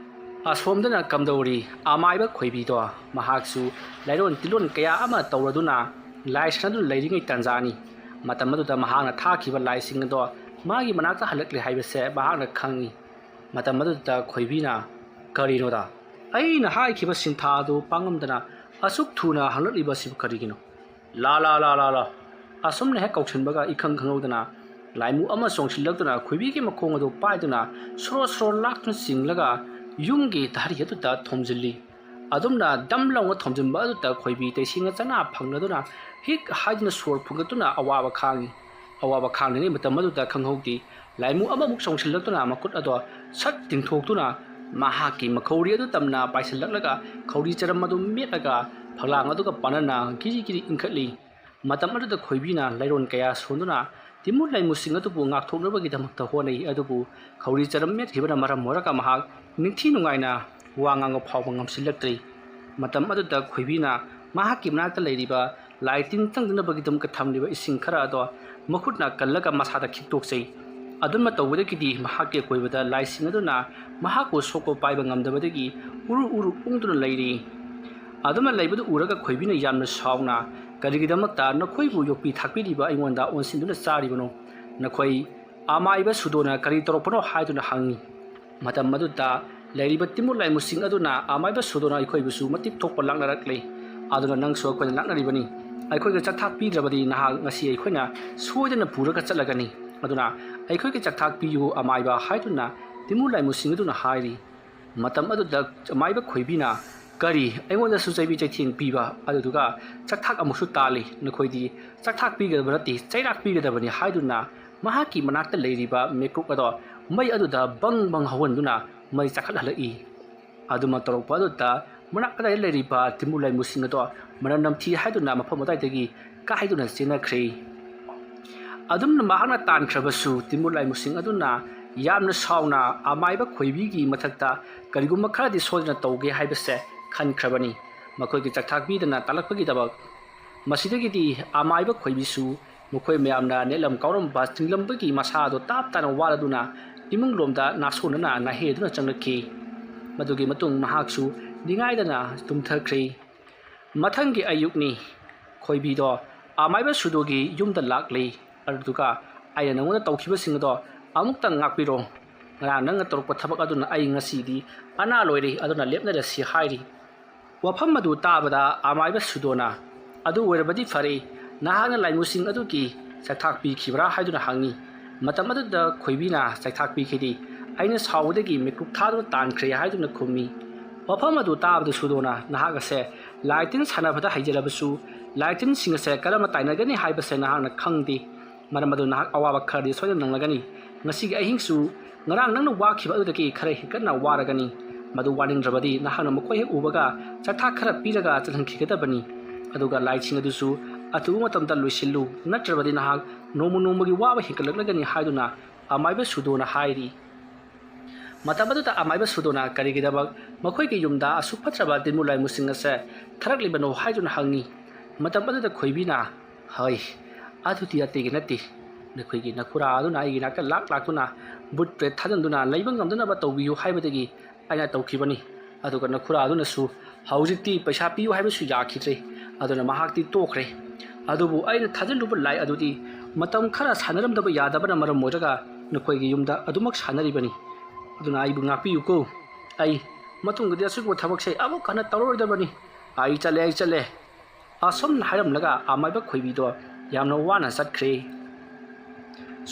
ꯑꯁꯣꯝꯗꯅ ꯀꯝꯗꯧꯔꯤ? ꯑꯃꯥꯏꯕ ꯈꯣꯏꯕꯤꯗꯣ ꯃꯍꯥꯛꯁꯨ ꯂꯥꯏꯔꯣꯟ ꯇꯤꯜꯂꯣꯟ ꯀꯌꯥ ꯑꯃ ꯇꯧꯔꯗꯨꯅ ꯂꯥꯏ ꯁꯥꯟꯅꯗꯨꯅ ꯂꯩꯔꯤꯉꯩ ꯇꯥꯟꯖꯥꯅꯤ꯫ ꯃꯇꯝ ꯑꯗꯨꯗ ꯃꯍꯥꯛꯅ ꯊꯥꯈꯤꯕ ꯂꯥꯏꯁꯤꯡ ꯑꯗꯣ ꯃꯥꯒꯤ ꯃꯅꯥꯛꯇ ꯍꯜꯂꯛꯂꯦ ꯍꯥꯏꯕꯁꯦ ꯃꯍꯥꯛꯅ ꯈꯪꯏ꯫ ꯃꯇꯝ ꯑꯗꯨꯗ ꯈꯣꯏꯕꯤꯅ, "ꯀꯔꯤꯅꯣꯗ? ꯑꯩꯅ ꯍꯥꯏꯈꯤꯕ ꯁꯤꯟꯊꯥ ꯑꯗꯨ ꯄꯥꯡꯉꯝꯗꯅ ꯑꯁꯨꯛ ꯊꯨꯅ ꯍꯜꯂꯛꯂꯤꯕꯁꯤꯕꯨ ꯀꯔꯤꯒꯤꯅꯣ?" "ꯂꯥ ꯂꯥ ꯂꯥ ꯂꯥ ꯂꯥ!" ꯑꯁꯨꯝꯅ ꯍꯦꯛ ꯀꯧꯁꯤꯟꯕꯒ ꯏꯈꯪ ꯈꯪꯍꯧꯗꯅ ꯂꯥꯏꯃꯨ ꯑꯃ ꯆꯣꯡꯁꯤꯜꯂꯛꯇꯨꯅ ꯈꯣꯏꯕꯤꯒꯤ ꯃꯈꯣꯡ ꯑꯗꯨ ꯄꯥꯏꯗꯨꯅ ꯁꯣꯔꯣ ꯁꯣꯔꯣ ꯂꯥꯛꯇꯨꯅ ꯆꯤꯡꯂꯒ ꯌꯨꯝꯒꯤ ꯇꯍꯔꯤ ꯑꯗꯨꯗ ꯊꯣꯝꯖꯤꯜꯂꯤ꯫ ꯑꯗꯨꯝꯅ ꯗꯝ ꯂꯥꯎꯅ ꯊꯣꯝꯖꯤꯟꯕ ꯑꯗꯨꯗ ꯈꯣꯏꯕꯤ ꯇꯩꯁꯤꯡꯅ ꯆꯅꯥ ꯐꯪꯅꯗꯨꯅ ꯍꯤꯛ ꯍꯥꯏꯗꯨꯅ ꯁꯣꯔ ꯐꯨꯟꯒꯠꯇꯨꯅ ꯑꯋꯥꯕ ꯈꯥꯡꯏ꯫ ꯑꯋꯥꯕ ꯈꯥꯡꯂꯤꯉꯩ ꯃꯇꯝ ꯑꯗꯨꯗ ꯈꯪꯍꯧꯗꯦ, ꯂꯥꯏꯃꯨ ꯑꯃꯃꯨꯛ ꯆꯣꯡꯁꯤꯜꯂꯛꯇꯨꯅ ꯃꯈꯨꯠ ꯑꯗꯣ ꯁꯠ ꯇꯤꯡꯊꯣꯛꯇꯨꯅ ꯃꯍꯥꯛꯀꯤ ꯃꯈꯧꯔꯤ ꯑꯗꯨ ꯇꯝꯅ ꯄꯥꯏꯁꯤꯜꯂꯛꯂꯒ ꯈꯧꯔꯤ ꯆꯔꯝ ꯑꯗꯨ ꯃꯦꯠꯂꯒ ꯐꯛꯂꯥꯡ ꯑꯗꯨꯒ ꯄꯥꯟꯅꯅ ꯒꯤꯔꯤ ꯒꯤꯔꯤ ꯏꯟꯈꯠꯂꯤ꯫ ꯃꯇꯝ ꯑꯗꯨꯗ ꯈꯣꯏꯕꯤꯅ ꯂꯥꯏꯔꯣꯟ ꯀꯌꯥ ꯁꯣꯟꯗꯨꯅ ꯇꯤꯃꯨ ꯂꯥꯏꯃꯨꯁꯤꯡ ꯑꯗꯨꯕꯨ ꯉꯥꯛꯊꯣꯛꯅꯕꯒꯤꯗꯃꯛꯇ ꯍꯣꯠꯅꯩ, ꯑꯗꯨꯕꯨ ꯈꯧꯔꯤ ꯆꯔꯝ ꯃꯦꯠꯈꯤꯕꯅ ꯃꯔꯝ ꯑꯣꯏꯔꯒ ꯃꯍꯥꯛ ꯅꯤꯡꯊꯤ ꯅꯨꯡꯉꯥꯏꯅ ꯋꯥ ꯉꯥꯡꯕ ꯐꯥꯎꯕ ꯉꯝꯁꯤꯜꯂꯛꯇ꯭ꯔꯦ꯫ ꯃꯇꯝ ꯑꯗꯨꯗ ꯈꯣꯏꯕꯤꯅ ꯃꯍꯥꯛꯀꯤ ꯃꯅꯥꯛꯇ ꯂꯩꯔꯤꯕ ꯂꯥꯏ ꯇꯤꯟ ꯆꯪꯗꯅꯕꯒꯤꯗꯃꯛꯇ ꯊꯝꯂꯤꯕ ꯏꯁꯤꯡ ꯈꯔ ꯑꯗꯣ ꯃꯈꯨꯠꯅ ꯀꯜꯂꯒ ꯃꯁꯥꯗ ꯈꯤꯛꯇꯣꯛꯆꯩ꯫ ꯑꯗꯨꯝꯅ ꯇꯧꯕꯗꯒꯤꯗꯤ ꯃꯍꯥꯛꯀꯤ ꯑꯀꯣꯏꯕꯗ ꯂꯥꯏꯁꯤꯡ ꯑꯗꯨꯅ ꯃꯍꯥꯛꯄꯨ ꯁꯣꯛꯄ ꯄꯥꯏꯕ ꯉꯝꯗꯕꯗꯒꯤ ꯎꯔꯨ ꯎꯔꯨ ꯎꯪꯗꯨꯅ ꯂꯩꯔꯤ꯫ ꯑꯗꯨꯝꯅ ꯂꯩꯕꯗꯨ ꯎꯔꯒ ꯈꯣꯏꯕꯤꯅ ꯌꯥꯝꯅ ꯁꯥꯎꯅ, "ꯀꯔꯤꯒꯤꯗꯃꯛꯇ ꯅꯈꯣꯏꯕꯨ ꯌꯣꯛꯄꯤ ꯊꯥꯛꯄꯤꯔꯤꯕ ꯑꯩꯉꯣꯟꯗ ꯑꯣꯟꯁꯤꯟꯗꯨꯅ ꯆꯥꯔꯤꯕꯅꯣ? ꯅꯈꯣꯏ ꯑꯃꯥꯏꯕ ꯁꯨꯗꯣꯅ ꯀꯔꯤ ꯇꯧꯔꯛꯄꯅꯣ?" ꯍꯥꯏꯗꯨꯅ ꯍꯪꯉꯤ꯫ ꯃꯇꯝ ꯑꯗꯨꯗ ꯂꯩꯔꯤꯕ ꯇꯤꯃꯨ ꯂꯥꯏꯃꯨꯁꯤꯡ ꯑꯗꯨꯅ ꯑꯃꯥꯏꯕ ꯁꯨꯗꯣꯅ ꯑꯩꯈꯣꯏꯕꯨꯁꯨ ꯃꯇꯤꯛ ꯊꯣꯛꯄ ꯂꯥꯛꯅꯔꯛꯂꯦ꯫ ꯑꯗꯨꯅ ꯅꯪꯁꯨ ꯑꯩꯈꯣꯏꯅ ꯂꯥꯛꯅꯔꯤꯕꯅꯤ꯫ ꯑꯩꯈꯣꯏꯒ ꯆꯥꯛꯊꯥꯛ ꯄꯤꯗ꯭ꯔꯕꯗꯤ ꯅꯍꯥꯛ ꯉꯁꯤ ꯑꯩꯈꯣꯏꯅ ꯁꯣꯏꯗꯅ ꯄꯨꯔꯒ ꯆꯠꯂꯒꯅꯤ꯫ ꯑꯗꯨꯅ ꯑꯩꯈꯣꯏꯒꯤ ꯆꯥꯛꯊꯥꯛ ꯄꯤꯌꯨ ꯑꯃꯥꯏꯕ ꯍꯥꯏꯗꯨꯅ ꯇꯤꯃꯨ ꯂꯥꯏꯃꯨꯁꯤꯡ ꯑꯗꯨꯅ ꯍꯥꯏꯔꯤ꯫ ꯃꯇꯝ ꯑꯗꯨꯗ ꯑꯃꯥꯏꯕ ꯈꯣꯏꯕꯤꯅ, "ꯀꯔꯤ, ꯑꯩꯉꯣꯟꯗꯁꯨ ꯆꯩꯕꯤ ꯆꯩꯊꯦꯡ ꯄꯤꯕ, ꯑꯗꯨꯗꯨꯒ ꯆꯥꯛꯊꯥꯛ ꯑꯃꯨꯛꯁꯨ ꯇꯥꯜꯂꯤ? ꯅꯈꯣꯏꯗꯤ ꯆꯥꯛꯊꯥꯛ ꯄꯤꯒꯗꯕ ꯅꯠꯇꯦ, ꯆꯩꯔꯥꯛ ꯄꯤꯒꯗꯕꯅꯤ" ꯍꯥꯏꯗꯨꯅ ꯃꯍꯥꯛꯀꯤ ꯃꯅꯥꯛꯇ ꯂꯩꯔꯤꯕ ꯃꯩꯀꯨꯞ ꯑꯗꯣ ꯃꯩ ꯑꯗꯨꯗ ꯕꯪ ꯕꯪ ꯍꯧꯍꯟꯗꯨꯅ ꯃꯩ ꯆꯥꯈꯠꯍꯜꯂꯛꯏ꯫ ꯑꯗꯨꯃꯛ ꯇꯧꯔꯛꯄ ꯑꯗꯨꯗ ꯃꯅꯥꯛ ꯑꯗꯥꯏꯗ ꯂꯩꯔꯤꯕ ꯇꯤꯃꯨ ꯂꯥꯏꯃꯨꯁꯤꯡ ꯑꯗꯣ ꯃꯅꯝ ꯅꯝꯊꯤ ꯍꯥꯏꯗꯨꯅ ꯃꯐꯝ ꯑꯗꯥꯏꯗꯒꯤ ꯀꯥꯏꯗꯨꯅ ꯆꯦꯟꯅꯈ꯭ꯔꯦ꯫ ꯑꯗꯨꯝꯅ ꯃꯍꯥꯛꯅ ꯇꯥꯟꯈ꯭ꯔꯕꯁꯨ ꯇꯤꯃꯨ ꯂꯥꯏꯃꯨꯁꯤꯡ ꯑꯗꯨꯅ ꯌꯥꯝꯅ ꯁꯥꯎꯅ ꯑꯃꯥꯏꯕ ꯈꯣꯏꯕꯤꯒꯤ ꯃꯊꯛꯇ ꯀꯔꯤꯒꯨꯝꯕ ꯈꯔꯗꯤ ꯁꯣꯏꯗꯅ ꯇꯧꯒꯦ ꯍꯥꯏꯕꯁꯦ ꯈꯟꯈ꯭ꯔꯕꯅꯤ꯫ ꯃꯈꯣꯏꯒꯤ ꯆꯥꯛꯊꯥꯛ ꯄꯤꯗꯅ ꯇꯥꯜꯂꯛꯄꯒꯤꯗꯃꯛ꯫ ꯃꯁꯤꯗꯒꯤꯗꯤ ꯑꯃꯥꯏꯕ ꯈꯣꯏꯕꯤꯁꯨ ꯃꯈꯣꯏ ꯃꯌꯥꯝꯅ ꯅꯦꯠꯂꯝ ꯀꯥꯎꯔꯝꯕ ꯆꯤꯡꯂꯝꯕꯒꯤ ꯃꯁꯥ ꯑꯗꯨ ꯇꯥꯞ ꯇꯥꯅ ꯋꯥꯔꯗꯨꯅ ꯏꯃꯨꯡꯂꯣꯝꯗ ꯅꯥꯁꯣꯟꯅꯅ ꯅꯥꯍꯦꯗꯨꯅ ꯆꯪꯂꯛꯈꯤ꯫ ꯃꯗꯨꯒꯤ ꯃꯇꯨꯡ ꯃꯍꯥꯛꯁꯨ ꯅꯤꯡꯉꯥꯏꯗꯅ ꯇꯨꯝꯊꯈ꯭ꯔꯦ꯫ ꯃꯊꯪꯒꯤ ꯑꯌꯨꯛꯅꯤ꯫ ꯈꯣꯏꯕꯤꯗꯣ ꯑꯃꯥꯏꯕ ꯁꯨꯗꯣꯒꯤ ꯌꯨꯝꯗ ꯂꯥꯛꯂꯤ꯫ ꯑꯗꯨꯒ ꯑꯩꯅ ꯅꯉꯣꯟꯗ ꯇꯧꯈꯤꯕꯁꯤꯡ ꯑꯗꯣ ꯑꯃꯨꯛꯇꯪ ꯉꯥꯛꯄꯤꯔꯣ꯫ ꯉꯔꯥꯡ ꯅꯪꯅ ꯇꯧꯔꯛꯄ ꯊꯕꯛ ꯑꯗꯨꯅ ꯑꯩ ꯉꯁꯤꯗꯤ ꯑꯅꯥ ꯂꯣꯏꯔꯦ, ꯑꯗꯨꯅ ꯂꯦꯞꯅꯔꯁꯤ" ꯍꯥꯏꯔꯤ꯫ ꯋꯥꯐꯝ ꯑꯗꯨ ꯇꯥꯕꯗ ꯑꯃꯥꯏꯕ ꯁꯨꯗꯣꯅ, "ꯑꯗꯨ ꯑꯣꯏꯔꯕꯗꯤ ꯐꯔꯦ, ꯅꯍꯥꯛꯅ ꯂꯥꯏꯃꯨꯁꯤꯡ ꯑꯗꯨꯒꯤ ꯆꯥꯛꯊꯥꯛ ꯄꯤꯈꯤꯕ꯭ꯔꯥ?" ꯍꯥꯏꯗꯨꯅ ꯍꯪꯉꯤ꯫ ꯃꯇꯝ ꯑꯗꯨꯗ ꯈꯣꯏꯕꯤꯅ ꯆꯥꯛꯊꯥꯛ ꯄꯤꯈꯤꯗꯦ꯫ "ꯑꯩꯅ ꯁꯥꯎꯕꯗꯒꯤ ꯃꯤꯀꯨꯞ ꯊꯥꯗꯨꯅ ꯇꯥꯟꯈ꯭ꯔꯦ" ꯍꯥꯏꯗꯨꯅ ꯈꯨꯝꯃꯤ꯫ ꯋꯥꯐꯝ ꯑꯗꯨ ꯇꯥꯕꯗ ꯁꯨꯗꯣꯅ, "ꯅꯍꯥꯛ ꯑꯁꯦ ꯂꯥꯏ ꯇꯤꯟ ꯁꯥꯟꯅꯕꯗ ꯍꯩꯖꯔꯕꯁꯨ, ꯂꯥꯏ ꯇꯤꯟꯁꯤꯡ ꯑꯁꯦ ꯀꯔꯝꯅ ꯇꯥꯏꯅꯒꯅꯤ ꯍꯥꯏꯕꯁꯦ ꯅꯍꯥꯛꯅ ꯈꯪꯗꯦ꯫ ꯃꯔꯝ ꯑꯗꯨꯅ ꯅꯍꯥꯛ ꯑꯋꯥꯕ ꯈꯔꯗꯤ ꯁꯣꯏꯗꯅ ꯅꯪꯂꯒꯅꯤ꯫ ꯉꯁꯤꯒꯤ ꯑꯍꯤꯡꯁꯨ ꯉꯔꯥꯡ ꯅꯪꯅ ꯋꯥꯈꯤꯕ ꯑꯗꯨꯗꯒꯤ ꯈꯔ ꯍꯦꯟꯒꯠꯅ ꯋꯥꯔꯒꯅꯤ꯫ ꯃꯗꯨ ꯋꯥꯅꯤꯡꯗ꯭ꯔꯕꯗꯤ ꯅꯍꯥꯛꯅ ꯃꯈꯣꯏ ꯍꯦꯛ ꯎꯕꯒ ꯆꯥꯛꯊꯥꯛ ꯈꯔ ꯄꯤꯔꯒ ꯆꯠꯍꯟꯈꯤꯒꯗꯕꯅꯤ꯫ ꯑꯗꯨꯒ ꯂꯥꯏꯁꯤꯡ ꯑꯗꯨꯁꯨ ꯑꯊꯨꯕ ꯃꯇꯝꯗ ꯂꯣꯏꯁꯤꯜꯂꯨ, ꯅꯠꯇ꯭ꯔꯕꯗꯤ ꯅꯍꯥꯛ ꯅꯣꯡꯃ ꯅꯣꯡꯃꯒꯤ ꯋꯥꯕ ꯍꯦꯟꯒꯠꯂꯛꯂꯒꯅꯤ" ꯍꯥꯏꯗꯨꯅ ꯑꯃꯥꯏꯕ ꯁꯨꯗꯣꯅ ꯍꯥꯏꯔꯤ꯫ ꯃꯇꯝ ꯑꯗꯨꯗ ꯑꯃꯥꯏꯕ ꯁꯨꯗꯣꯅ ꯀꯔꯤꯒꯤꯗꯃꯛ ꯃꯈꯣꯏꯒꯤ ꯌꯨꯝꯗ ꯑꯁꯨꯛ ꯐꯠꯇ꯭ꯔꯕ ꯇꯤꯟꯃꯨ ꯂꯥꯏꯃꯨꯁꯤꯡ ꯑꯁꯦ ꯊꯥꯔꯛꯂꯤꯕꯅꯣ ꯍꯥꯏꯗꯨꯅ ꯍꯪꯉꯤ꯫ ꯃꯇꯝ ꯑꯗꯨꯗ ꯈꯣꯏꯕꯤꯅ, "ꯍꯩ, ꯑꯗꯨꯗꯤ ꯑꯇꯩꯒꯤ ꯅꯠꯇꯦ, ꯅꯈꯣꯏꯒꯤ ꯅꯈꯨꯔꯥ ꯑꯗꯨꯅ ꯑꯩꯒꯤ ꯅꯥꯛꯇ ꯂꯥꯛ ꯂꯥꯛꯇꯨꯅ ꯕꯨꯠ ꯄ꯭ꯔꯦꯠ ꯊꯥꯖꯤꯟꯗꯨꯅ ꯂꯩꯕ ꯉꯝꯗꯅꯕ ꯇꯧꯕꯤꯌꯨ ꯍꯥꯏꯕꯗꯒꯤ ꯑꯩꯅ ꯇꯧꯈꯤꯕꯅꯤ꯫ ꯑꯗꯨꯒ ꯅꯈꯨꯔꯥ ꯑꯗꯨꯅꯁꯨ ꯍꯧꯖꯤꯛꯇꯤ ꯄꯩꯁꯥ ꯄꯤꯌꯨ ꯍꯥꯏꯕꯁꯨ ꯌꯥꯈꯤꯗ꯭ꯔꯦ꯫ ꯑꯗꯨꯅ ꯃꯍꯥꯛꯇꯤ ꯇꯣꯛꯈ꯭ꯔꯦ꯫ ꯑꯗꯨꯕꯨ ꯑꯩꯅ ꯊꯥꯖꯤꯜꯂꯨꯕ ꯂꯥꯏ ꯑꯗꯨꯗꯤ ꯃꯇꯝ ꯈꯔ ꯁꯥꯟꯅꯔꯝꯗꯕ ꯌꯥꯗꯕꯅ ꯃꯔꯝ ꯑꯣꯏꯔꯒ ꯅꯈꯣꯏꯒꯤ ꯌꯨꯝꯗ ꯑꯗꯨꯃꯛ ꯁꯥꯟꯅꯔꯤꯕꯅꯤ꯫ ꯑꯗꯨꯅ ꯑꯩꯕꯨ ꯉꯥꯛꯄꯤꯌꯨꯀꯣ꯫ ꯑꯩ ꯃꯇꯨꯡꯗꯗꯤ ꯑꯁꯤꯒꯨꯝꯕ ꯊꯕꯛꯁꯦ ꯑꯃꯨꯛ ꯍꯟꯅ ꯇꯧꯔꯔꯣꯏꯗꯕꯅꯤ꯫ ꯑꯩ ꯆꯠꯂꯦ, ꯑꯩ ꯆꯠꯂꯦ꯫" ꯑꯁꯨꯝꯅ ꯍꯥꯏꯔꯝꯂꯒ ꯑꯃꯥꯏꯕ ꯈꯣꯏꯕꯤꯗꯣ ꯌꯥꯝꯅ ꯋꯥꯅ ꯆꯠꯈ꯭ꯔꯦ꯫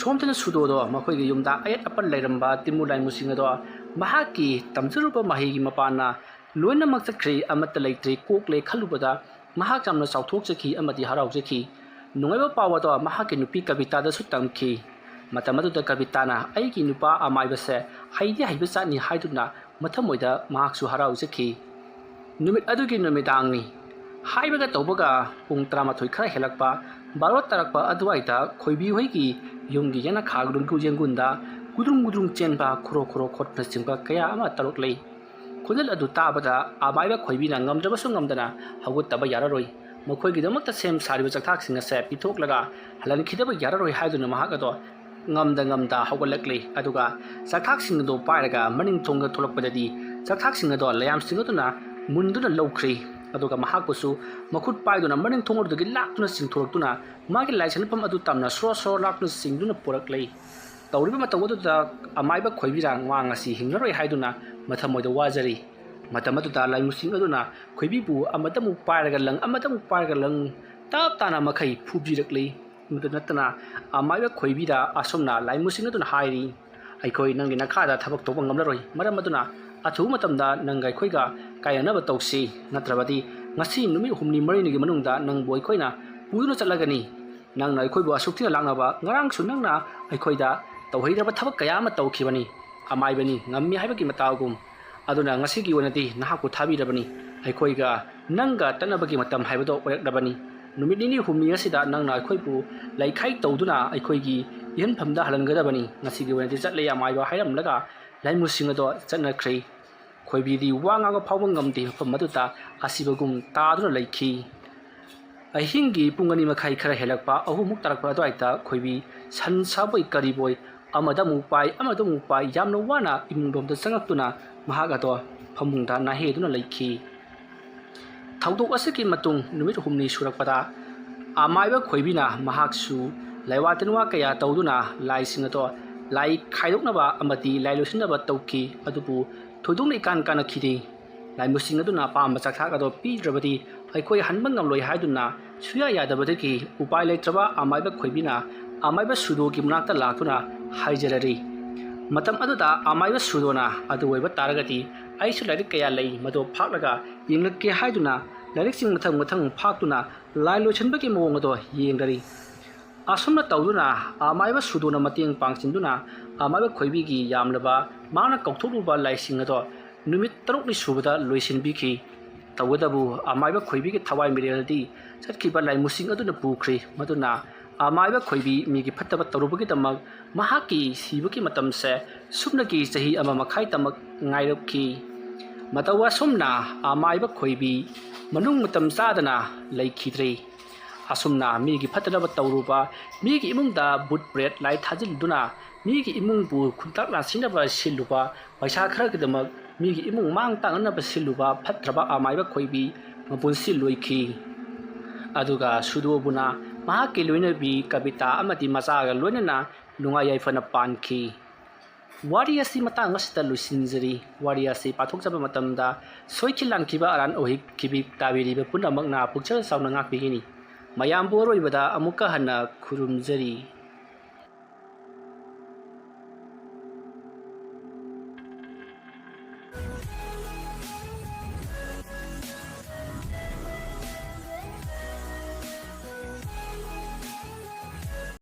ꯁꯣꯝꯗꯅ ꯁꯨꯗꯣꯗꯣ ꯃꯈꯣꯏꯒꯤ ꯌꯨꯝꯗ ꯑꯌꯦꯠ ꯑꯄꯟ ꯂꯩꯔꯝꯕ ꯇꯤꯟꯃꯨ ꯂꯥꯏꯃꯨꯁꯤꯡ ꯑꯗꯣ ꯃꯍꯥꯛꯀꯤ ꯇꯝꯖꯔꯨꯕ ꯃꯍꯩꯒꯤ ꯃꯄꯥꯟꯅ ꯂꯣꯏꯅꯃꯛ ꯆꯠꯈ꯭ꯔꯦ, ꯑꯃꯠꯇ ꯂꯩꯇ꯭ꯔꯦ, ꯀꯣꯛꯂꯦ ꯈꯜꯂꯨꯕꯗ ꯃꯍꯥꯛ ꯌꯥꯝꯅ ꯆꯥꯎꯊꯣꯛꯆꯈꯤ ꯑꯃꯗꯤ ꯍꯔꯥꯎꯖꯈꯤ꯫ ꯅꯨꯡꯉꯥꯏꯕ ꯄꯥꯎ ꯑꯗꯣ ꯃꯍꯥꯛꯀꯤ ꯅꯨꯄꯤ ꯀꯕꯤꯇꯥꯗꯁꯨ ꯇꯝꯈꯤ꯫ ꯃꯇꯝ ꯑꯗꯨꯗ ꯀꯕꯤꯇꯥꯅ, "ꯑꯩꯒꯤ ꯅꯨꯄꯥ ꯑꯃꯥꯏꯕꯁꯦ ꯍꯩꯗꯤ ꯍꯩꯕ ꯖꯥꯠꯅꯤ" ꯍꯥꯏꯗꯨꯅ ꯃꯊꯃꯣꯏꯗ ꯃꯍꯥꯛꯁꯨ ꯍꯔꯥꯎꯖꯈꯤ꯫ ꯅꯨꯃꯤꯠ ꯑꯗꯨꯒꯤ ꯅꯨꯃꯤꯗꯥꯡꯅꯤ꯫ ꯍꯥꯏꯕꯒ ꯇꯧꯕꯒ ꯄꯨꯡ ꯇꯔꯥꯃꯥꯊꯣꯏ ꯈꯔ ꯍꯦꯜꯂꯛꯄ, ꯕꯥꯔꯣ ꯇꯥꯔꯛꯄ ꯑꯗꯨꯋꯥꯏꯗ ꯈꯣꯏꯕꯤ ꯍꯣꯏꯒꯤ ꯌꯨꯝꯒꯤ ꯌꯦꯅꯈꯥ ꯒꯨꯗꯨꯡ ꯌꯦꯡꯒꯨꯟꯗ ꯒꯨꯗ꯭ꯔꯨꯡ ꯒꯨꯗ꯭ꯔꯨꯡ ꯆꯦꯟꯕ, ꯈꯨꯔꯣ ꯈꯨꯔꯣ ꯈꯣꯠꯄꯅꯆꯤꯡꯕ ꯀꯌꯥ ꯑꯃ ꯇꯧꯔꯛꯂꯤ꯫ ꯈꯣꯟꯖꯦꯜ ꯑꯗꯨ ꯇꯥꯕꯗ ꯑꯃꯥꯏꯕ ꯈꯣꯏꯕꯤꯅ ꯉꯝꯗ꯭ꯔꯕꯁꯨ ꯉꯝꯗꯅ ꯍꯧꯒꯠꯇꯕ ꯌꯥꯔꯔꯣꯏ꯫ ꯃꯈꯣꯏꯒꯤꯗꯃꯛꯇ ꯁꯦꯝ ꯁꯥꯔꯤꯕ ꯆꯥꯛꯊꯥꯛꯁꯤꯡ ꯑꯁꯦ ꯄꯤꯊꯣꯛꯂꯒ ꯍꯜꯍꯟꯈꯤꯗꯕ ꯌꯥꯔꯔꯣꯏ ꯍꯥꯏꯗꯨꯅ ꯃꯍꯥꯛ ꯑꯗꯣ ꯉꯝꯗ ꯉꯝꯗ ꯍꯧꯒꯠꯂꯛꯂꯤ꯫ ꯑꯗꯨꯒ ꯆꯥꯛꯊꯥꯛꯁꯤꯡ ꯑꯗꯨ ꯄꯥꯏꯔꯒ ꯃꯅꯤꯡ ꯊꯣꯡꯗ ꯊꯣꯛꯂꯛꯄꯗꯗꯤ ꯆꯥꯛꯊꯥꯛꯁꯤꯡ ꯑꯗꯣ ꯂꯌꯥꯝꯁꯤꯡ ꯑꯗꯨꯅ ꯃꯨꯟꯗꯨꯅ ꯂꯧꯈ꯭ꯔꯤ꯫ ꯑꯗꯨꯒ ꯃꯍꯥꯛꯄꯨꯁꯨ ꯃꯈꯨꯠ ꯄꯥꯏꯗꯨꯅ ꯃꯅꯤꯡ ꯊꯣꯡ ꯑꯗꯨꯗꯒꯤ ꯂꯥꯛꯇꯨꯅ ꯆꯤꯡꯊꯣꯔꯛꯇꯨꯅ ꯃꯥꯒꯤ ꯂꯥꯏꯁꯟꯐꯝ ꯑꯗꯨ ꯇꯝꯅ ꯁꯣꯔ ꯁꯣꯔ ꯂꯥꯛꯇꯨꯅ ꯆꯤꯡꯗꯨꯅ ꯄꯨꯔꯛꯂꯦ꯫ ꯇꯧꯔꯤꯕ ꯃꯇꯧ ꯑꯗꯨꯗ ꯑꯃꯥꯏꯕ ꯈꯣꯏꯕꯤꯔꯥꯡ ꯃꯥ ꯉꯁꯤ ꯍꯤꯡꯂꯔꯣꯏ ꯍꯥꯏꯗꯨꯅ ꯃꯊꯃꯣꯏꯗ ꯋꯥꯖꯔꯤ꯫ ꯃꯇꯝ ꯑꯗꯨꯗ ꯂꯥꯏꯃꯨꯁꯤꯡ ꯑꯗꯨꯅ ꯈꯣꯏꯕꯤꯕꯨ ꯑꯃꯗꯃꯨꯛ ꯄꯥꯏꯔꯒ ꯂꯪ, ꯑꯃꯗꯃꯨꯛ ꯄꯥꯏꯔꯒ ꯂꯪ, ꯇꯞ ꯇꯥꯅ ꯃꯈꯩ ꯐꯨꯕꯤꯔꯛꯂꯤ꯫ ꯃꯗꯨ ꯅꯠꯇꯅ ꯑꯃꯥꯏꯕ ꯈꯣꯏꯕꯤꯗ ꯑꯁꯨꯝꯅ ꯂꯥꯏꯃꯨꯁꯤꯡ ꯑꯗꯨꯅ ꯍꯥꯏꯔꯤ, "ꯑꯩꯈꯣꯏ ꯅꯪꯒꯤ ꯅꯈꯥꯗ ꯊꯕꯛ ꯇꯧꯕ ꯉꯝꯂꯔꯣꯏ꯫ ꯃꯔꯝ ꯑꯗꯨꯅ ꯑꯊꯨꯕ ꯃꯇꯝꯗ ꯅꯪꯒ ꯑꯩꯈꯣꯏꯒ ꯀꯥꯏꯅꯅꯕ ꯇꯧꯁꯤ꯫ ꯅꯠꯇ꯭ꯔꯕꯗꯤ ꯉꯁꯤ ꯅꯨꯃꯤꯠ ꯍꯨꯝꯅꯤ ꯃꯔꯤꯅꯤꯒꯤ ꯃꯅꯨꯡꯗ ꯅꯪꯕꯨ ꯑꯩꯈꯣꯏꯅ ꯄꯨꯗꯨꯅ ꯆꯠꯂꯒꯅꯤ꯫ ꯅꯪꯅ ꯑꯩꯈꯣꯏꯕꯨ ꯑꯁꯨꯛ ꯊꯤꯅ ꯂꯥꯛꯅꯕ ꯉꯔꯥꯡꯁꯨ ꯅꯪꯅ ꯑꯩꯈꯣꯏꯗ ꯇꯧꯍꯩꯗꯕ ꯊꯕꯛ ꯀꯌꯥ ꯑꯃ ꯇꯧꯈꯤꯕꯅꯤ꯫ ꯑꯃꯥꯏꯕꯅꯤ, ꯉꯝꯃꯤ ꯍꯥꯏꯕꯒꯤ ꯃꯇꯥꯒꯨꯝ꯫ ꯑꯗꯨꯅ ꯉꯁꯤꯒꯤ ꯑꯣꯏꯅꯗꯤ ꯅꯍꯥꯛꯄꯨ ꯊꯥꯕꯤꯔꯕꯅꯤ꯫ ꯑꯩꯈꯣꯏꯒ ꯅꯪꯒ ꯇꯠꯅꯕꯒꯤ ꯃꯇꯝ ꯍꯥꯏꯕꯗꯣ ꯑꯣꯏꯔꯛꯂꯕꯅꯤ꯫ ꯅꯨꯃꯤꯠ ꯅꯤꯅꯤ ꯍꯨꯝꯅꯤ ꯑꯁꯤꯗ ꯅꯪꯅ ꯑꯩꯈꯣꯏꯕꯨ ꯂꯩꯈꯥꯏ ꯇꯧꯗꯨꯅ ꯑꯩꯈꯣꯏꯒꯤ ꯏꯍꯟꯐꯝꯗ ꯍꯜꯍꯟꯒꯗꯕꯅꯤ꯫ ꯉꯁꯤꯒꯤ ꯑꯣꯏꯅꯗꯤ ꯆꯠꯂꯦ ꯑꯃꯥꯏꯕ" ꯍꯥꯏꯔꯝꯂꯒ ꯂꯥꯏꯃꯨꯁꯤꯡ ꯑꯗꯣ ꯆꯠꯅꯈ꯭ꯔꯦ꯫ ꯈꯣꯏꯕꯤꯗꯤ ꯋꯥ ꯉꯥꯡꯕ ꯐꯥꯎꯕ ꯉꯝꯗꯦ, ꯃꯐꯝ ꯑꯗꯨꯗ ꯑꯁꯤꯕꯒꯨꯝ ꯇꯥꯗꯨꯅ ꯂꯩꯈꯤ꯫ ꯑꯍꯤꯡꯒꯤ ꯄꯨꯡ ꯑꯅꯤ ꯃꯈꯥꯏ ꯈꯔ ꯍꯦꯜꯂꯛꯄ, ꯑꯍꯨꯝꯃꯨꯛ ꯇꯥꯔꯛꯄ ꯑꯗꯨꯋꯥꯏꯗ ꯈꯣꯏꯕꯤ ꯁꯟ ꯁꯥꯕꯣꯏ ꯀꯔꯤꯕꯣꯏ ꯑꯃꯗ ꯑꯃꯨꯛ ꯄꯥꯏ, ꯑꯃꯗ ꯑꯃꯨꯛ ꯄꯥꯏ, ꯌꯥꯝꯅ ꯋꯥꯅ ꯏꯃꯨꯡꯂꯣꯝꯗ ꯆꯪꯉꯛꯇꯨꯅ ꯃꯍꯥꯛ ꯑꯗꯣ ꯐꯃꯨꯡꯗ ꯅꯥꯍꯦꯗꯨꯅ ꯂꯩꯈꯤ꯫ ꯊꯧꯗꯣꯛ ꯑꯁꯤꯒꯤ ꯃꯇꯨꯡ ꯅꯨꯃꯤꯠ ꯍꯨꯝꯅꯤ ꯁꯨꯔꯛꯄꯗ, ꯑꯃꯥꯏꯕ ꯈꯣꯏꯕꯤꯅ ꯃꯍꯥꯛꯁꯨ ꯂꯩꯋꯥ ꯇꯤꯟꯋꯥ ꯀꯌꯥ ꯇꯧꯗꯨꯅ ꯂꯥꯏꯁꯤꯡ ꯑꯗꯣ ꯂꯥꯏ ꯈꯥꯏꯗꯣꯛꯅꯕ ꯑꯃꯗꯤ ꯂꯥꯏ ꯂꯣꯏꯁꯤꯟꯅꯕ ꯇꯧꯈꯤ꯫ ꯑꯗꯨꯕꯨ ꯊꯣꯏꯗꯣꯛꯅ ꯏꯀꯥꯟ ꯀꯥꯟꯅꯈꯤꯗꯦ꯫ ꯂꯥꯏꯃꯨꯁꯤꯡ ꯑꯗꯨꯅ ꯑꯄꯥꯝꯕ ꯆꯥꯛꯊꯥꯛ ꯑꯗꯣ ꯄꯤꯗ꯭ꯔꯕꯗꯤ ꯑꯩꯈꯣꯏ ꯍꯟꯕ ꯉꯝꯂꯣꯏ ꯍꯥꯏꯗꯨꯅ ꯁꯨꯌꯥ ꯌꯥꯗꯕꯗꯒꯤ ꯎꯄꯥꯏ ꯂꯩꯇ꯭ꯔꯕ ꯑꯃꯥꯏꯕ ꯈꯣꯏꯕꯤꯅ ꯑꯃꯥꯏꯕ ꯁꯨꯗꯣꯒꯤ ꯃꯅꯥꯛꯇ ꯂꯥꯛꯇꯨꯅ ꯍꯥꯏꯖꯔꯔꯤ꯫ ꯃꯇꯝ ꯑꯗꯨꯗ ꯑꯃꯥꯏꯕ ꯁꯨꯗꯣꯅ "ꯑꯗꯨ ꯑꯣꯏꯕ ꯇꯥꯔꯒꯗꯤ ꯑꯩꯁꯨ ꯂꯥꯏꯔꯤꯛ ꯀꯌꯥ ꯂꯩ, ꯃꯗꯨ ꯐꯥꯛꯂꯒ ꯌꯦꯡꯂꯛꯀꯦ" ꯍꯥꯏꯗꯨꯅ ꯂꯥꯏꯔꯤꯛꯁꯤꯡ ꯃꯊꯪ ꯃꯊꯪ ꯐꯥꯛꯇꯨꯅ ꯂꯥꯏ ꯂꯣꯏꯁꯤꯟꯕꯒꯤ ꯃꯑꯣꯡ ꯑꯗꯣ ꯌꯦꯡꯂꯔꯤ꯫ ꯑꯁꯨꯝꯅ ꯇꯧꯗꯨꯅ ꯑꯃꯥꯏꯕ ꯁꯨꯗꯣꯅ ꯃꯇꯦꯡ ꯄꯥꯡꯁꯤꯟꯗꯨꯅ ꯑꯃꯥꯏꯕ ꯈꯣꯏꯕꯤꯒꯤ ꯌꯥꯝꯂꯕ ꯃꯍꯥꯛꯅ ꯀꯧꯊꯣꯛꯂꯨꯕ ꯂꯥꯏꯁꯤꯡ ꯑꯗꯣ ꯅꯨꯃꯤꯠ ꯇꯔꯨꯛꯅꯤ ꯁꯨꯕꯗ ꯂꯣꯏꯁꯤꯟꯕꯤꯈꯤ꯫ ꯇꯧꯕꯇꯕꯨ ꯑꯃꯥꯏꯕ ꯈꯣꯏꯕꯤꯒꯤ ꯊꯋꯥꯏ ꯃꯤꯔꯦꯜꯗꯤ ꯆꯠꯈꯤꯕ ꯂꯥꯏꯃꯨꯁꯤꯡ ꯑꯗꯨꯅ ꯄꯨꯈ꯭ꯔꯦ꯫ ꯃꯗꯨꯅ ꯑꯃꯥꯏꯕ ꯈꯣꯏꯕꯤ ꯃꯤꯒꯤ ꯐꯠꯇꯕ ꯇꯧꯔꯨꯕꯒꯤꯗꯃꯛ ꯃꯍꯥꯛꯀꯤ ꯁꯤꯕꯒꯤ ꯃꯇꯝꯁꯦ ꯁꯨꯞꯅꯒꯤ ꯆꯍꯤ ꯑꯃ ꯃꯈꯥꯏꯇꯃꯛ ꯉꯥꯏꯔꯛꯈꯤ꯫ ꯃꯇꯧ ꯑꯁꯨꯝꯅ ꯑꯃꯥꯏꯕ ꯈꯣꯏꯕꯤ ꯃꯅꯨꯡ ꯃꯇꯝ ꯆꯥꯗꯅ ꯂꯩꯈꯤꯗ꯭ꯔꯦ꯫ ꯑꯁꯨꯝꯅ ꯃꯤꯒꯤ ꯐꯠꯇꯅꯕ ꯇꯧꯔꯨꯕ, ꯃꯤꯒꯤ ꯏꯃꯨꯡꯗ ꯚꯨꯠ ꯄ꯭ꯔꯦꯠ ꯂꯥꯏ ꯊꯥꯖꯤꯟꯗꯨꯅ ꯃꯤꯒꯤ ꯏꯃꯨꯡꯕꯨ ꯈꯨꯟꯇꯥꯛ ꯂꯥꯟꯁꯤꯟꯅꯕ ꯁꯤꯜꯂꯨꯕ, ꯄꯩꯁꯥ ꯈꯔꯒꯤꯗꯃꯛ ꯃꯤꯒꯤ ꯏꯃꯨꯡ ꯃꯥꯡ ꯇꯥꯛꯅꯅꯕ ꯁꯤꯜꯂꯨꯕ ꯐꯠꯇ꯭ꯔꯕ ꯑꯃꯥꯏꯕ ꯈꯣꯏꯕꯤ ꯃꯄꯨꯟꯁꯤ ꯂꯣꯏꯈꯤ꯫ ꯑꯗꯨꯒ ꯁꯨꯗꯣꯕꯨꯅ ꯃꯍꯥꯛꯀꯤ ꯂꯣꯏꯅꯕꯤ ꯀꯕꯤꯇꯥ ꯑꯃꯗꯤ ꯃꯆꯥꯒ ꯂꯣꯏꯅꯅ ꯅꯨꯡꯉꯥꯏ ꯌꯥꯏꯐꯅ ꯄꯥꯟꯈꯤ꯫ ꯋꯥꯔꯤ ꯑꯁꯤ ꯃꯇꯥꯡ ꯑꯁꯤꯗ ꯂꯣꯏꯁꯤꯟꯖꯔꯤ꯫ ꯋꯥꯔꯤ ꯑꯁꯤ ꯄꯥꯊꯣꯛꯆꯕ ꯃꯇꯝꯗ ꯁꯣꯏꯈꯤ ꯂꯥꯟꯈꯤꯕ ꯑꯔꯥꯟ ꯑꯍꯣꯏ ꯈꯤꯕꯤ ꯇꯥꯕꯤꯔꯤꯕ ꯄꯨꯝꯅꯃꯛꯅ ꯄꯨꯛꯆꯦꯜ ꯆꯥꯎꯅ ꯉꯥꯛꯄꯤꯒꯅꯤ꯫ ꯃꯌꯥꯝꯕꯨ ꯑꯔꯣꯏꯕꯗ ꯑꯃꯨꯛꯀ ꯍꯟꯅ ꯈꯨꯔꯨꯝꯖꯔꯤ꯫